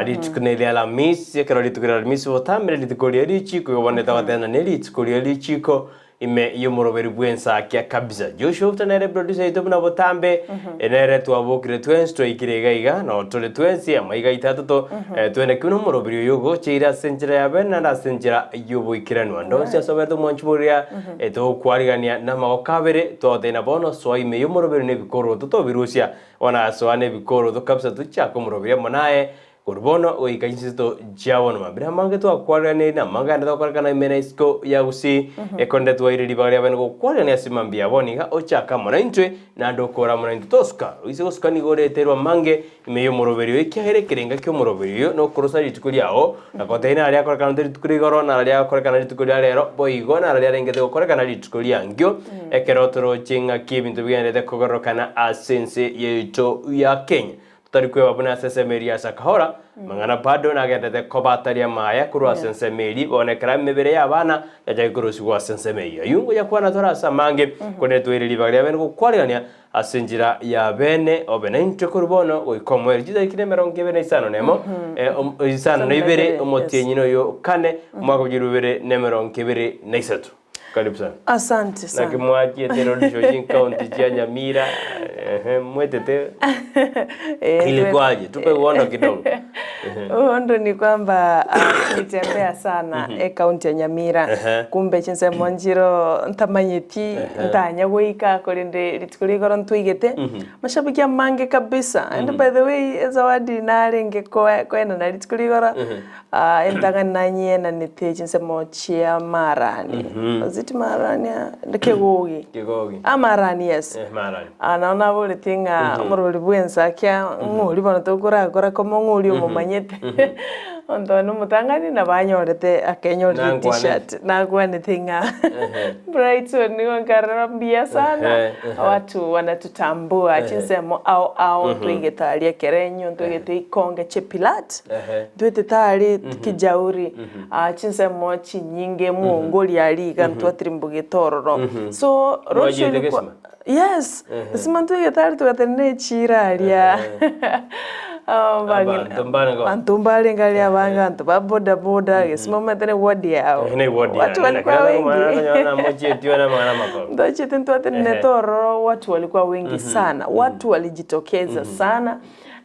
Rituko neria Alamisi, ekero rituko ria Alamisi botambe rituko rie richiiko, igo bono togotebana ne rituko rie richiiko ime y'omoroberi bw'ensakia kabisa. Joshua Obuta nere producer yaito buna botambe, nere twabokire twensi twaikire iga iga, noo tore twensi amaiga aito atato, twende ki buna omoroberi oyo ogocheire ase enchera ya bene naende ase enchera y'oboikeranwa. Ande onsi ase oberete omwanchi boria, togokwarigania namagoko abere, twagotebia bono soa ime y'omoroberi na ebikoroto tobirusia Bono asoa nebikoroto kabisa tochake omoroberi amo naye, korwa bono goika chinseto chia bono mambia. Namange twakwaneranire, namange ande tokorekana ime na isiko ya gusii, ekonde twaire ribaga ria bene gokwarerania ase mambia ya bono iga, ochake amo naintwe, naende okore amo naintwe. Tosuka, oise gosuka nigo oreterwe amange ime y'omoroberi oyo, ekiagera ekerenga ki'omoroberi oyo nokorosa rituko riao, na gotebia naro riakorekana rituko ria igoro, naro riakorekana rituko ria rero, boigo naro riarengete gokorekana rituko ri'ankio. Ekero toroche ng'aki ebinto bigenderete kogororokana ase ense yaito ya Kenya, totari kweba buna ase ensemo eria ya Shakahola, amang'ana bado nagenderete koba atari amaya korwa ase ensemo eria, bono ekero emebere y'abana yachakire korosigwa ase ensemo eyio. Ayio ngoyakwana tore ase amange, korende toire ribaga ria bene gokwarigania ase enchera ya bene obe naintwe korwa bono goika omoerio. Chitariki nemerongo ebere na isano nemo, isano na ibere, omotienyi noyo kane, omwaka bwa chilifu ibere na emerongo ebere na isato. Karibu sana. Asante sana. Naki mwachiete roadshow chinkaunti chia Nyamira, ehe, mwetete Eh, ilikuwaje? Tupe uhondo kidogo. Ehe. Uhondo ni kwamba ah, tulitembea sana ekaunti ya Nyamira Ehe. kumbe chinsemo nchiro ntamanyeti ntanya goika korende rituko ria igoro ntwaigete mashabiki amange kabisa and by the way ezawadi narenge koe koenana rituko ria igoro Aa, entang'ani nanyienanete chinsemo chi'amarani. Was it marani? Ah, kegogi. Kegogi. Amarani, yes. Eh, marani. Ah, nabo naboretie ng'a omorwori bw'ensakia ng'ori bono tokorakora koma ng'ori omomanyete. Onto one omotang'ani nabo anyorete akenyorire Nankwanete. t-shirt nakwanete ng'a Ehe. Brighton nigo nkarora mbuya sana Ehe, ehe. watu wanatutambua Ehe. chinsemo ao ao ntwaigete aria ekerenyo ntwaigete ikonge chepilat Ehe. ntwaetete aria kijauri ah, chinsemo chinyinge mwongori aria iga ntwatirimbogete ororo so roadshow Mwachiete ilikuwa Gesima? yes Gesima ntwaigete aria togatenena echiro aria Abanto mbarenge oo. Abanto mbarenge aria abange abanto ba boda boda Gesima omanyete ne ward yao Ne ward watu yane, walikuwa lakini wengi okonyora namochieti one amang'ana amakoro. Ntochiete ntwatenenete ororo watu walikuwa wengi sana watu walijitokeza sana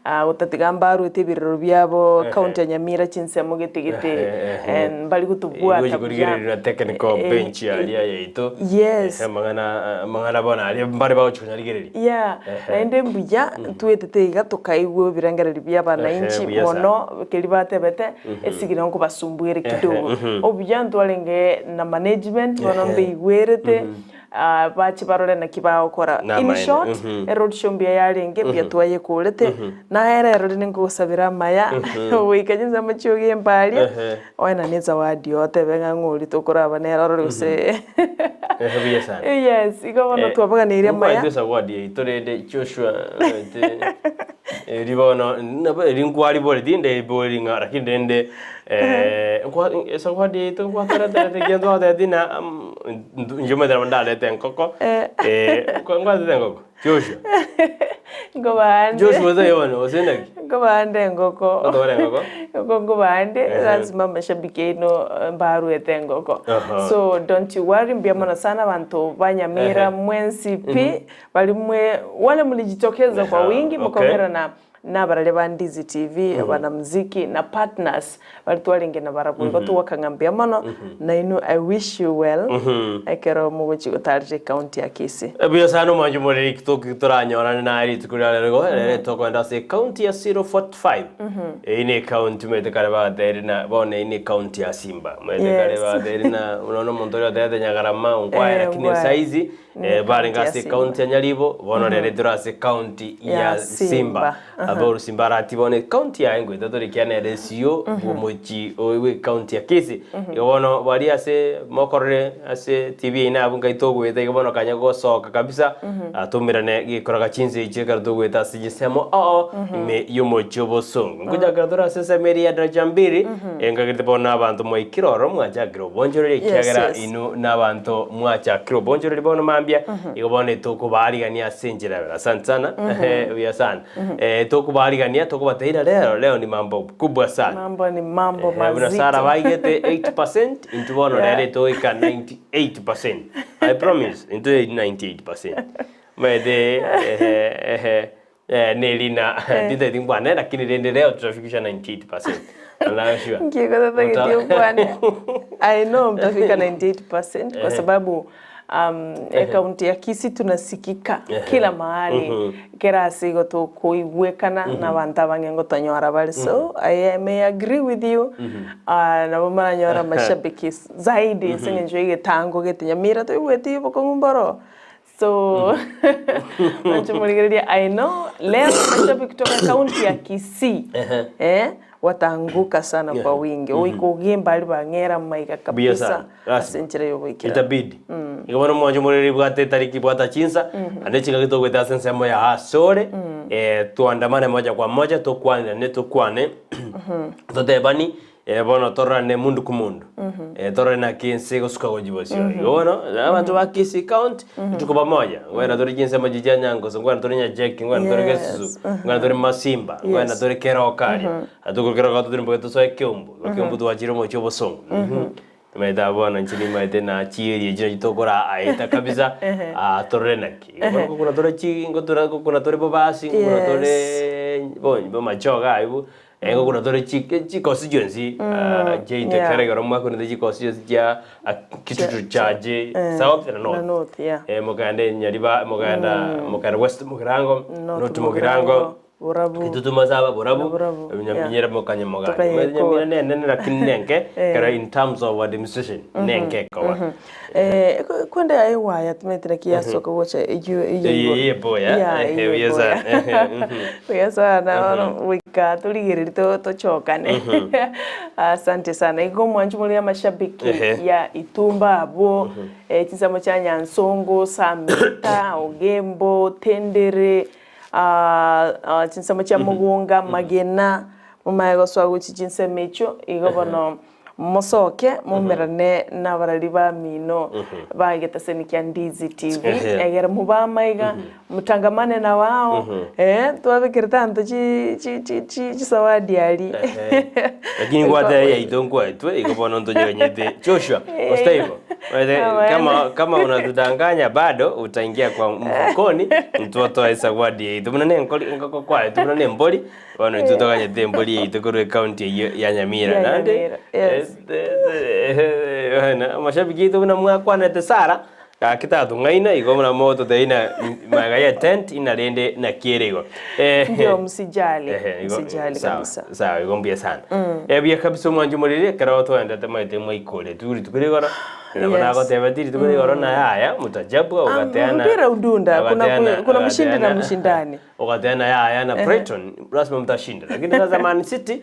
ah, gotatiga mbaruete ebirero biabo county ya Nyamira chinsemo gete gete Ehe, ehe. mbari gotobwata Gochi buya. korigereria technical Eh, bench eh, aria yaito. Yes. Ehe, amang'ana amang'ana bono aria mbare bagochi konyarigereria. Yeah, Ehe. naende mbuya ntwetete iga tokaigwa ebirengererio bia abananchi Ehe, buya sana. mono keria batebete esigiri nkobasumbuere kidogo. Obuya ntwarenge na management bono Ehe. mbeigwerete ah, bache barore naki bagokora. In Namaene, short, mhm. eroad show mbuya yarenge mbuya twayekorete, naye rero rende nkogosabera amaya goika chinsemo chiogemba aria, Ehe. oenane ezawadi otebe ng'a ng'ori tokoraba nere orore gose Ehe, buya sana. Yes, igo bono twabaganeirie amaya. Nkwaetwe ezawadi yaito rende Joshua omanyete eri bono nabo eri nkwariboreti tindaiboria ng'a lakini rende nkwa ezawadi yaito nkwatoreterete ekiagera ntwagotebeti ng'a inche omanyete nabo ndarete engoko nkwarete engoko Joshua? Nkobande. Joshua taiyo bono gose naki? Nkobande engoko. Otobare engoko? Engoko nkobande, Ehe. lazima amashabiki aino mbaruete engoko. Aha. So don't you worry, mbuya mono sana abanto ba Nyamira Ehe. mwensi pi, bari mwe wale mlijitokeza kwa Aha, wingi okay. mokaumerana Nabarare ba Ndizi TV, abanamuziki na partners baria twarenge nabarabwo igo togwaka ng'a mbuya mono nainwe I wish you well ekero mogochia gotarera ecounty ya Kisii. Buya sana omwancho moreri toki toranyorane naye rituko ria rero igo rero tokoenda ase ecounty ya 045 eyio ne ecounty omanyete kare bagatebire na bono eyio ne ecounty ya Simba omanyete kare Yes. bagatebire na bono omonto oria otebete Nyagarama onkwaya Eh, lakini Ongwae. saizi Ne Barenge county ya ase Simba. ekaunti ya Nyaribo, bono rero tore ase ekaunti ya Ya Simba. Simba. Abe orosimba arati bono ekaunti yaye ngoeta tore ekiagera nere esio bw'omochie oyo bw'ekaunti ya Kisii. Igo bono baria ase mokorore ase TV eye nabwo nkai togoeta igo bono kanya gosoka kabisa, atomerane gekoraga chinsa echio ekero togoeta ase chinsemo oo ime y'omochie obosongo. Nkochakera tore ase ensemo eria ya Daraja Mbili, enkagerete bono abanto mwaikire ororo mwachakire obonchoreri Yes, ekiagera yes. inwe nabanto mwachakire obonchoreri bono mambia. mambia igo bono tokobaarigania ase enchera ya Asante sana buya sana tokobaarigania tokobateira rero leo ni mambo kubwa sana. Mambo ni mambo Eh, buna mazito. Sarah baigete 8% intwe bono Yeah. rero togoika 98%. I promise intwe 98%. Maete ehe ehe eh, nerina titaeti nkwane lakini rende leo tutafikisha 98%. I'm sure. Nkikothatagĩtie ũkwane. I know mtafika 98% kwa sababu kaunti ya Kisii tunasikika kila mahali kera ase igo tokoigwekana na abanto abange ngotonyora bare so I may agree with you nabo maranyora mashabiki zaidi ase eng'encho ya egetango gete Nyamira toigweti bokong'u mboro so nachomorigereria I know leo mashabiki kutoka kaunti ya Kisii wataanguka sana kwa wingi oikogimba ari bang'era maiga Buya kabisa sana. Rasmi. ase enchera yogoikera Itabidi. Igo bono mwancho morere bwate tariki bwata chinsa ande chingaki togoeta ase ensemo ya asore tuandamane moja kwa moja tokwanirane tokwane totebani bono tororane mundu ku mundu torore naki ense egosuka gochia bosio. Igo bono abanto ba Kisii County tuko pamoja ngwena tore chinsemo echi chia Nyangoso ngwena tore Nyacheki ngwena tore Gesusu ngwena tore Masimba ngwena tore Keroka aria atokorwa Keroka totire mpaka tosoe Kiambu igo Kiambu twachire omochie obosongo. Nimaete abwo bono inche nimaete na chieri echio nachio tokora aeta kabisa ah, torore naki. Igo bono ngokuna tore chi ngotura ngokuna tore bobasi ngokuna tore bo bomachoga aye ngokuna tore chi chikosi chionsi chiaito ekero ekero mwakunete chikosi chionsi chia kitutu chache south na Na north. north, yeah. Mokaenda Nyariba mokaenda mokaenda west Mugirango North north Mugirango Borabu. Kitutu masaba Borabu Borabu, yeah. Nyamira mokanya moganya Tokanye Nyamira nenene lakini nenke kero in terms of administration nenke koba Kwende aye waya tumetire kiasoka gocha eyo eyo Eye boya Yeah, ehe eyo buya boya. sana ehe Buya sana bono goika torigererie tochokane asante sana igo mwanchi muri amashabiki Ehe. ya itumba abwo chisemo chia nyansongo samita ogembo tendere chinsemo chia mogonga magena momaye gosoa gochi chinsemo echio igo bono mosoke momerane nabarari bamino bagetaseni kia Ndizi TV egere mubamaiga mutangamane na wao twabekerete anto chi chi chi chi chisawadi ari Lakini ngwate yaito nkwaetwe igo bono ntonyeganyete Joshua osita hivyo kama kama unatudanganya bado utaingia kwa mfukoni ntwatoa zawadi yaito buna nenkori nkoko kwaetwe buna nembori bono ntutoganyete embori yaito korwa ecounty eyio ya Nyamira Ya naende Nyamira, yes. mashabiki aito buna mwakwanete Sarah gaki tatong'aina igo buna mogototebi magega ya tent ina rende naki ere igo. Ndio msijali Ehe, igo msijali sawa kabisa sawa igo mbuya sana buya kabisa omwancho omorere ekero twaendete maete mwaikore tu rituko rigoro nabo Yes. nagoteba ti rituko rigoro naye aya mutajabwa ogateana mpira udunda kuna ogateana kuna mshindi na ogateana mshindani ogateana yaya na Brighton lazima mtashinda lakini sasa Man City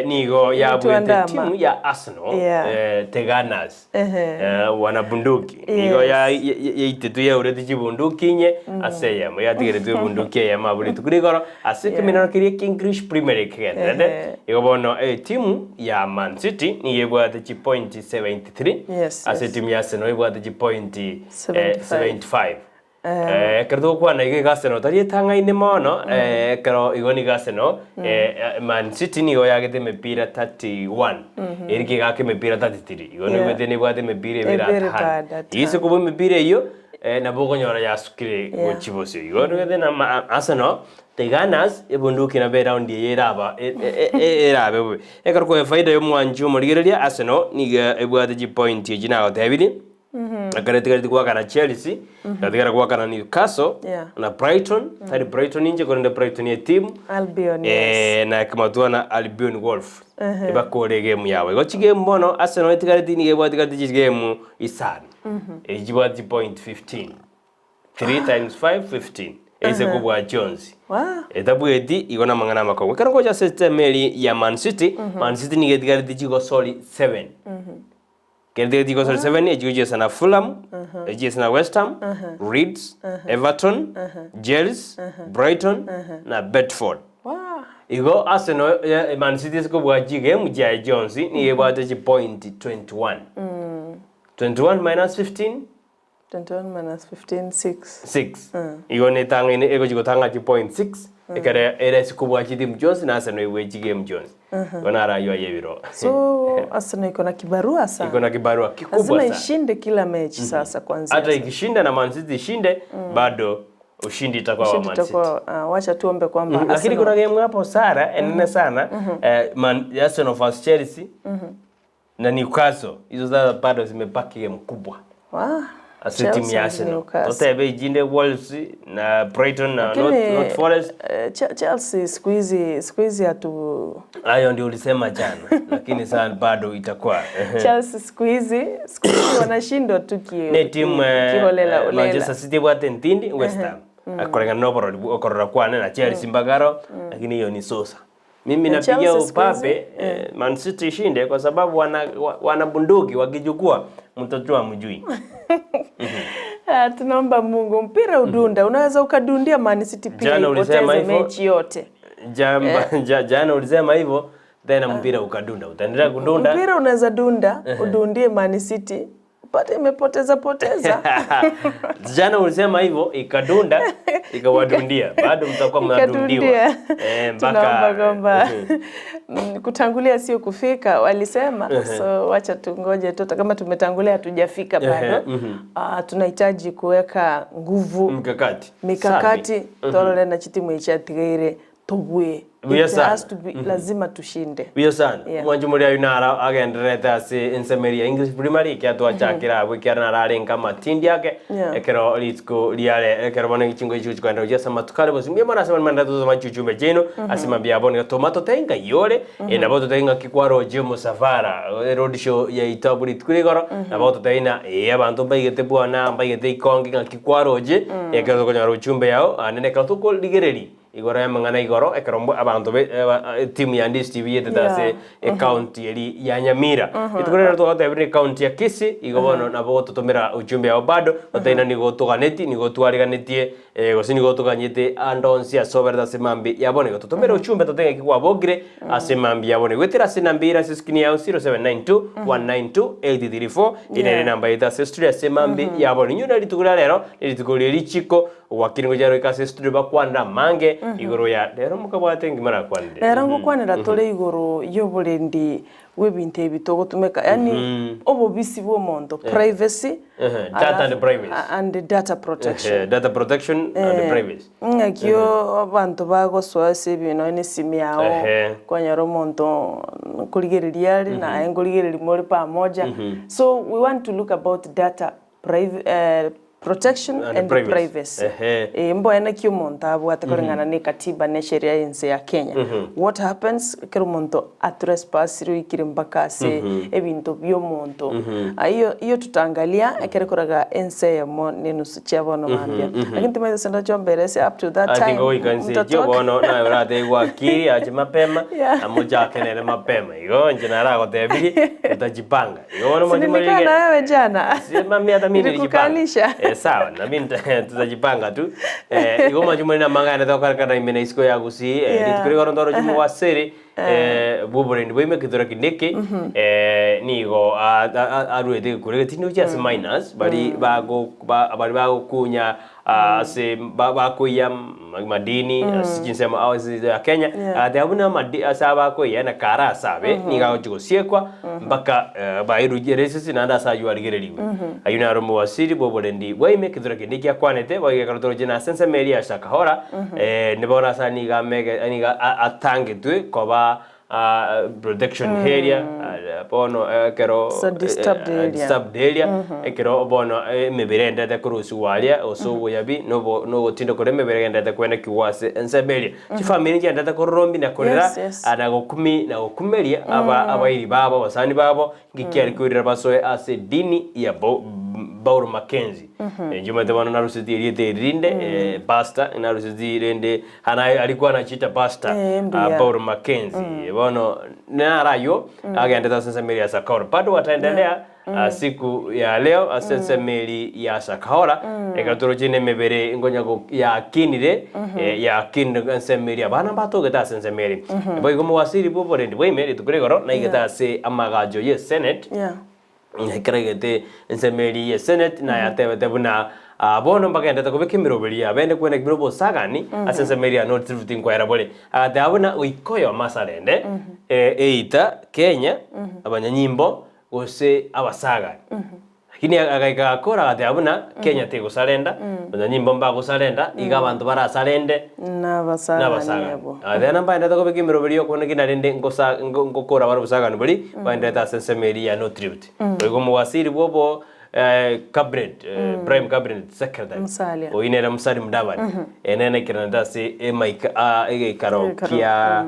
nigo yabwete Tuandama. timu ya Arsenal the Gunners wana bunduki nigo yaitetu yaurete chibunduki inye ase eyemo yatigeretwe ebunduki eyemo abwo rituko rigoro ase ekemenero keria kia English Premier League kegenderete igo bono etimu ya Man City nigo ebwate chipointi 73 ase etimu ya Arsenal ebwate chipointi 75. 75 ekero togokwana iga iga Arsenal tari etang'aine mono ekero igo nigo Arsenal Man City nigo yagete emepira 31 erike egaka emepira 33 igo nigo nebwate emepira ebere Ebere atano bado atano. ise kobua emepira eyio nabo okonyora yasukire gochia bosio igo nigo na Arsenal the Gunners ebunduki nabo eraundi eye eraba erabe bobe ekero koe faida ya omwanchi omorigereria Arsenal nigo ebwate chipoint echi nagotebirie ekero etigareti goakana Chelsea egatigara goakana Newcastle na Brighton tari Brighton inche korende Brighton etimu Albion yes na ekematua na Albion Wolf ebakore egame yabo igo chigame bono Arsenal etigareti nigo ebwatigareti chigame isano echi chibwate chipoint 15 3 times 5 15 ase kobua chionsi etabweti igo na amang'ana amakong'u ekero ngocha ase system eri ya Man City Man City nigo etigareti chigosori 7 ekero etigareti chigosori 7 echi gochiesa na Fulham echiese na West Ham Leeds Everton Chelsea Brighton na Bedford Igo Arsenal Man City ase kobua chigame chiaye chionsi nigo ebwate chipoint 21 21 minus 15. 21 minus 15, 6. 6. Igo netang'aine egochi gotang'a chipoint 6 ekero ere ase kobua chitimu chionsi na Arsenal ebue chigame chionsi. Igo naro aywo aye ebiro. So Arsenal iko na kibarua sana. Iko na kibarua kikubwa Lazima sana. ishinde kila mechi sasa kuanzia Hata sasa. ikishinda na Man City ishinde bado ushindi itakuwa wa Ushindi Man City. itakuwa ah, wacha tuombe kwamba Lakini Arsenal kuna game hapo Sara enene sana eh, Man Arsenal vs Chelsea na Newcastle. Hizo sasa bado zimebaki game kubwa. Wah, Ase timu Chelsea ya and Arsenal. Newcastle. Totebe ijinde Wolves na Brighton na Lakini, North Forest. eh, Chelsea siku hizi siku hizi hatu Hayo ndio ulisema jana, lakini sasa bado itakuwa Chelsea siku hizi siku hizi wanashindwa tu ki, ne timu eh, kiholela eh, holela. Manchester City bwate ntindi West Ham akorengana noborori okorora kwane na Chelsea mbagaro, lakini hiyo ni sosa. Mimi Na napigia Chelsea siku hizi, upape eh, Man City ishinde kwa sababu wana, wana bunduki wakichukua mtajua mjui. Ah, tunaomba Mungu mpira udunda, unaweza ukadundia Man City pia Jana ulisema ipoteze hivyo. mechi yote. Jamba, ja, jana ulisema hivyo tena mpira ukadunda, utaendelea kudunda. Mpira unaweza dunda, udundie Man City upate imepoteza poteza. Jana ulisema hivyo ikadunda ikawadundia, bado mtakuwa mnadundiwa Ikadundia. eh, Tunaomba mpaka kwamba kutangulia sio kufika walisema. So wacha tungoje tu, hata kama tumetangulia hatujafika bado. Ah, tunahitaji kuweka nguvu mkakati mikakati torore na chitimu ichatigaire tubwe Buya It sana. has to be, lazima tushinde biyo sana Yeah. mwanju muri ayu nara agenderete ase ensemeri ya English Premier League atwachakira abwe kiara nararenga matindi ake Yeah. ekero rituko riare ekero bono gichingo ichi chikwenda gochia ase amatukare bose mbuya mono ase manda tozoma chichumbe chiaino ase mambia bono toma totenga yore eh, nabo totenga kikwaroche omusafara eh, road show yaito abwo rituko rigoro nabo toteina eh, abanto mbaigete bwana mbaigete ikonge ng'aki kwaroche ekero tokonyora uchumbe yao ande ekero tokorigereria igoro ya igoro ekero abanto be etimu ya Ndisi TV yetete Yeah. ase ecounty eri ya Nyamira rituko rero twagotebire county ya Kisii igo bono nabo gototomera ujumbe yao bado otaina nigo toganeti nigo twariganetie eh, gose nigo toganyete ando onsi ase oberete ase mambi yabone gototomera ujumbe totenge kwabogire ase mambi yabone gwetera ase namba ira ase screen yao 0792 192 834 ine Yeah. namba ita ase studio ase mambi yabone nyuna rituko ria rero rituko ria richiko wakiringo jaro ikase studio bakwanira mange igoro ya rero mukabwate ngimara kwanire rero ngokwanera tore igoro y'oborendi bw'ebintu ebi togotumeka yani obobisi bwa omonto privacy Ehe, data and alafu- privacy. and data protection Eh, data protection and privacy ng'akio abanto bagosoa ase ebinto na esimu yao Ehe. kwanyora omonto nkorigereria are naye nkorigereria more pamoja so we want to look about data protection And and, privacy. privacy Ehe. Eh, mboya naki omonto abwate koreng'ana na ekatiba na esheria ya ense ya Kenya what happens ekero omonto atrespassire oikire mpaka ase ebinto bia omonto Ah, hiyo hiyo tutaangalia ekere koraga ense eyemo na enusu chia bono mambia lakini timaete sendo chombere ase up to that I time think oika nse mtoto chio bono nawe urategwa akili ache mapema Yeah. amuchakenere mapema igo nche naragotebiri utajipanga igo bono Si nilikaa na wewe jana Si, mami hata mimi nilijipanga. Nilikukalisha. Eh, sawa na mimi tutajipanga tu. Eh, igo majumani na manga na toka imene isiko ya gusi eh, Yeah. ritukuri goro ndoro jumu wa seri eh bubure ndi bwime kitura kindiki eh nigo aruete kure tindi cha minus bari bago bari bago kunya ase bakoya madini sichinsema awa ya Kenya Yeah. ate abuna madi asa bakoya na kara asabe niga gosiekwa mpaka bairujeresisi nanda asa yuarigereriwe ayu naro muwasiri boborendi bwaime kithura kindi kiakwanete baigekarotorojie na sense meri ya Shakahora eh nibona asa niga mege niga atangetwe koba protection area bono ekero So disturbed area. disturbed area ekero bono emibere endete kurusiwa aria ase oboyabi nobo nogotinda kore emibere endete kwenda kiwase ensemeria chifamiri chiendete kororombi na korera Yes, yes. na gokumi na gokumeria aba abairi babo abasani babo ngikiari kwirira basoe ase dini ya Baur Mackenzie njumate bono narusiti eriete erinde pastor narusiti rende hana alikuwa anachita pastor Eh, mbuya. Baur Mackenzie bono narayo agendeta ase meri ya Sakahora bado wataendelea siku ya leo ase meri ya Sakahora ekatorochine emebere ngonya yakinire yakinire ase meri abana batogete ase meri boigo mowasiri boborendi bwaime rituko rigoro naigete ase amagacho ye senate Yeah. Ekero aigete ensemo eria ye Senate nayatebete buna bono mbagenderete kobeka emeroberi yabo ende kwene buna obosagani ase ensemo eria ya North Rift nkoera bore. Agateba buna goika oyomo ase arende eita Kenya abanyanyimbo gose abasagani. Lakini agaika agakora agateba buna Kenya tegosarenda, abanyanyimbo mbagosarenda, iga abanto barasarende Nabasagani nabasagani. abwo. Agateba mbaenderete kobeka emeroberi y'okobuna ki narende ngosa ngo ngokora bare obosagani boria, baenderete ase ensemo eria ya North Rift. Boigo omowasiri bw'obo cabinet, prime cabinet secretary, Musalia. oyio nere Musalia Mudavadi, ere nere naikererete ase emaika egeikaro Egeikaro, kia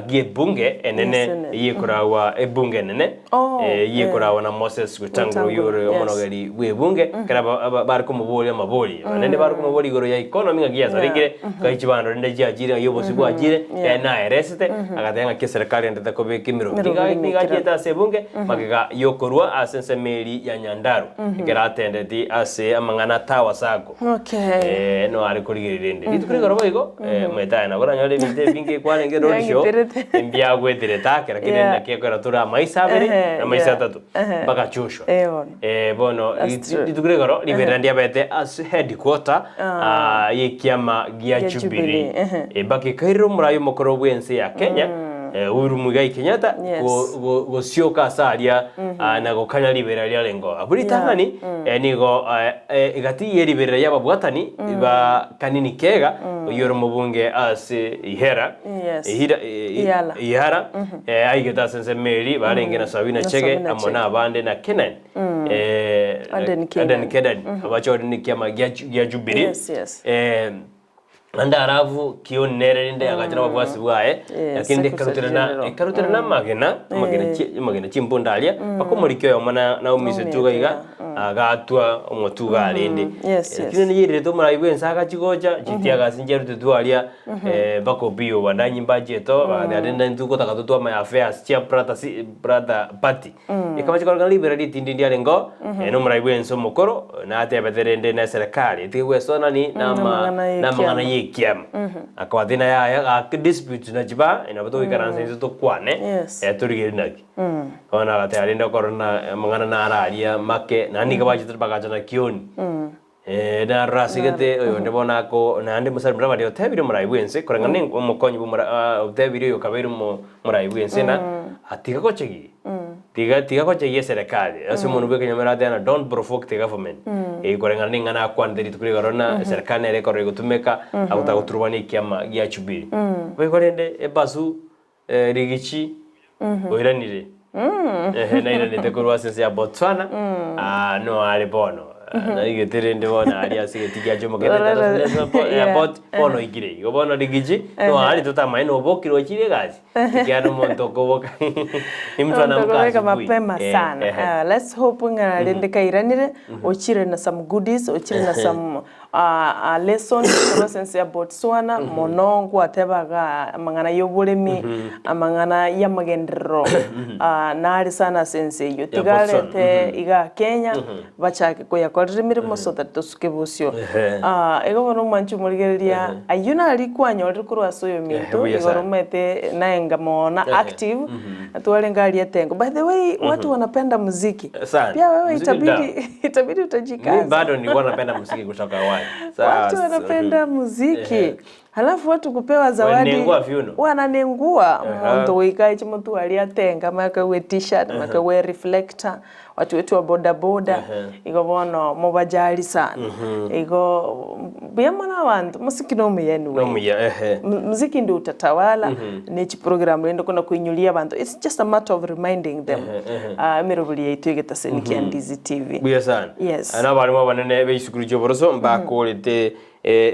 gi'ebunge enene Senate. eyio ekoragwa ebunge enene, Oh, eyio eh. ekoragwa na Moses Wetangula oyio Wetangula, ore yes. omonogeri bw'ebunge, ekero aba- aba- bare komoboria amabori, naende bare komoboria igoro ya economy ng'aki yasarekire, ngai chibando rende chiachire, ng'ai obosio bwachire, Yeah. ere naeresete, agateba ng'aki eserekari endete kobeka emerogo. Emerogo Niga ere niga emekirano. achiete ase ebunge, magega yokorua ase ensemo eria ya Nyandarua, ekero atendeti ase amang'ana Tower Sacco. Okay. Eh, no are korigereria rende. Rituko rigoro boigo, eh, omanyete aye nabo oranyore ebinto ebinge kwarenge road show, Biang'iterete. mbiagweterete ake, lakini Yeah. naki ekero tore amaiso abere, Ehe, amaiso yeah. atato, Ehe. mpaka Joshua. Eh, bono. Eh, bono That's rit- true. rituko rigoro riberera ndiabete ase headquarter ah, y'ekiama gia Gia Jubilee. Jubilee, ehe. Eh, bakikairera omorai omokoro bw'ense ya Kenya, eh, Uhuru Muigai Kenyatta, Yes. go- go- gosioka ase aria ah, na gokanya riberera riarenge oo. Abwo ritang'ani eh, nigo eh, eh, egati ye riberera y'ababwatani ba Kanini Kega, oyio ore omobunge ase Ihera, Yes. Ihira, eh, Ihala. Ihara, eh, aigete ase ensemo eria, barenge na Sabina Na Chege, Sabina amo Chege. na abande na Kenan, eh, Aden Kenan. Aden Kenan, abachore nekiama gia Ju- gia Jubilee. Yes, yes. Eh, naende alafu Kioni nere rende agacha na obobuasi bwaye, Yes, lakini Secretary ekaruterana General. ekaruterana amagena, amagena chi amagena chimbunda aria, mpaka omoriki oyomo na naumise tuga iga, agatwa omotuga arende. Yes, yes. Lakini neyererete omorai bwa ense agachi gocha, chitiagasi nchiarutetwe aria, mpaka Opiyo Wandanyi mbachiete bagateba rende intwe gotaka totwe amaya affairs chia brother si brother party. Ekaba chikororekana ribera ritindi ndiarenge oo, na omorai bw'ense omokoro natebete rende na eserekari etige gwesonani na ama- Namang'ana na amang'ana y'ekiama. y'ekiama. Akabatebi na yaya gaki disputes nachiba, nabo togoikaransa intwe tokwane, Yes. torigererie naki. Bono agateba rende okorora na amang'ana naro aria make, naende nigo bachete bagacha na Kioni. Narora ase gete oyonde bono ako naende Musalia Mudavadi otebirie omorai bw'ense koreng'ana na omokonyi bw'omora otebirie oyo okabeire omo omorai bw'ense ng'a tiga gochegia tiga tiga gochegia eserekari ase omonwe bw'ekenyomero aratebe ng'a don't provoke the government koreng'ana na eng'ana akwanete rituko rigoro ng'a eserekari nere ekorora egotumeka agotaka goturubania ekiama gia Jubilee. Boigo rende ebasu Rigichi oiranire ehe nairanete korwa ase ense ya Botswana ah, no are bono naigete rende bono aria ase egeti gia Jomo Kenyatta International Airport- Airport bono oikire igo bono Rigichi no are totamanye nobokire ochire egasi ekiagera omonto okoboka ni mtu Omonto anaamka okobeka asubuhi. mapema Eh, sana. ehe. Ah, let's hope ng'a rende kairanire ochire na some goodies ochire na some Lesson korwa ase ense ya Botswana mono ngwateba iga amang'ana y'oboremi, amang'ana y'amagenderero nare sana ase ense eyio. Ya Tiga Botswana, arete igaa Kenya bachake koyakorera emeremo so that tosuke bosio. Ehe. Igo bono omwanchi omorigereria ayio nari kwanyorire korwa ase oyominto buya igoro sana. omanyete naenga mono active twarenge aria etengo. By the way watu wanapenda muziki. Sana. Pia wewe Muziki ni dawa. itabidi itabidi utajikaza. Mimi bado nilikuwa napenda muziki kutoka awali. Watu Sasa, wanapenda muziki. Halafu watu kupewa zawadi Wananengua viuno. wananengua Aha. muntu goika chimutu aria atenga makawe t-shirt makawe reflector watu wetu wa boda boda igo bono mobajali sana igo mbuya mono abanto muziki nomuya anyway Nomuya, ehe. Muziki ndio utatawala ne chiprogram rende kona koinyuria abanto it's just a matter of reminding them emerobori yaito egetaseni kia Ndizi TV. Buya sana. Yes. Na abarimu abanene b'echisukuru chi'oboroso mbakorete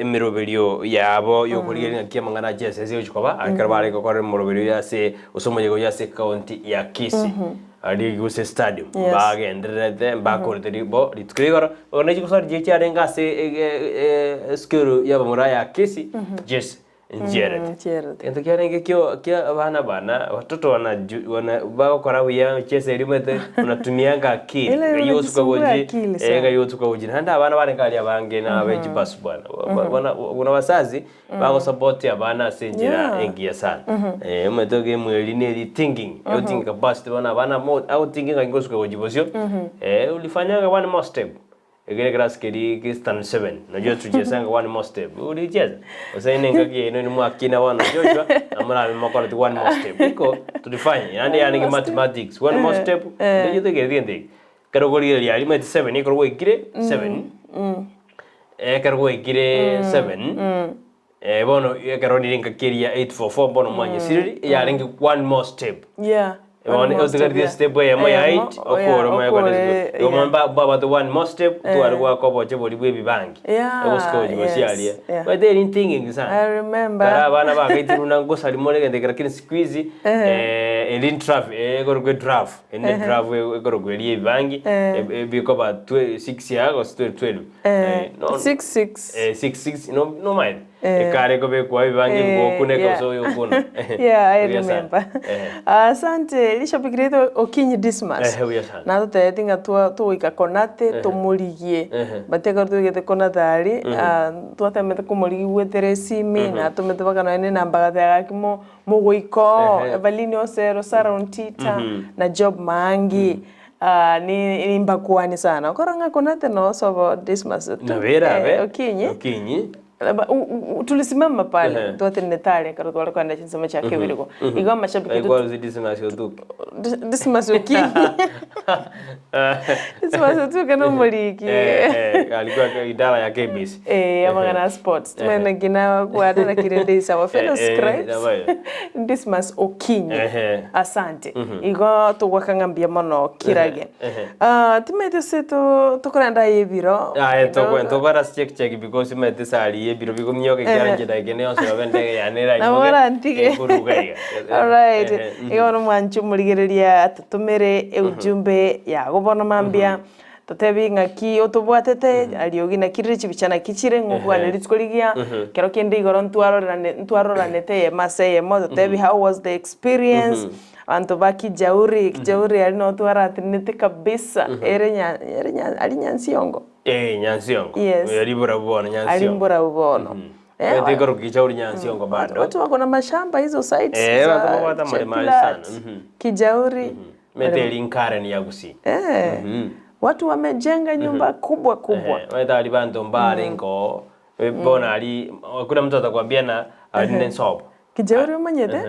emeroberio yabo y'okorigereria ng'aki amang'ana a chiesese egochia koba ekero bare gokora emoroberio ya ase gose omoyega oyio ase ekaunti ya Kisii aria gose stadium Yes. mbagendererete mbakorete ribo rituko rigoro bono chigosori chiria chiarenge ase esukuru y'abamura ya Kisii Jesse. Nchiarete. Nchiarete. Egento kiarenge kio kia abana bana watoto wanaju wana bagokora buya chesa eria omanyete unatumianga akili Ile ng'ai osuka unajisumbua gochi akili eh, sana. ng'ai osuka gochi naende abana barenge aria abange na abe chibasu bwana Ba- bana buna basazi bagosupport abana ase enchera engiya sana. Eh, omanyete egame eria neri thinking, thinking capacity bono abana mo agothinking ng'ai ngosuka gochi bosio, eh, ulifanyanga one more step. Ekere ekerasi keria ki standard 7, unajua tuchezanga one more step. Ulicheza? Gose ine engaki yaino inwe mwakina bono Joshua, na morabe mokoreti one more step. Iko tulifanya, yaani One yaani more step. mathematics, one more step, ntochete gento gento eke. Ekero okorigereria aria omanyete 7 ekero gwaikire 7, ekero gwaikire 7, bono ekero rire engaki eria 844 bono mwanyesiriri, eyarenge one more step. Yeah. Bono One more step, otigareti yeah. estep eyemo ya Eyemo, 8 oh, yeah, okore omanye okore, kogenda esukuru. Igo yeah. mba mbabwate one more step tware goaka oboche boria bwa ebibangi. Yeah, Egosika gochia yes, gosia aria. yeah. Omanyete eri thinking sana. I remember. Kare abana bagaitirwe na ngosari more egento eke lakini siku hizi eri ntraff ekorokwa edraff eri ne draff ekorokwa eria ebibangi ebikoba twe six iga gose 12 no Six, six. six six no nomaete. Ekare kobekwa ebibangi Eh, ngokuneka yeah. gose oyokuna. Yeah, I Buya sana. remember. Eh. Asante Bishop Kireito Okinyi Dismas. Ehe, buya sana. Natotebeti ng'a twa togoika Konate tomorigie. Ehe. But ekero toigete Konate aria, ah, twatemete komorigia goetera esimi, natomete mpaka nonye na enamba agateba gaki mo mogoika oo, Ehe. Evaline Osero, Sarah Ontita, na Job Maangi. Ah, ni nimbakwanie sana. Okoro ng'a Konate noo sobo Dismas tu. Nabo erabe Eh, Okinyi. Okinyi. Laba- u- u- u- tulisimama pale twatenenete are ekero tware kogenda chinsemo chia kebirigo. Igo amashabiki Alikuwa Dismas Otuke. Dismas Okinyi. Dismas Otuke na omoriki. Eh, eh, alikuwa kwa idara ya KBC. Eh, amang'ana a sports. Timanyete naki nakwana naki rende is our fellow Eh, eh, scribes. nabayo. Dismas Okinyi. Ehe. Asante. Igo togwaka ng'a mbuya mono kirage. Ehe. Ah, timanyete ase to tokorenda aye ebiro. Aye tokwe tokora check check because omanyete esari ye ebiro bigomioka ekiagera inche dakika ende yonsi nabo endege yane Nabo eraimoke orantige. ekoruga iga. Alright. Ehe, mhm. Igo bono mwanche omorigereria totomere eujumbe yago bono mambia totebi ng'aki otobwatete ariogi naki rire chibicha naki chire ng'a okwane rituko rigiya kero kende igoro ntwarorerane ntwaroranete eyemo ase eyemo totebi how was the experience Abanto ba Kijauri, Kijauri aria noo twaratenenete kabisa, ere nya ere nya aria Nyansiongo? Eh, Nyansiongo. Yes. Aria mborabu bono Aria Nyansiongo. mborabu bono. Eh, Omanyete ekero Kijauri Nyansiongo bado. Watu wako na mashamba hizo sites Eh, za abanto babwate amaremo aria Chepilat, sana. Mhm. Kijauri. Omanyete eri Karen ya Gusii. Eh, watu wamejenga nyumba kubwa kubwa. Eh, omanyete aria banto mbarenge oo, bono aria hakuna mtu atakwambia na aria nensobo. Kijauri omanyete,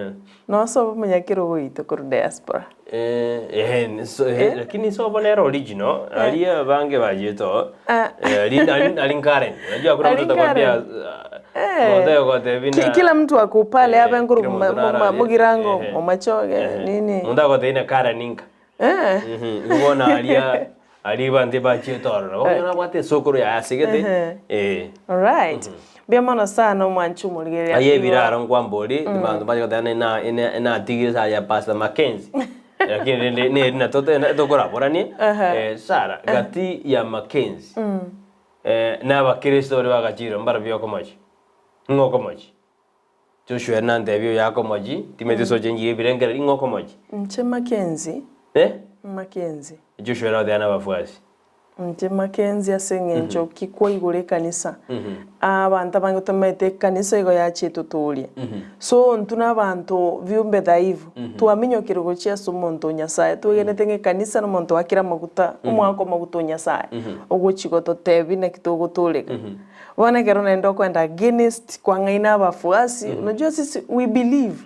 nosobe omonyakerogo oito korwa diaspora. Eh, eh, nso- eh, lakini sobo nere original aria abange bachete oo Ah. Eh, ari ari ari Karen unajua hakuna mtu Ari atakwambia Karen. Eh. monto agotebi Ki, na kila mtu ako pale Eh, abe nkuru kila muntu naro aria. mugirango Eh, eh. mumachoge Eh, nini monto agotebi na Karen inka eh. Mhm, igo bono aria aria abanto ebachete ororo bono nabwate esokoro yaye asegete Ehe. eh Alright. Mbuya mono sana omwanchi omorigereria. Aye ebiraro nkwambori, abanto mbache goteba na ina inatigire esa ya Pastor Mackenzie. Lakini rende neri na tote tokoraboranie eh, Sarah gati ya Mackenzie eh, na abakristo baria bagachire mbarabio okomochi ng'o okomochi Joshua nantebia oyo akomochi timanyeti ase ochenchire ebirengererio ng'o okomochi Inche Mackenzie, eh? Mackenzie. Joshua nagotebia na abafuasi Inche Mackenzie ase eng'encho ki kwaigure ekanisa, abanto abange tomaete ekanisa igo yachiete totoria. So intwe na abanto viumbe dhaifu, twaminyokire gochia ase omonto o Nyasaye, twegenete ng'a ekanisa na omonto oakire amaguta, omwaka amaguta o Nyasaye, ogochia gototebia naki togotoreka. Bono ekero naende okoenda against kwang'aina abafuasi, unajua sisi we believe.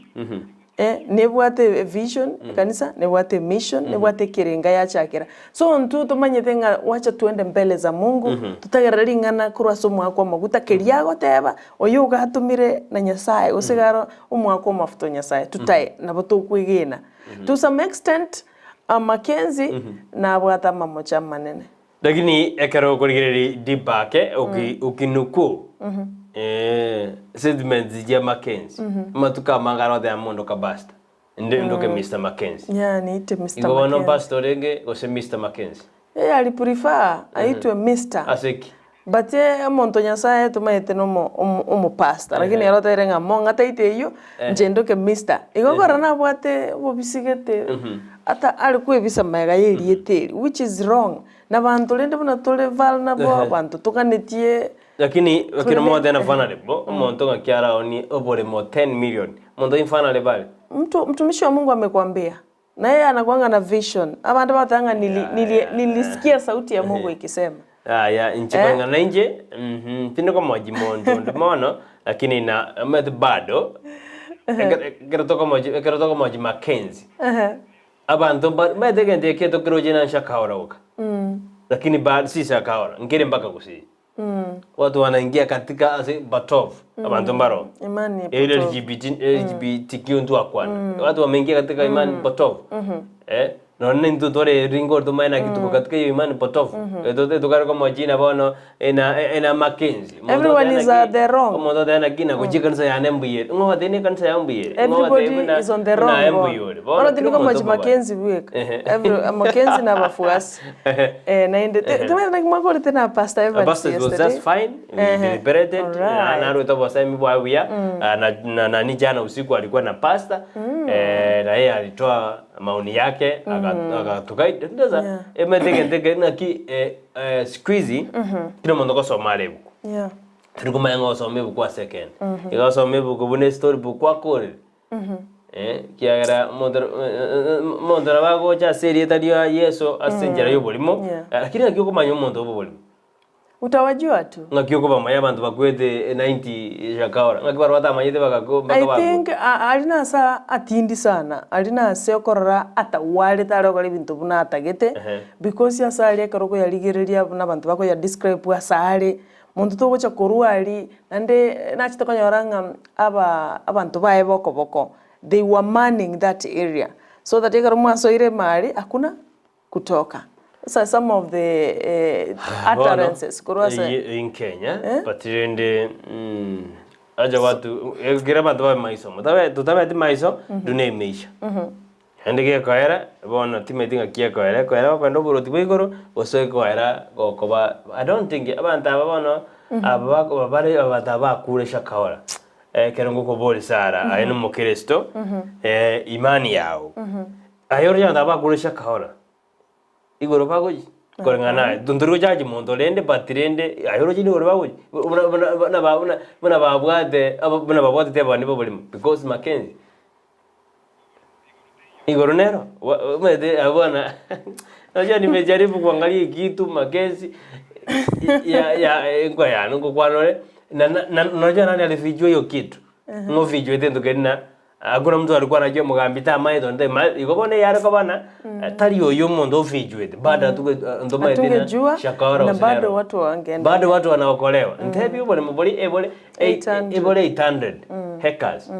Eh, nebwate evision ekanisa, nebwate emission, nebwate ekerenga yachakera. So intwe tomanyete ng'a wacha twende mbele za Mungu, totegerere ring'ana korwa ase omwaka omoguta keria agoteba, oyo ogatomire na Nyasaye gose iga aro omwaka omofuta o Nyasaye, tutae nabo tokwegena. To some extent, Mackenzie nabwate amamocho amanene. Lakini ekero okorigereria deep ake oki okinukuu eh, sentiments chia Mackenzie amatuko amange aroteba monto kabasta inde ndoke Mr Mackenzie. Yeah, niite Mr. Igo bono Mackenzie. pastor orenge gose Mr Mackenzie? Yeye ali prefer aitwe Mr. Ase ki? But omonto Nyasaye tomaete na omo omo omopastor lakini ere oteire ng'a mong'ataite eywo inche ndoke mister. Igo okora nabwate obobisi gete ata are kwebisa magega ya erieta eri which is wrong. Na abanto rende buna tore vulnerable, abanto toganetie Lakini tore ekero ne mogoteba vulnerable, omonto ng'aki araonie oboremo 10 million, omonto invulnerable are? Mtu mtumishi wa Mungu amekwambia. Na yeye anakuanga na vision. Abanto bagoteba ng'a nili, nili, nilisikia sauti ya Mungu ikisema. Yaya, inche Eh? koreng'ana na inche, mhm, tindi komoji monto onde mono, lakini na omanyete bado, ekero ekero tokomoji ekero tokomoji Mackenzie, Ehe. abanto mba omanyete egento eke tokeroche na Shakahola oka, lakini bado si Shakahola, nkere mpaka gusii. Watu wanaingia katika ase batovu, abanto mbaro. Imani Ere potovu. LGBT, LGBTQ ntwakwana. Watu wameingia katika imani potovu. Eh, nonye na intwe tore ringo tomanye naki tuko katika hiyo imani potovu. Etote tokare komojina bono ena ena Mackenzie. Omonto Everyone oteba is naki- at the wrong. Omonto oteba naki nagochia ekanisa yane mbuya ere. Ng'o ogoteba na ekanisa yao mbuya ere? Ng'o Everybody ogoteba buna is on the buna wrong aye bono. mbuya ore. Bono Bono kera tindi omonto komochi omobare. Mackenzie bweka. Ehe. Every Mackenzie na abafuasi. Eh, naende te- timanyete naki mwakorete na Pastor Evans Pastor it was yesterday. just fine. We Ehe. deliberated. Alright. Narwete obosemi bwaye buya. Ah, na, na, nani jana usiku alikuwa na pastor. Eh, na yeye alitoa maoni yake aka- akatuguide. Sasa Yeah. emete egento eke naki eh, eh, siku hizi kila omonto gosoma are ebuku. Yeah. Tari komanya ng'a osome ebuku ase ekende. Iga osome ebuku buna estory book kwakorire. Ekiagera omonto omonto nabo agocha ase erieta ria Yeso ase enchera y'oborimo, Yeah. lakini ng'aki okomanya omonto bw'oborimo? Utawajua tu. Ng'aki okobamanya abanto bakwete 90 shakaora, ng'aki barabwo batamanyete bagakwa mpaka I bakwa? think a- aria nase atindi sana, aria nase okorora atagwarete are gokora ebinto buna atagete, Ehe. because ase aria ekero okoyarigereria buna abanto bakoya describe ase are, Monto togocha korwa aria, naende nachete konyora ng'a aba abanto baye b'okoboko, they were manning that area, so that ekero mwasoire ime aria, hakuna kutoka. Sasa some of the utterances korwa ase. Eyio in Kenya, but rende acha watu, ekero abanto babe maiso, motabe totabeti maiso, dunia imeisha. Naende gekoera, bono timanyeti ng'aki gekoera, ekoera gokenda oboroti bwa igoro, gose ekoera gokoba I don't think abanto aba bono, aba bako bare abanto aba bakure shakaora, ekero ngokoboria Sarah, aye na omokristo, imani yago, aye oroche abanto aba bakure shakaora, igoro bagochia? Koreng'ana naye, ntori gochachi monto rende but rende aye oroche nigo bagochia? Buna buna buna ba buna buna babwate aba buna babwatete abande b'oborimo because Mackenzie. Igoro nero, omanyete abwo bono unajua nimejaribu kuangalia hii kitu Mackenzie ya ya enkwa yane ngokwana ore na na unajua nani alifichua hiyo kitu? Ng'o ofichuete egento keria na hakuna mtu alikuwa anajua omogambi tamaete onde tamaete igo bono eyare koba ng'a tari oyo omonto ofichuete bado atuge ntomaeti ng'a Hatungejua shakaora na gose bado nero. watu wangeenda. Bado watu wanaokolewa. Ntebi oboremo boria ebore 800. ebore 800 hectares.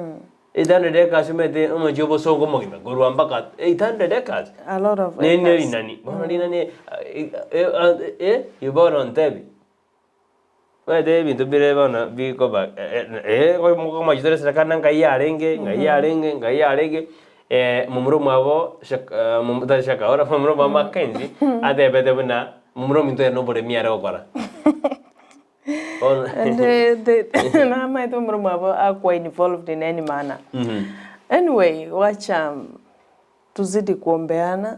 800 acres omanyete omochie obosongo omogima korwa mpaka 800 acres. A lot of Ne ne acres. rinani bono rinani eh bono ntebi omanyete ebinto bire bono bikoba eh omochie ore serikali na ngai yarenge ngai yarenge ngai yarenge momura omwabo shaka tari shakaora momura omwabo Mackenzie atebete buna momura ominto ere na oboremi are gokora. Bono And the namaete omoremo mwabo akwa involved in any manner. Anyway, wacha tuzidi kuombeana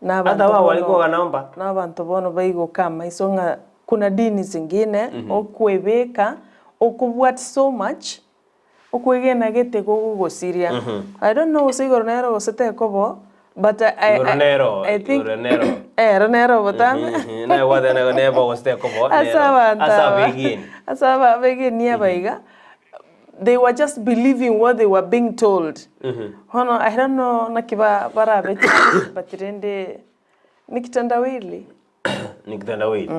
na Hata abanto wao bono walikuwa wanaomba. na abanto bono baigoka amaiso ng'a kuna dini zingine okwebeka okobwati so much okwegena gete gogogosiria. I don't know gose igoro nero gose tekobo but I, I, Igoro I, nero, I think igoro nero. ero nero botambe. Naye gwateba nebo gose tekobo Ase nero. abanto Ase aba abegeni. ase aba abegeni aba iga they were just believing what they were being told. Bono I don't know naki ba barabe but rende ni kitendawili. Ni kitendawili.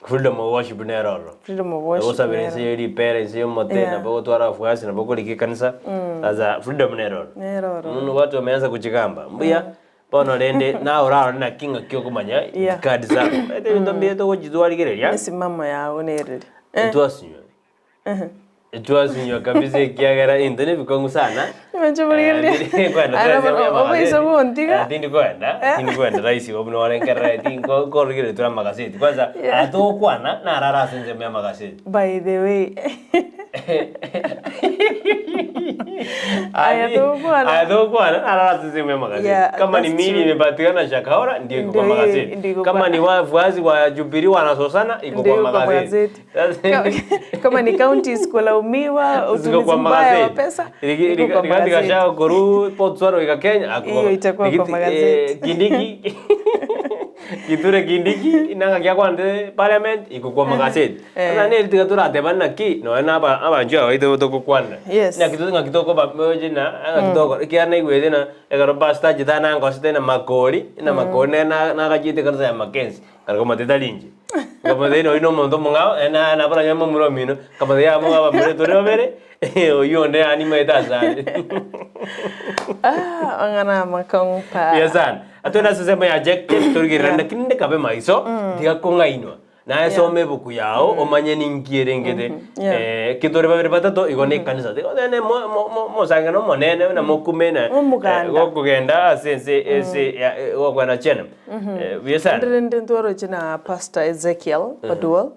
Freedom of worship nero ororo. Freedom of worship Ogosabera nero. ense ye ripera, ense y'omote, Yeah. nabo ogotwara abafuasi, nabo okorika ekanisa. Sasa freedom nero ororo. Nero ororo. Bono watu wameanza kuchigamba. Mbuya bono rende nawe orarore naki ng'aki okomanya Yeah. itikadi zabo. Omanyete ebinto mbiria togochitwarigereria. Esimamo yago nereri. Ntwasinywa. Twasinywa kabisa ekiagera into nebikong'u sana. Inche borigereria. Eh, kwenda Ara twasema bono, ya oboiso magazeti. bontiga. Eh, tindi kwenda, tindi kwenda rahisi igo buna ore nkerereti nko- nkorigereria tore amagazeti. Kwanza, Yeah. aya togokwana, narara ase ensemo ya amagazeti. By the way. Aya togokwana. Aya togokwana, narara ase ensemo ya amagazeti. Yeah, Kama ni that's mili true. imepatikana Shakahola, ndio iko kwa Ndio hiyo, magazeti. ndio iko kwa- Kama ni wafuasi wa Jubilee wanasosana, iko Ndio kwa iko kwa magazeti. magazeti. Kama ni counties kulaumiwa, Ziko utumizi kwa mbaya wa magazeti. pesa, Rigi- iko kwa Rigathi magazeti. Gachagua koru Botswana goika Kenya ako Hiyo itakuwa kwa Rigiti- magazeti. eh, Kindiki Kithure Kindiki nanga kiakwande parliament iko kwa magazeti. Eh. Sasa neri tiga torateba naki nonya na aba abanchwa abaito togokwanera. Yes. Naki to ng'aki tokoba moche na ng'aki tokora ekiagera naigwete na ekero pastor achete anangosete na makori na makori nere na nagachiete ekanisa ya Mackenzie. Kare komotebia tari inche. Nkamotebia nonya na omonto omong'ao, eh, na nabo nonye momura omino, nkamotebia yaya moga abamura tore babere, oyio onde yaani nimaete ase are. Ah, amang'ana amakong'u pa. Buya sana. Atwende ase ensemo ya Jack Jack torigerera Yeah. lakini ndekabe maiso, tiga kong'ainwa. Naye soma ebuku yao omanye ninki erengete. Yeah. Eh, ki tore babere batato igo na ekanisa. Tiga otebe mo- mo- mo- omosang'ano omonene buna mokume na Omoganda. eh, gokogenda ase ense ase ya gokwana chiana. Eh, buya sana. Rende rende ntwaroche na Pastor Ezekiel Oduol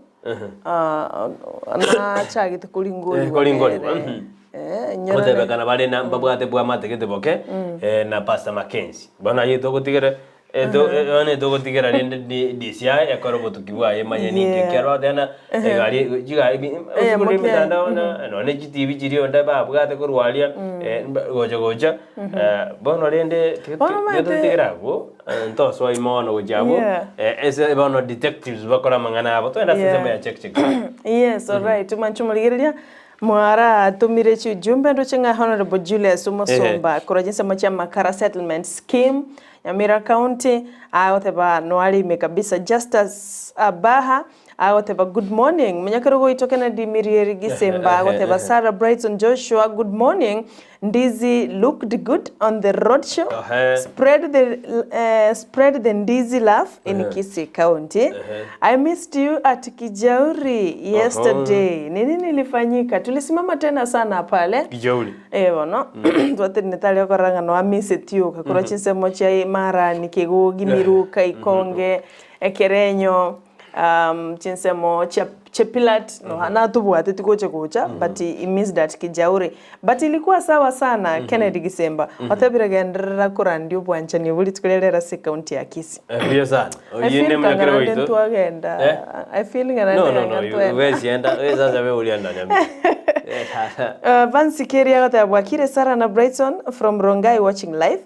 ah, nachagete Eh, koringorigwa koringorigwa, nere. mhm. Eh, nyorore. Gotebekana bare na mbabwate bwamate gete boke eh, na Pastor Mackenzie. Bono aye togotigera eh, to- eh, bono togotigera rende di- DCI ekore obotuki bwaye emanye ninki Yeah. ekero tena egari chigari bi- Eh, osigure mokia- emitandao na nonye chitibi chiria onde babwate korwa aria eh, mba- gocha gocha eh, bono rende tiga- Bono tiga omanyete- totigere abwo eh, ntosoa ime bono gochia abwo Yeah. eh, ase bono detectives bakore amang'ana abo togende ase Yeah. ensemo ya check check. Yes, alright. Mwanche omorigereria mwaratomire chiujumbe ndoche ng'a Honorable Julius Omosomba korwa chinsemo chia Makara Settlement Scheme Nyamira County agoteba noare ime kabisa Justus Abaha agoteba good morning Monyakero goito Kennedy Mirieri Gisemba agoteba Sarah Brighton Joshua good morning Ndizi looked good on the road show Ehe. Spread the, eh, spread the Ndizi love in Kisii County. I missed you at Kijauri yesterday. Ni nini ilifanyika? Tulisimama tena sana pale. Kijauri. Eh bono twatire tari okorora ng'a noamiseti oka korwa chinsemo chia Marani, Kegogi, Miruka, Ikonge, Ekerenyo um, chinsemo chia Chepilat no natobwate tigocha gocha but i missed at Kijauri but ilikuwa sawa sana Kennedy Gisemba otebire genderera korandia obwanchani obo rituko riria rero ase ecounty ya Kisii. Eh, buya sana. I Oyio feel ne kang'a mnyakere naende oito. ntwagenda Eh? I feel ng'a No, naende no, no. ng'a you- ntwenda. we sienda. We sasa we ulienda nyamira. Eh, sasa. Uh, Vance Kerry agoteba bwakire Sarah na Brighton from Rongai watching live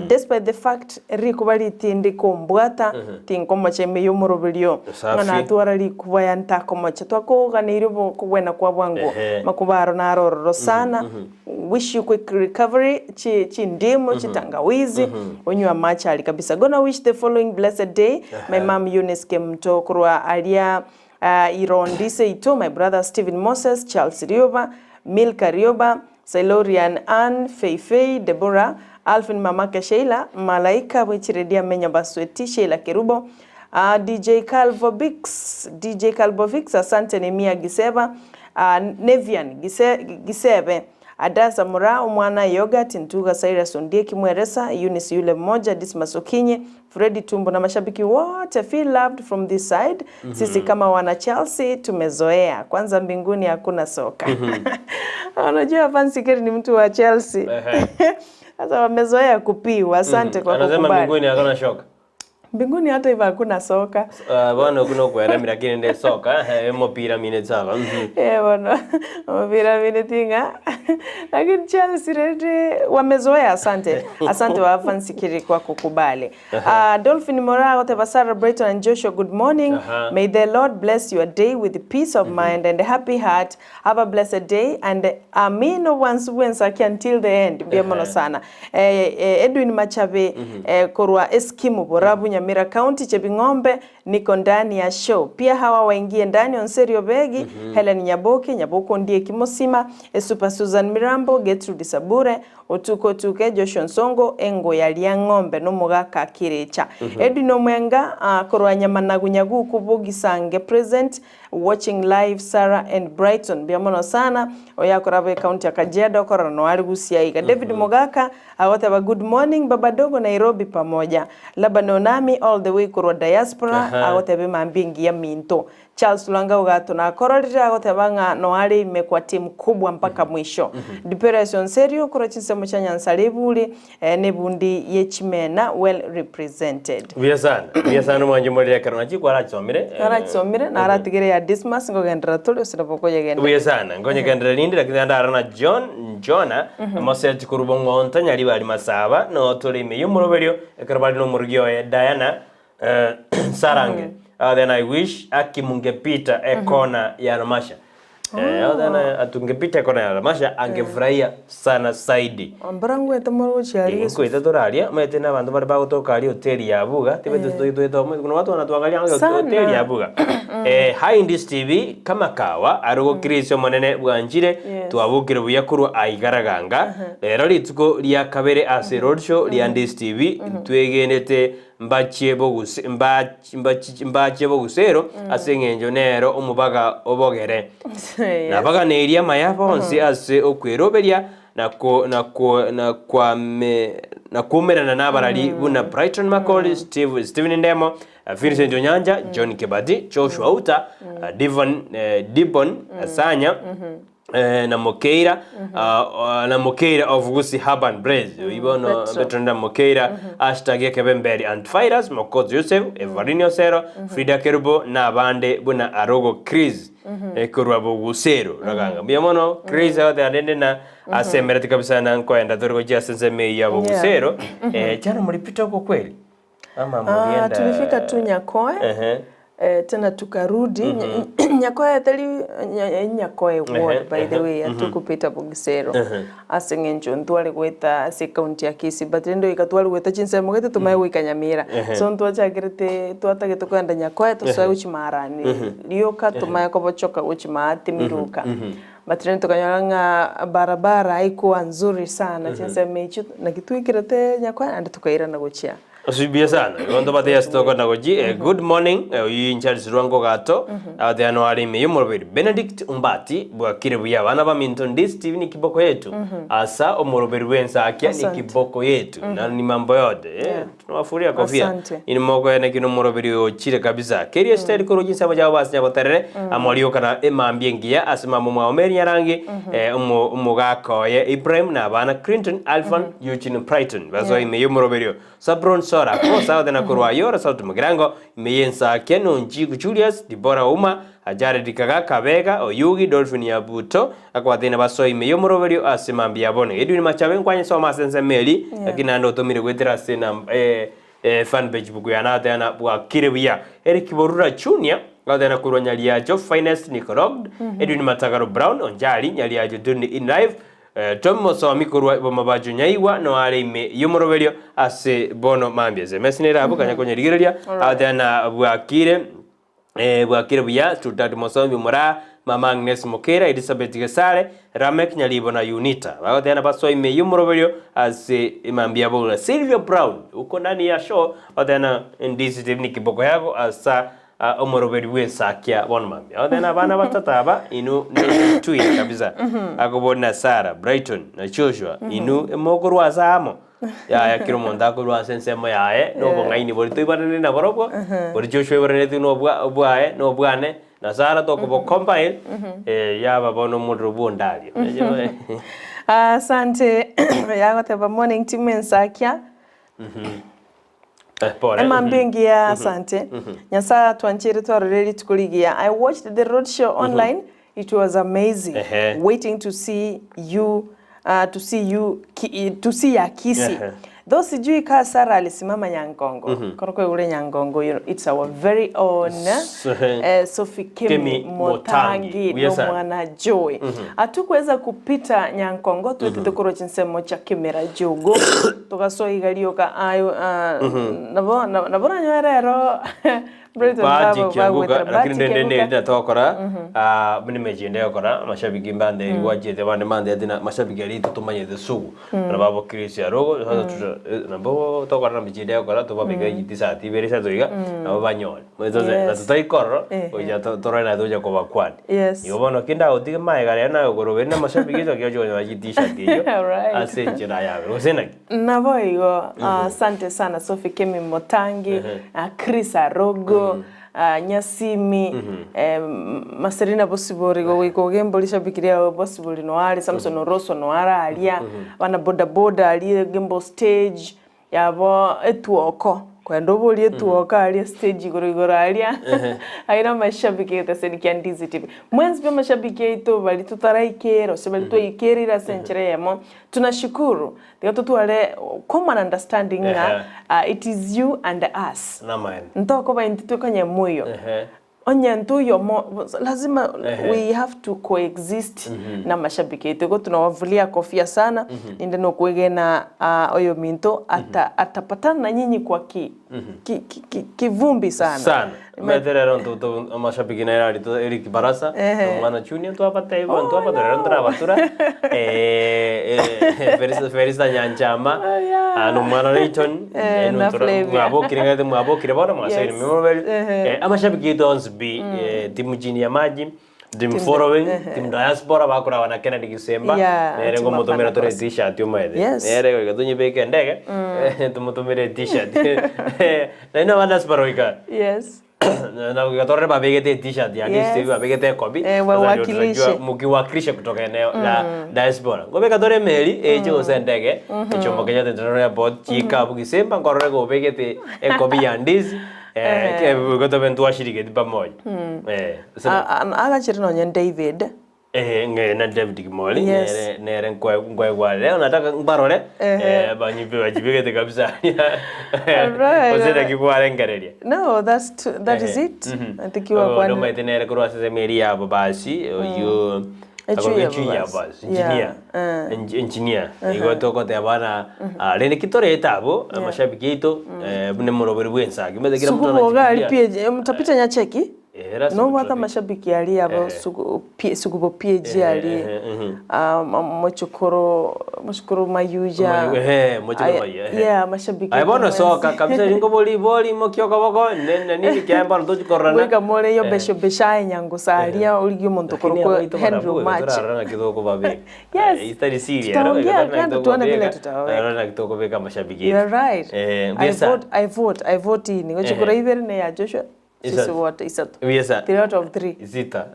despite the fact rikuba ritindi kombwata tinkomocha ime y'omoroberio Safi. ng'a natwara rikuba ya ntakomocha twakoganeirie obo kogwena kwa bwango Ehe. makuba aro naro ororo sana wish you quick recovery chi chindimu chitangawizi onywe amache aria kabisa gonna wish the following blessed day my mom Eunice Kemto korwa aria uh, Irondi Seito my brother Stephen Moses Charles Rioba Milka Rioba Silorian Ann Feifei Deborah Alvin Mamake Sheila Malaika bwechiredia Menya Basweti Sheila Kerubo uh, DJ Calvo Bix DJ Calvo Bix asante Nemia Giseba uh, Nevian Gise, Gisebe Adasa Mura Omwana Yogurt Ntuga Cyrus Ondieki Mweresa Eunice yule mmoja Dismas Okinyi Freddy Tumbo na mashabiki wote feel loved from this side. Sisi kama wana Chelsea tumezoea, kwanza mbinguni hakuna soka. Unajua Fancy Kerry ni mtu wa Chelsea. Ehe. Sasa wamezoea kupiwa. Asante kwa Anasema kukubali. mbinguni hakuna shoka. Mbinguni hata hivyo hakuna soka. Uh, bono kuno kweremera lakini nde soka eh, mopira mine sawa. Mhm. Eh, bono mpira minetinga lakini Chelsea rende wamezoea. Asante, asante wa Fancy Kiri kwa kukubali. Uh, Dolphin Mora Oteva Sarah Brayton and Joshua, good morning. Aha. May the Lord bless your day with peace of mind and a happy heart. Have a blessed day and amino once wensaki until the end. Mbia mono sana. Eh, eh, Edwin Machabe eh, korwa Eskimo Borabu Nyamira County Chebing'ombe niko ndani ya show. Pia hawa waingie ndani Onserio Begi, Helen Nyaboke, Nyaboko ndiye Kimosima, eh, Super Susan Mirambo, Gertrude Sabure, Otuko otuke Joshua Nsongo engoya ria ng'ombe nomogaka Kirecha Edwin Omwenga korwa Nyamanagu Nyaguku Bogisange present watching live Sarah and Brighton mbuya mono sana oyo akoraba ecounty ya Kajiado okorora noyo are gusia iga David Mogaka agoteba good morning baba dogo Nairobi pamoja Laban Onami all the way korwa diaspora agoteba emambia engiya minto Charles Lwanga Ogato nakororire agoteba ng'a noare ime kwa team kubwa mpaka mwisho. Diperes Onserio korwa chinsemo chia Nyansare eburi nebundi ye chimena well represented. Buya sana, buya sana omwancho morire ekero naki kwarachisomire. Narachisomire naratigere ya Dismas nkogenderera tore ase nabo okoyegendereria. Buya sana, nkonyegenderera rinde lakini ndara na John Jona moseti korwa bong'onto Nyaribari Masaba noo tore ime y'omoroberio ekero bare nomorugi oye Diana Sarange then I wish aki mungepita ekona ya Ramasha Eh, then atungepita ekona ya Ramasha angefurahia sana zaidi Mbora ngwete more gochia aria gesusu. Nkoeta toraria omanyete na abanto bare bagotoka aria hoteli ya Abuga tibete mm. toeta omanyete kuna watu wanatuangalia ng'a Sana. hoteli ya Abuga eh, hi Ndisi TV kama kawa arugo Chris omonene bwanchire Yes. twabokire buya korwa aigaraganga rero rituko ria kabere ase roadshow ria Ndisi TV ntwegenete Mbachie boguse, mba, mbachi, mbachie bogusero ase engencho nero omobaga obogere. Yes. Nabaganeirie amaya bonsi ase okweroberia na ko, na ko, na kwame, na koumerana nabarari buna Brighton Makori, Steve, Stephen Ndemo, Vincent Onyanja, John Kibati, Joshua Outa, Devon, eh, Dibon Sanya, Eh, na Mokeira ah, ah, na Mokeira of Gusii Urban Blaze mm, ibono Petro. Petro na Mokeira hashtag ekebemberi antivirus Mokozi Joseph Evarine Osero Frida Kerubo na abande buna Arogo Chris eh, korwa Bogusero raganga mbuya mono Chris agote rende na asemerete kabisa na nkoenda tore gochia ase ensemo eyio ya Bogusero eh, jana mlipita huko kweli ama Ah, mlienda tulifika tu Nyakoe Ehe. eh, tena tukarudi mm -hmm. Nyakoe tari nya- Nyakoe ward Ehe, by the way atukupita Bogisero ase eng'encho ntware goeta ase ekaunti ya Kisii but rende goika tware goeta chinsemo gete tomaye goika Nyamira so ntwachakerete twatagete kogenda Nyakoe tosoe gochia Marani rioka tomaye kobochoka gochia Maate Miruka but rende tokanyora ng'a barabara haikuwa nzuri sana chinsemo echio naki twaikerete Nyakoe naende tokairana gochia Osibie sana. Igo ntobate ase tokona gochi. Eh, good morning. Eh, oyi Charles Rwango Gato. Agotebi no are ime y'omoroberi. Benedict Umbati bwakire buya abana baminto ndi Steve ni kiboko yetu. Asa omoroberi bw'ensakia ni Asante. kiboko yetu. Na ni mambo yote. Eh, Yeah. tunawafuria kofia. Asante. Ini moko ene kino omoroberi ochire kabisa. Keria Esther korwa chinsemo chiabo base nyaboterere amorioka na emambia engiya ase mama omwabo Mary Nyarangi eh, omo- omogaka oye Ibrahim na abana Clinton, Alphan, Eugene Brighton. Basoa ime y'omoroberi oyo. Sabron Sora, Kosa Othena korwa Ayora, Sauti Mugirango, ime y'Ensakia, Nonchiku Julius, Dibora Ouma, Jared Kagaka Abega, Oyugi, Dolphin Nyabuto, akobateina basoe ime y'omoroberio ase mambia ya bono. Edwin Machabe nkwanye soma ase ensemo eri, lakini naende otomire goetera ase nam eh, eh, fan page buku yane agoteba na bwakire buya. Eric Borura Junior, agoteba korwa Nyariacho, Finest Nicorogd, Edwin Matagaro Brown, Onjari, Nyariacho Tuned in live, Tom mosomi korwa bomabacho nyaigwa noare ime y'omoroberio ase bono mambia. Sms nere abwo kanya konyerigereria agotebi na bwakire eh, bwakire buya Sultati mosomi omoraa mama Agnes Mokera Elizabeth Gesare Ramek Nyaribo na Unita bagoteba na basoa ime y'omoroberio ase mambia bono. Sylvia Brown uko ndani ya show bagoteba na ndisi ni kiboko yako asa Omoroberi bw'ensakia bono mambia agotebi na abana batato aba inwe netwin kabisa akobori na Sarah, Brighton na Joshua inwe emokorwa ase amo yaya kera omonto akorwa ase ensemo yaye na obong'aini boria toibaranire naborobwo boria Joshua aibaranetwe na obwa obwaye na obwane na Sarah tokobo combine yaba bono omorero bwa ondaria Asante yagoteba morning team ensakia. Eh, pole. Emambia engiya asante. Nyasaye atwancheire twarorire rituko rigiya. I watched the road show online. It was amazing. Ehe. Waiting to see you uh, to see you ki, to see ya Kisii. Ehe. Though sijui kaa Sarah alisimama Nyangongo. Mm -hmm. Koro ule Nyangongo, you know, it's our very own eh, Sophie Kemi, Kemi Motangi. Motangi Yes, sir. nomwana Joy. Atukuweza kupita Nyankongo twetete korwa chinsemo chia Kemera Jogo togasoa iga rioka ayo ah, nabo nabo nabo nanyoe rero. Brighton Bahati babo Kianguka, bagwetera lakini Bahati ndende Kianguka. neri natokora ah, buna emechi ende egokora amashabiki mbande gwachete abande mbande na mashabiki aria totomanyete sugu na babo Chris Arogo sasa tuta eh, nabo tokora na mechi ende egokora tobabeke chisati ibere isato iga nabo banyore sasa Yes. na totaikorora Ehe. gocha to- torore naye tocha kobakwani Yes. igo bono kende agotige maega rero naye okoroberi na amashabiki iso ogocha konyora chitishati eyio Alright. ase enchera yabe gose naki Nabo igo asante sana Sophie Kemi Motangi, Chris Arogo, Nyasimi, Maserina Bosibori goika ogembo rishabiki riao Bosibori noare, Samson Oroso noare aria, abana boda boda aria Gembo stage, yabo etuoko, kwenda oborie etuoko aria stage igoro igoro aria, aye na amashabiki egeteseni kia Ndizi TV. Mwensi pi amashabiki aito baria totaraikera gose baria twaikerire ase enchera eyemo, tunashukuru Tiga totware common understanding ng'a Ehe. it is you and us. Namaene. Ntokoba intwe twekanye moyo. Ehe. Onye ntoyomo lazima Ehe. we have to coexist na mashabiki aito. Igo tunawavulia kofia sana ninde nokwegena oyominto ata atapatana na nyinyi kwa ki ki ki ki kivumbi sana. Sana. Omanyete rero nto to amashabiki nere aria to Eric Barasa, Ehe. omwana Junior ntwabatebia Oh, ntwabatura rero no. ntarabatura Felista Felista Nyanchama, Oh, yeah. ah, na omwana Layton, Eh, na Flavia. mwabokire ng'aete mwabokire bono mwasoire Yes. memoroberi. Ehe. Amashabiki aito onsi pi, timu chini ya maji, team following, team diaspora bakoragwa na Kennedy Gisemba, Yeah, nere team ngomotomera tore Apana t-shirt omaete. Yes. Nere goika tonyebeke endege, tomotomere t-shirt. Naende aba diaspora goika Yes. na goika torore babegete e-t-shirt ya Yes. yes. babegete ekobi. Eh, Sasa ndio wawakilishe. tunajua mkiwakilisha kutoka eneo la diaspora. Ngobeka tore emeri eche gose endege, echomo Kenyatta International Airport, chikabu Gisemba nkorore gobegete ekobi ya ndizi. Eh, ke- gotobe ntwashirigeti pamoja. Eh, sasa- Agachire nonye David. Eh, ng'e na David Kimoli Yes. nere nere nkwe nkwe leo nataka mbarore eh banyipe bajibigete kabisa Alright, Gose alright. nakikwarengereria No, that's too, that is it. I think you are one. nomaete nere korwa ase emeri yabo basi oyo Echui yabo echui yabo basi. basi engineer Yeah, Engineer igo togoteba na rende ki torete abwo amashabiki aito buna omoroberi bwa ensagi omanyete kera omonto Sukubo gari anachikiria pia mtapita nyacheki. Eh, lazima No wata tutapita. mashabiki ali abo Ehe. suku pie sukubo PG ali. Ehe, mhm. Mochokoro mochokoro mayuja. Mayu- ehe, Mochokoro Aya- Mayuja, ehe. Yeah, mashabiki. Aye bono mwensi. soka kabisa ringo boli boli mokioka boko ne na nini kiaye bono tochikororana Goika more yo besho beshaye nyango saria origi omonto Lakini korokwa abaito Henry barabwo Omache. torarora naki tokobabeka. Yes. Itari serious. Tutaongea kando tuone vile tutaweka. Torarora naki tokobeka amashabiki You yetu. are right. Eh, I mbuya vote, I vote, I vote in. Ngochikora Ehe. ibere ne ya Joshua. Sisi Isatu. wote isato. Mbuya sana. 3 out of 3. Isita.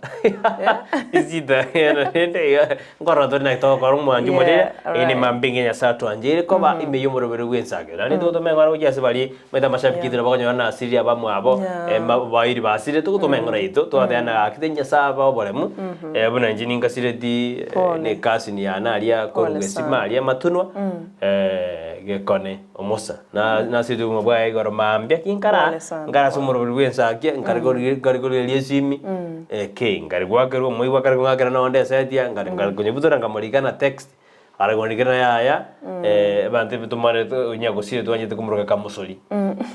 Isita. Rende nkorora tori naki togokora omwancho Yeah, morere alright. ene mambinge Nyasaye atwancheire koba ime y'omoroberi bw'ensake. Naende togotoma eng'ora gochia ase baria omanyete amashabiki Yeah. tari bakonyora nasirire abamwabo Yeah. bairi basirire togotoma eng'ora yaito twateba ng'a gaki tari Nyasaye abe oboremu buna inche ninkasireti Pole. na ecousin yane aria Pole korwa sana. gesima aria amatunwa gekone omosa. Na nasirete obogima bwaye igoro mambia ki nkara Pole sana, nkara ase omoroberi bw'ensakia nkare kori nkare korigereria esimi ki nkare goakerwa omoigwa akare kong'akera nonde esetia nkare nkare konyebutora nkamorika na text are kondikera yaya abanto ebi tomarete onya gosire twanyete komoroka kamosori.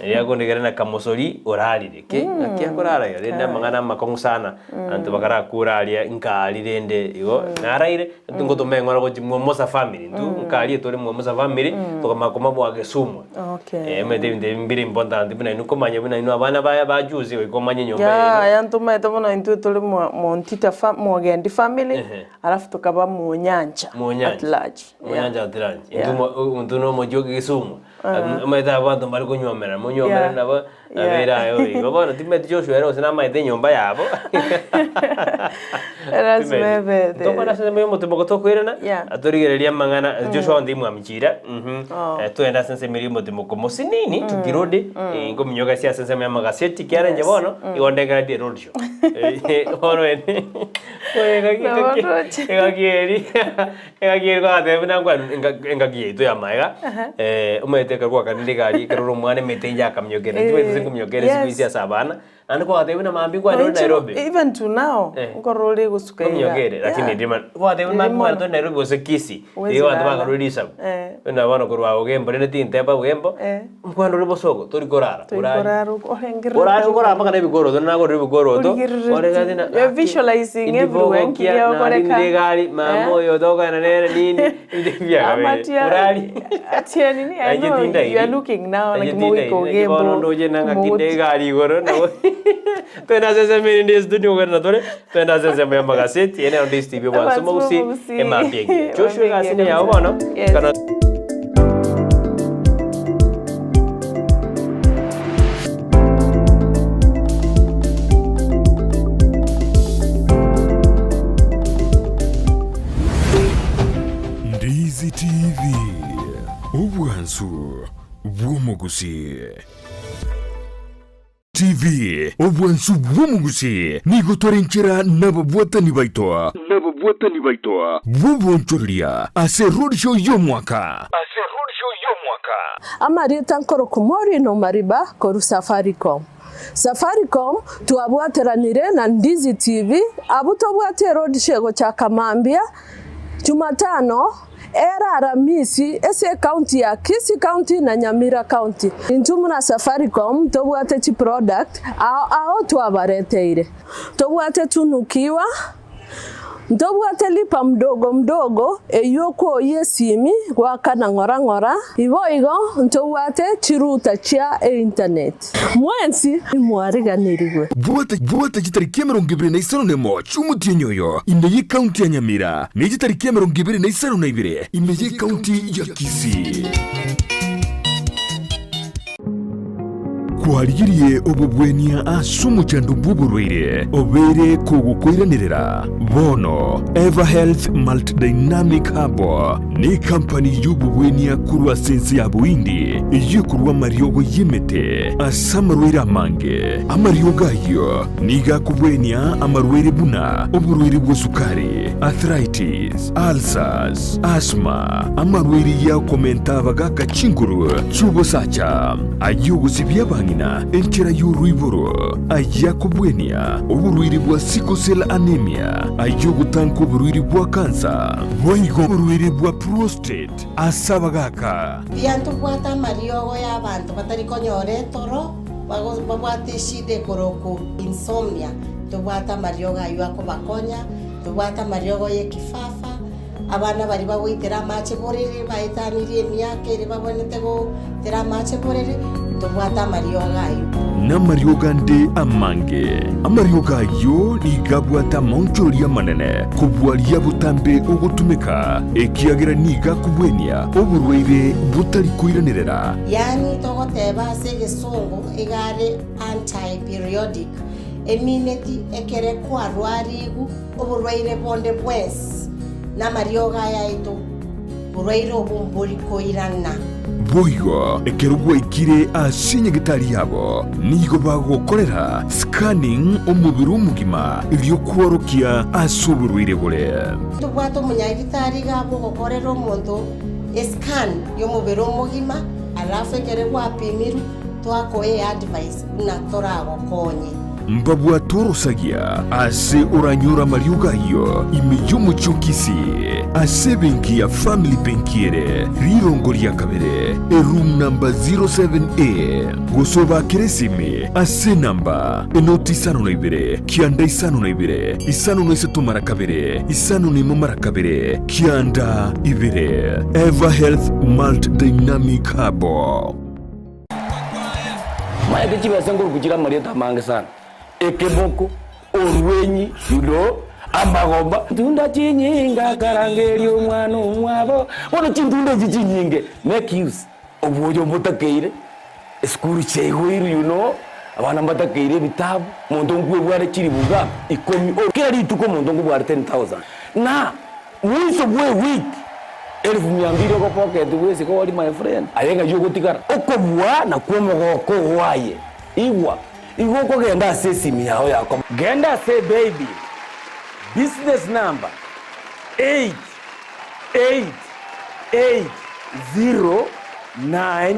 Erio akondikera na kamosori orarire ki ng'aki akorara iga rende amang'ana amakong'u sana abanto bakarakure aria nkaaria rende igo naraire ngotoma eng'ora gochia mwa Musa family intwe nkaaria tore mwa Musa family tokamanya komabua Kisumu. Okay. Omanyete ebinto ebi mbire important buna inwe komanya buna inwe abana ba ba juzi goika omanye enyomba Yeah, yaino. aya ntomaete bono intwe tore mwa Montita fa Mogendi family Ehe. alafu tokaba Monyancha at Monyancha. large. Yeah. Monyancha at large. Yeah. Intwe mo intwe na omochie o Kisumu. Omanyete abanto mbare konywomera monywomere Yeah. nabo Yeah. nabere aye igo bono timanyeti Joshua ere gose namaete enyomba yabo. Lazima Timanyeti. ebe the- Tokore ase ensemo ya omotimoko tokoirana Yeah. atorigereria amang'ana Joshua onde imwamichira Oh. twende ase ensemo eria omotimoko mosinini tukirudi nkominyoka ase ase ensemo ya amagaseti kiara inche Yes. bono igo ndengeretie eroad show bono ere Nabo ndoche. engaki eri engaki eri gwateba buna nkwa engaki yaito ya maega omanyete. Omanyete ekero gwakanire egari ekero ore omwana emete inche akaminyokera, nchibaete ase nkominyokera Yes. siku hizi ase abana, naende kwagatebia buna mambia nkwane ore Noinche Nairobi. even to now, Eh. nkorora ore gosuka iga. Nkominyokere, lakini Yeah. riri mono. Kwagatebia buna Riri mambia nkwane mono. tore Nairobi gose Kisii, Huwezi igo abanto lala. bakarure risabu. Eh. Buna bono korwa Ogembo rende tinteba Ogembo, Eh. nkwane ore bosongo, tori korara, Tori orari. korara orengerereti. Orare okorara mpaka na ebikoroto, nagorire ebikoroto, Origerereti. ore gati na You're visualizing indi everywhere, bogokia, nkiria narinire okoreka. egari, mama Eh. oyo tokogenda nere nini, ebinto ebiagabeire. Amatia- Orari. atia nini, I Nainche know tindairi. you are looking now, Nainche like mogoika tindairi, naki bono Ogembo, ndoche na ng'aki nde mogochi- egari igoro, nabo twende ase ensemo ere inde studio nkogenderera tore, twende ase ensemo ya amagaseti, ere nero Ndisi TV obwansu Obwansu mogusi, mogusi. emambia engiya. Joshua Emambia egasi engiya neyao bono, Yes. kana Ndizi TV, obwansu bw'omogusii. TV, obwansu bw'omogusii, nigo tore nchera nababwatani baito nababwatani baito bw'obonchoreria ase roadshow y'omwaka ase roadshow y'omwaka. Amarieta nkorokwa Maureen Omariba korwa Safaricom. Safaricom twabwateranire na Ndizi TV abwo tobwate eroadshow egochaka mambia Jumatano ere Aramisi ase ecounty ya Kisii County na Nyamira County. Intwe buna Safaricom tobwate chiproduct ao ao twabareteire. Tobwate Tunukiwa, Ntobwate lipa mdogo mdogo eyio okwoyia esimi goakana ng'ora ng'ora, iboigo ntobwate chiruta chia einternet. Mwensi imwariganirigwe. Bwata bwata chitariki 21 chi'omotienyi oyo ime y'ecounty ya Nyamira, ne chitariki 22 ime y'ecounty ya Kisii. Kwarigirie obobwenia ase omochando bw'oborwaire obeire kogokoiranerera? Bono Everhealth Multidynamic Herbal nekampani y'obobwenia korwa ase ense ya Bohindi eyio ekorwa amariogo y'emete ase amarwaire amange. Amariogo ayio nigo akobwenia amarwaire buna oborwaire bwa sukari, arthritis, ulcers, asthma, amarwaire y'okomenta abagaka chinguru chi'obosacha, ay'ogosibia abang'ina enchera y'oroiboro, ay'akobwenia oborwaire bwa sickle cell anemia, ay'ogotanka oborwaire bwa kansa, boigo oborwaire bwa prostate ase abagaka. Mbuya ntobwate amariogo y'abanto batari konyora etoro, babwate eshida ekorokwa insomnia, ntobwate amariogo ayio akobakonya. Tobwate amariogo y'ekifafa, abana baria bagoitera amache borere baetanirie emiaka ere babwenerete goitera amache borere, tobwate amariogo ayio. Namariogo ande amange. Amariogo ayio nigo abwate amaonchoria amanene kobua aria botambe ogotumeka, ekiagera nigo akobwenia oborwaire botari koiranerera. Yaani togoteba ase egesongo iga are anti-periodic. Emineti ekere kwarwarigwe oborwaire bonde bwensi namariogo aya aito, borwaire obo mbori koirana. Boigo ekero gwaikire ase enyagetari yabo, nigo bagokorera scanning omobere omogima erio kworokia ase oborwaire bore. Tobwate omonyagitari iga bogokorera omonto escan y'omobere omogima, alafu ekere gwapimirwe twakoa eadvice buna toragokonye. Mbabwate orosagia ase oranyore amariogo ayio ime y'omochie o Kisii, ase ebenki ya Family Benki ere rirongo ria kabere, eroom number 07A, gose obaakere esimi ase enamba enoti isano na ibere, kianda isano na ibere, isano na isato mara kabere, isano na imo mara kabere, kianda ibere. Ever Health Malt Dynamic Herbal. Maete chibesa nkoruku chire amarieta amange sana, ekeboko, orwenyi, you know, amagomba. Ntunda chinyinge akarangeria omwana omwabo, bono chintunda echi chinyinge make use obwoyo mbotakeire, esukuru chiaigoirwe you know, abana mbatakeire ebitabu, omonto nkwebware chilifu ngapi? Ikomi, kera rituko omonto nkobware 10,000 na mwiso bwa ewiki. Elfu mia mbili ogopocket bwesike ori my friend, aye ng'ai ogotigara? Okobua nakwo omogoko oo aye. Igwa, igo okogenda ase esimi yao ya kom. Genda ase ebaby, business number 8880. 9,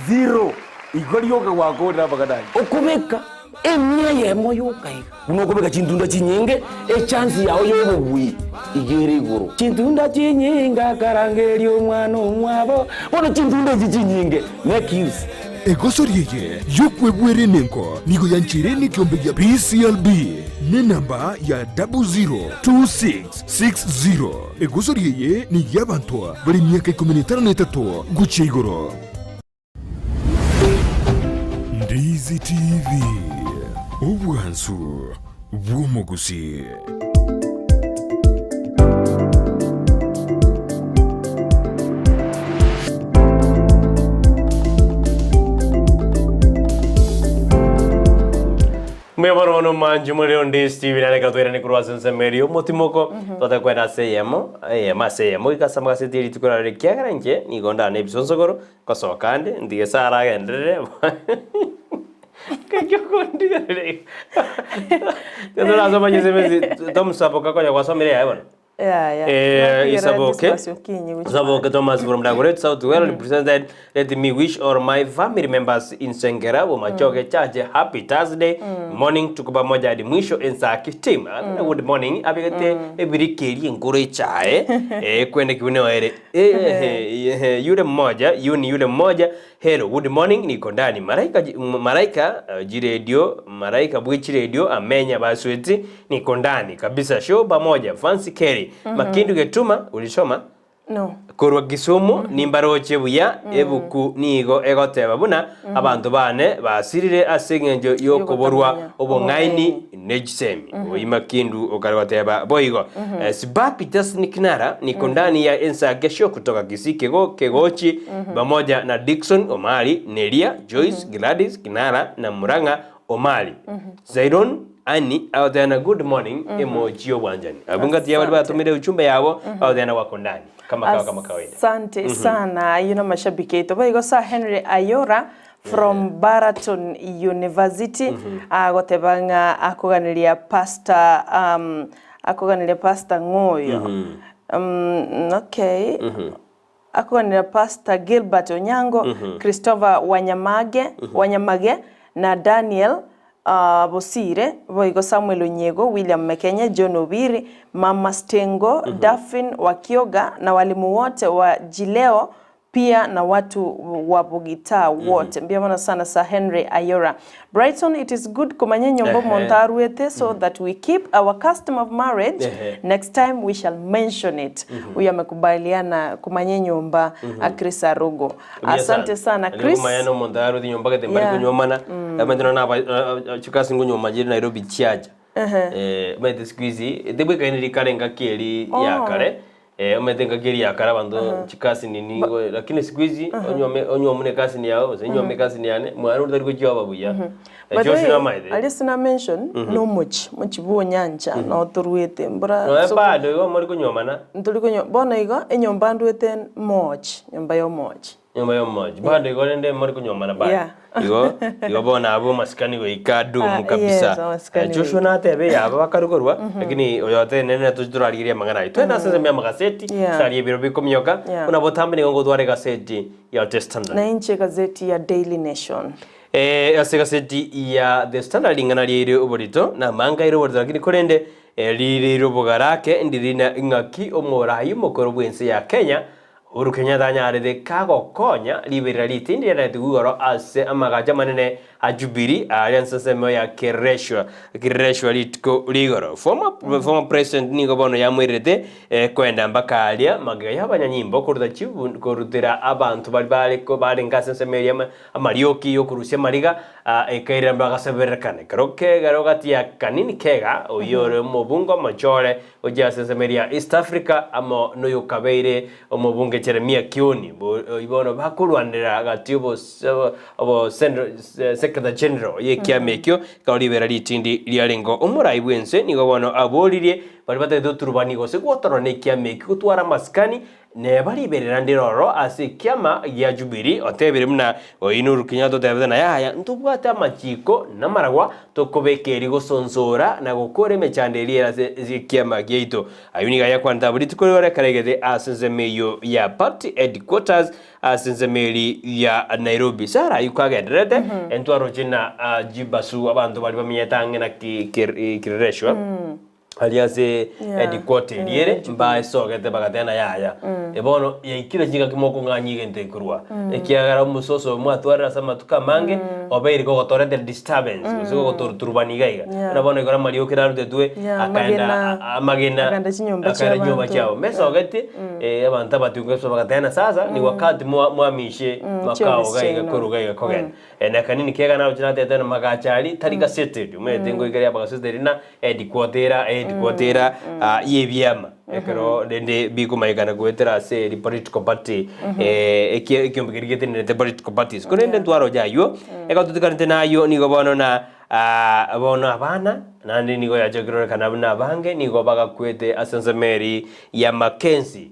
0. Igo rioka gwakorire amang'ana ayio. Okobeka emia eyemo yoka iga, buna okobeka chintunda chinyinge, echansi yao y'obobui iga ere igoro. Chintunda chinyinge akarangeria omwana omwabo, bono chintunda echi chinyinge, make use. Egosori eye y'okwebwera enengo nigo yancheire nekeombe gia PCLB nenamba ya 002660. Egosori eye ney'abanto bare emiaka ikomi na etano na etato gochia igoro. Ndizi TV, obwansu bw'omogusii. Mbuya mono bono omanche more onde Stephen are ekero twairane korwa ase ensemo eria omotimoko twataka kwenda ase eyemo eyemo ase eyemo goika ase amagaseti erituko rarero ekiagera inche nigo ndane ebisonsogoro Ngosoka ande, ntige Sara agenderere. Naki okondigereria iga? Torasoma chisemi Tom Saboke konya gwasomire yaye bono? Yaya. Eh, Natigera Isaboke. Dismas Okinyi gochia Saboke Thomas from Dagoretti South well represented. Let me wish all my family members in Sengera Bomachoge Church happy Thursday morning. Tuko pamoja hadi mwisho Ensaki team. Ah, Good morning. Abegete ebiriki eria enkoro echae. Eh, kwende kiune oere. Eeh yule mmoja yu ni yule mmoja hello good morning niko ndani maraika maraika jiredio maraika bwe chiredio amenya basweti niko ndani kabisa show pamoja Fancy Kelly Makindu Getuma ulisoma No. Korwa Kisumu nimbaroche buya ebuku nigo egoteba buna abanto bane basirire ase eng'encho y'okoborwa Yogotamanya obong'aini obong'aini. ne chisemi. Oyio Makindu okare goteba boigo. Sibaki Justin Kinara niko ndani ya Ensake Show kutoka Kisii Kego Kegochi pamoja na Dickson Omari, Neria, Joyce, Gladys, Kinara na Murang'a Omari. Zairon Annie agoteba good morning emoji y'obwanchani. Abwo ngati y'abaria Asante. batomire ujumbe yabo bagoteba wako ndani kama kawa kama kawaida. Asante sana ayio namashabiki aito boigo Sir Henry Ayora From Baraton University agoteba ng'a akoganeria pastor um, akoganeria pastor ng'oyo um, okay akoganeria pastor Gilbert Onyango, Christopher Wanyamage, Wanyamage na Daniel uh, Bosire, boigo Samuel Onyego, William Mekenye, John Obiri, Mama Stengo, Daphine Wakioga na walimu wote wa Jileo Pia na watu wa Bogitaa wote. Mbuya mono sana Sir Henry Ayora. Brighton it is good komanya enyomba omonto aruete so that we keep our custom of marriage next time we shall mention it. Huyo amekubaliana komanya enyomba Chris Arugo. Asante sana Chris. Komanya na omonto aruete nyomba gete mbari konywomana omanyete nonye na chikasi nkonyuoma chire Nairobi chiacha. Omanyete siku hizi tebwekaini rikare engaki eri ya kare. Eh, omanyete engaki eria ya kare abanto chikasini nigo lakini siku hizi onywome onywome na ekasini yao gose inywome ekasini yane mwana oria tari gochioba buya. By the Joshua way, namaete. aria sina mention nomochi, mochi bwa onyancha noo toruete mbora Noe so bado igo mori konywomana. ntori konyo bono igo enyomba ndwete mochi, nyomba ya omochi. Nyomba y'omochi. Bado igo rende more konyuomana bado. Yeah. Igo igo bono abwo amasikani goika adumu Ah, kabisa. yes, amasikani Eh, Joshua goika. natebe yaba bakarukorwa lakini oyo otenenere tochi torarigereria amang'ana ayio. Twende ase ensemo y'amagaseti, Yeah. ase ebiro bikomioka, Yeah. buna botambe nigo ngotwara egaseti ya The Standard. Na inche egazeti ya Daily Nation. Eh, ase egaseti ya The Standard ring'ana riaire oborito, namanga aire oborito lakini korende eh, riire obogarake ndiri na ing'aki omorai omokoro bw'ense ya Kenya Uhuru Kenyatta anyarete kagokonya riberera ritindi riaretigwe igoro ase amagacho amanene a Jubilee aaria ase ensemo ya Kileleshwa Kileleshwa rituko rigoro. Former, former president nigo bono yamoirerete eh, koenda mpaka aaria magega y'abanyanyimbo koruta chibu korutera abanto baria bare ko barenge ase ensemo eria ama amarioki yokorusia amariga ah, ekairera bagaseberekana. Ekero kegero gati ya Kanini Kega oyio ore omobunge omochore Gochia ase ensemo eria ya East Africa amo noyokabeire omobunge Jeremia Kioni, bono bakorwanera gati obo Secretary General y'ekiama ekio, ekero ribera ritindi riarenge omorai bw'ense nigo bono aboririe Baria batagete goturubania gose gwotorora nekiama eki gotwara amasikani, neba riberera ndire ororo ase ekiama gia Jubilee, otebire buna oino Uhuru Kenyatta otebete na yaya ntobwate amachiko namaragwa tokobeka eri gosonsora na gokora emechando eria ere ase ekiama giaito. Ayio nigo ayakwanete abwo rituko riria ekeregete ase ensemo eyio ya party headquarters ase ensemo eri ya Nairobi. Sarah ayio kagendererete, entwaroche na Jibasu abanto baria bamenyete ang'e na Kirereshwa. Aria ase Yeah. headquarter eria ere mbaesogete bagateba yaya bono yaikire chingaki mokong'anyia egento ekorwa ekiagera omososo oyo mwatwarire ase amatuko amange obeire kogotoretera disturbance gose kogotoruturubania iga iga Yeah. buna bono igoro amariogo kera arutetwe Yeah, akaenda amagena, amagena akaenda chinyomba akaenda chinyomba chi'abanto. chiabo mbesogetie abanto abatungu kabisa bagateba na sasa ni wakati mwa mwamishe makao chiofisi iga iga chiaino. korwa iga iga kogenda Na kanini kegana roche natete na magachari tari gaseteri omanyete ngoikeria abagaseteri na headquarter era headquarter era ah, y'ebiama ekero rende bikomayekana goetera ase eri political party eh, eki- ekiombe keria getenerete political parties korende ntwaroche aywo ekero totiganete na aywo nigo bono na ah, bono abana naende nigo yacha kerorekana buna abange nigo bagakwete ase ensemo eri ya Mackenzie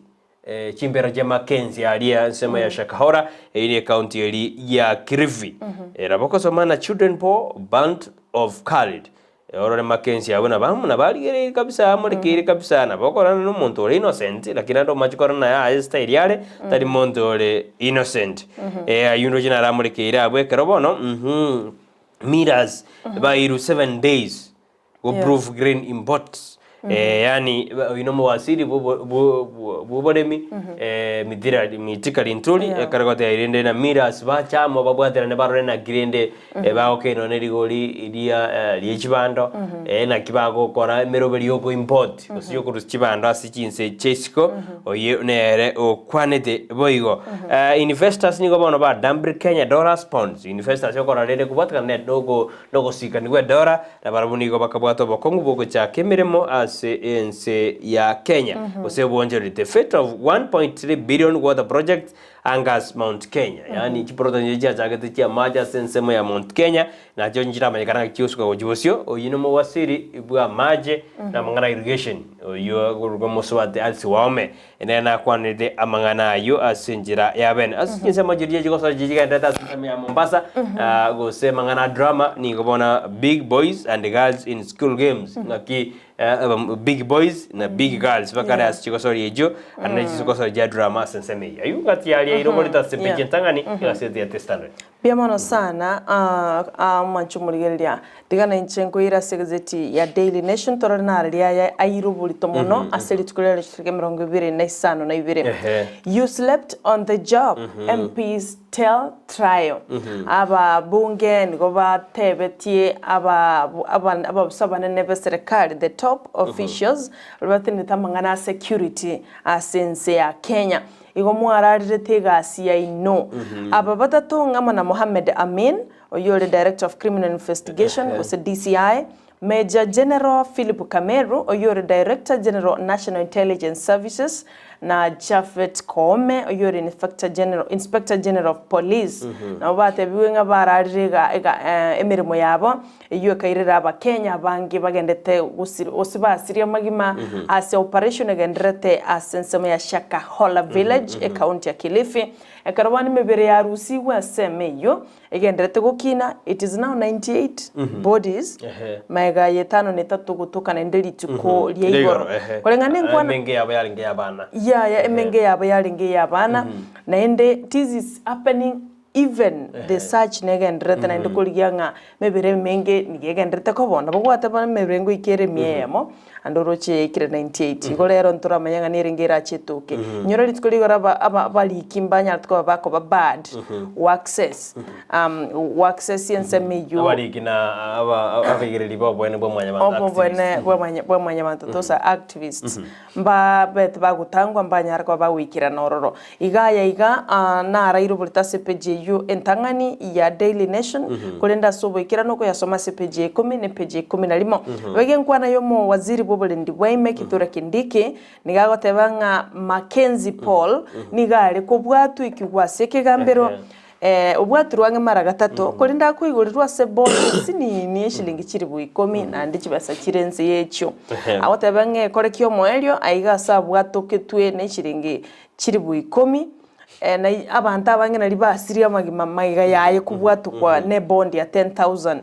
Chimbera chia Mackenzie aria ensemo ya Shakahola ere ekaunti eri ya Kilifi. Nabo okosoma na Children Poor Band of Khalid. Orore Mackenzie abwo nabo amo nabarigereiri kabisa amorekeire kabisa nabo okorana na omonto ore innocent lakini ande omache korana naye aye style are tari monto ore innocent. Aywo ndoche naramorekeire abwo ekero bono uhmm Millers bairwe 7 days. Go proof grain imports eh, yani oyo nomowasiri bw'oboremi eh, Mithira Mithika Linturi Yeah. ekero goteba rende na Millers bacha amo babwaterane barore naki rende eh, bagokenwa ne rigori ria eh, rie chibando eh, naki bagokora emeroberi ya okoimport gose ya okorusia chibando ase chinse chia isiko oyio nere okwanete boigo. Investors nigo bono ba dumped Kenya dollars bonds investors okora rende kobwatekana ne noko nogosikani gwe dollar Na barabwo nigo bakabwata obokong'u bw'ogochaka emeremo ase ense ya Kenya, gose obwonchoreri The fate of 1.3 billion water project angers Mount Kenya. Yaani chiproject echi chiachagete chi'amache ase ensemo ya Mount Kenya, nachio nchiramanyekana ng'a chigosuka gochia bosio. Oyio nomowasiri bw'amache na amang'ana a irrigation, oyio akorokwa Mosubati Alice Wahome. Nere nakwanerete amang'ana ayio ase enchera y'abene. Ase chinsemo chiria chigosoa chigenderete ase ensemo ya Mombasa, ah, gose amang'ana a drama, nigo bono big boys and girls in school games, ng'aki eh, abam- big boys na big girls bakare Yeah. ase chigosoria echio, ande chigosoria chia drama ase ensemo eyio. Ayio ng'ati yaria iroborete ase Yeah. peji entang'ani, egaseti ya The Standard. Mbuya mono sana ah, ah, omwanchi omorigereria. Tiga nainche nkoire ase egazeti ya Daily Nation torore naro riaye aire oborito mono ase rituko riaye richitariki emerongo ebere na isano na ibere. Ehe. You slept on the job, MPs tell trial. Ababunge nigo batebetie aba aba ababusa abanene b'eserekari, the top officials, baria batenenete amang'ana a security ase ense ya Kenya. Igo mwararirete egasi yaino. Aba batato ng'amo na Mohamed Amin, oyio ore Director of Criminal Investigation gose DCI, Major General Philip Kameru, oyio ore Director General National Intelligence Services, na Japhet Koome, oyio ore Inspector General, Inspector General of Police. Nabo batebigwe ng'a bararire ega ega emeremo yabo, eyio ekairera Abakenya abange bagendete gosiri gose basiria amagima ase operation egendererete ase ensemo ya Shakahola Village, ecounty ya Kilifi. Ekero bono emebere yarusigwe ase ensemo eyio, Egendererete gokina, it is now 98 bodies, Ehe. maega ya etano na etato gotoka naende rituko ria Ria igoro. igoro, ehe. Koreng'ana enkwana Emenge yabo yarenge ey'abana. yaya emenge yabo yarenge ey'abana, naende this is happening even the search negendererete naende korigia ng'a mebere emenge nigo egendererete koba nabo gwateba emebere ngoika ere emia eyemo, Ande oroche yaikire 98. Igo rero ntoramanya ng'a nerenge erache etoke. Inyora rituko rigoro aba aba abariki mbanyarete koba bakoba bad o access um o access ensemo eywo. Abariki na aba abaigereri b'oboene bwa mwanyabanto Oboene activists. bwa mwanya bwa mwanyabanto those are activists mbabete bagotangwa mbanyare koba bagoikerana ororo. Iga aya iga naraire oborito ase epeji eyio entang'ani ya Daily Nation, korende ase oboikeranu okoyasoma ase epeji ya ikomi na epeji ya ikomi na rimo. Boigo enkwana y'omowaziri bw'oborendi bwa ime Kithure Kindiki nigo agoteba ng'a Mackenzie Paul nigo are kobwatwa ekigwa ase ekegambero. Obwatirwe ang'e mara gatato, korende akoigorirwa ase bond esinini eshilingi chilifu ikomi, naende chibesa chire ense y'echio. Agoteba ng'a ekore ki'omoerio aiga ase abwatoketwe ne chilingi chilifu ikomi, na abanto abange naria basirie amagima magega yaye kobwatokwa ne bond ya 10,000.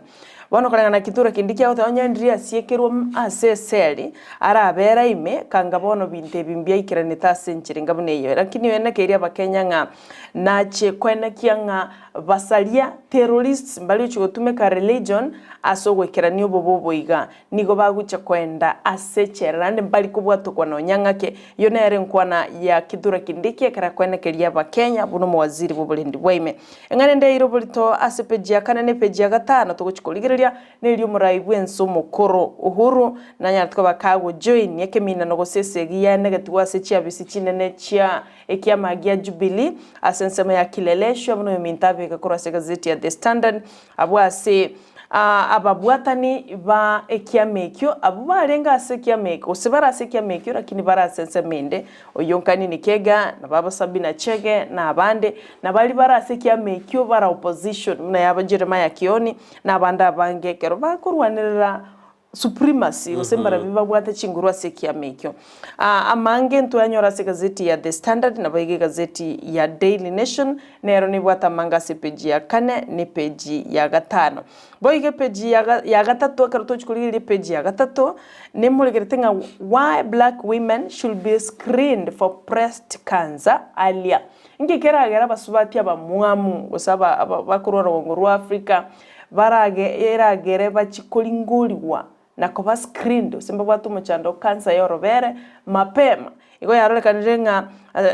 Bono koreng'ana na Kithure Kindiki agoteba onye ndiria asiekerwe ase eseli, arabere ime, kanga bono binto ebi mbiaikeranete ase enchera enga buna eyio. Lakini oenekeire Abakenya ng'a Nache koenekia ng'a basaria, terrorists, mbari gochia gotumeka religion ase ogoikerania obobe obo iga. Nigo bagochia koenda ase echela naende mbari kobwatokwa nonya ng'ake. Eyio nere enkwana ya Kithure Kindiki ekero akoenekeria Abakenya buna omowaziri bw'oborendi bwa ime. Eng'ana ende eire oborito ase epeji ya kane na epeji ya gatano togochia korigereria neria omorai bw'ense omokoro Uhuru nanyarete koba kagojoin ekeminano gose esegi yaenegetigwe ase chiabisi chinene chia Ekiama gia Jubilee ase ensemo ya Kileleshwa buna oyominto abeke korwa ase egazeti ya The Standard, abwo ase ababwatani ba ekiama ekio abwo barenge ase ekiama ekio gose bare ase ekiama ekio lakini bare ase ensemo ende, oyio Nkanini Kega, na baba Sabina Chege na abande, na baria bare ase ekiama ekio bare opposition buna yaba Jeremiah Kioni na abande abange ekero bakorwanerera supremacy gose mbarabwo babwate chinguru ase ekiama ekio. Amange ntwanyora ase egazeti ya The Standard naboigo egazeti ya Daily Nation nero nebwate amange ase epeji ya kane na epeji ya gatano. Boigo epeji ya ya gatato ekero tochi korigereria epeji ya gatato nemoregerete ng'a why black women should be screened for breast cancer earlier. Inki keragere abasubati abamwamu gose aba aba bakorwa rogongo rwa Africa Barage eragere bachie koringorigwa na koba screened gose mbabwate omochando o cancer ya orobere mapema. Igo yarorekanire ng'a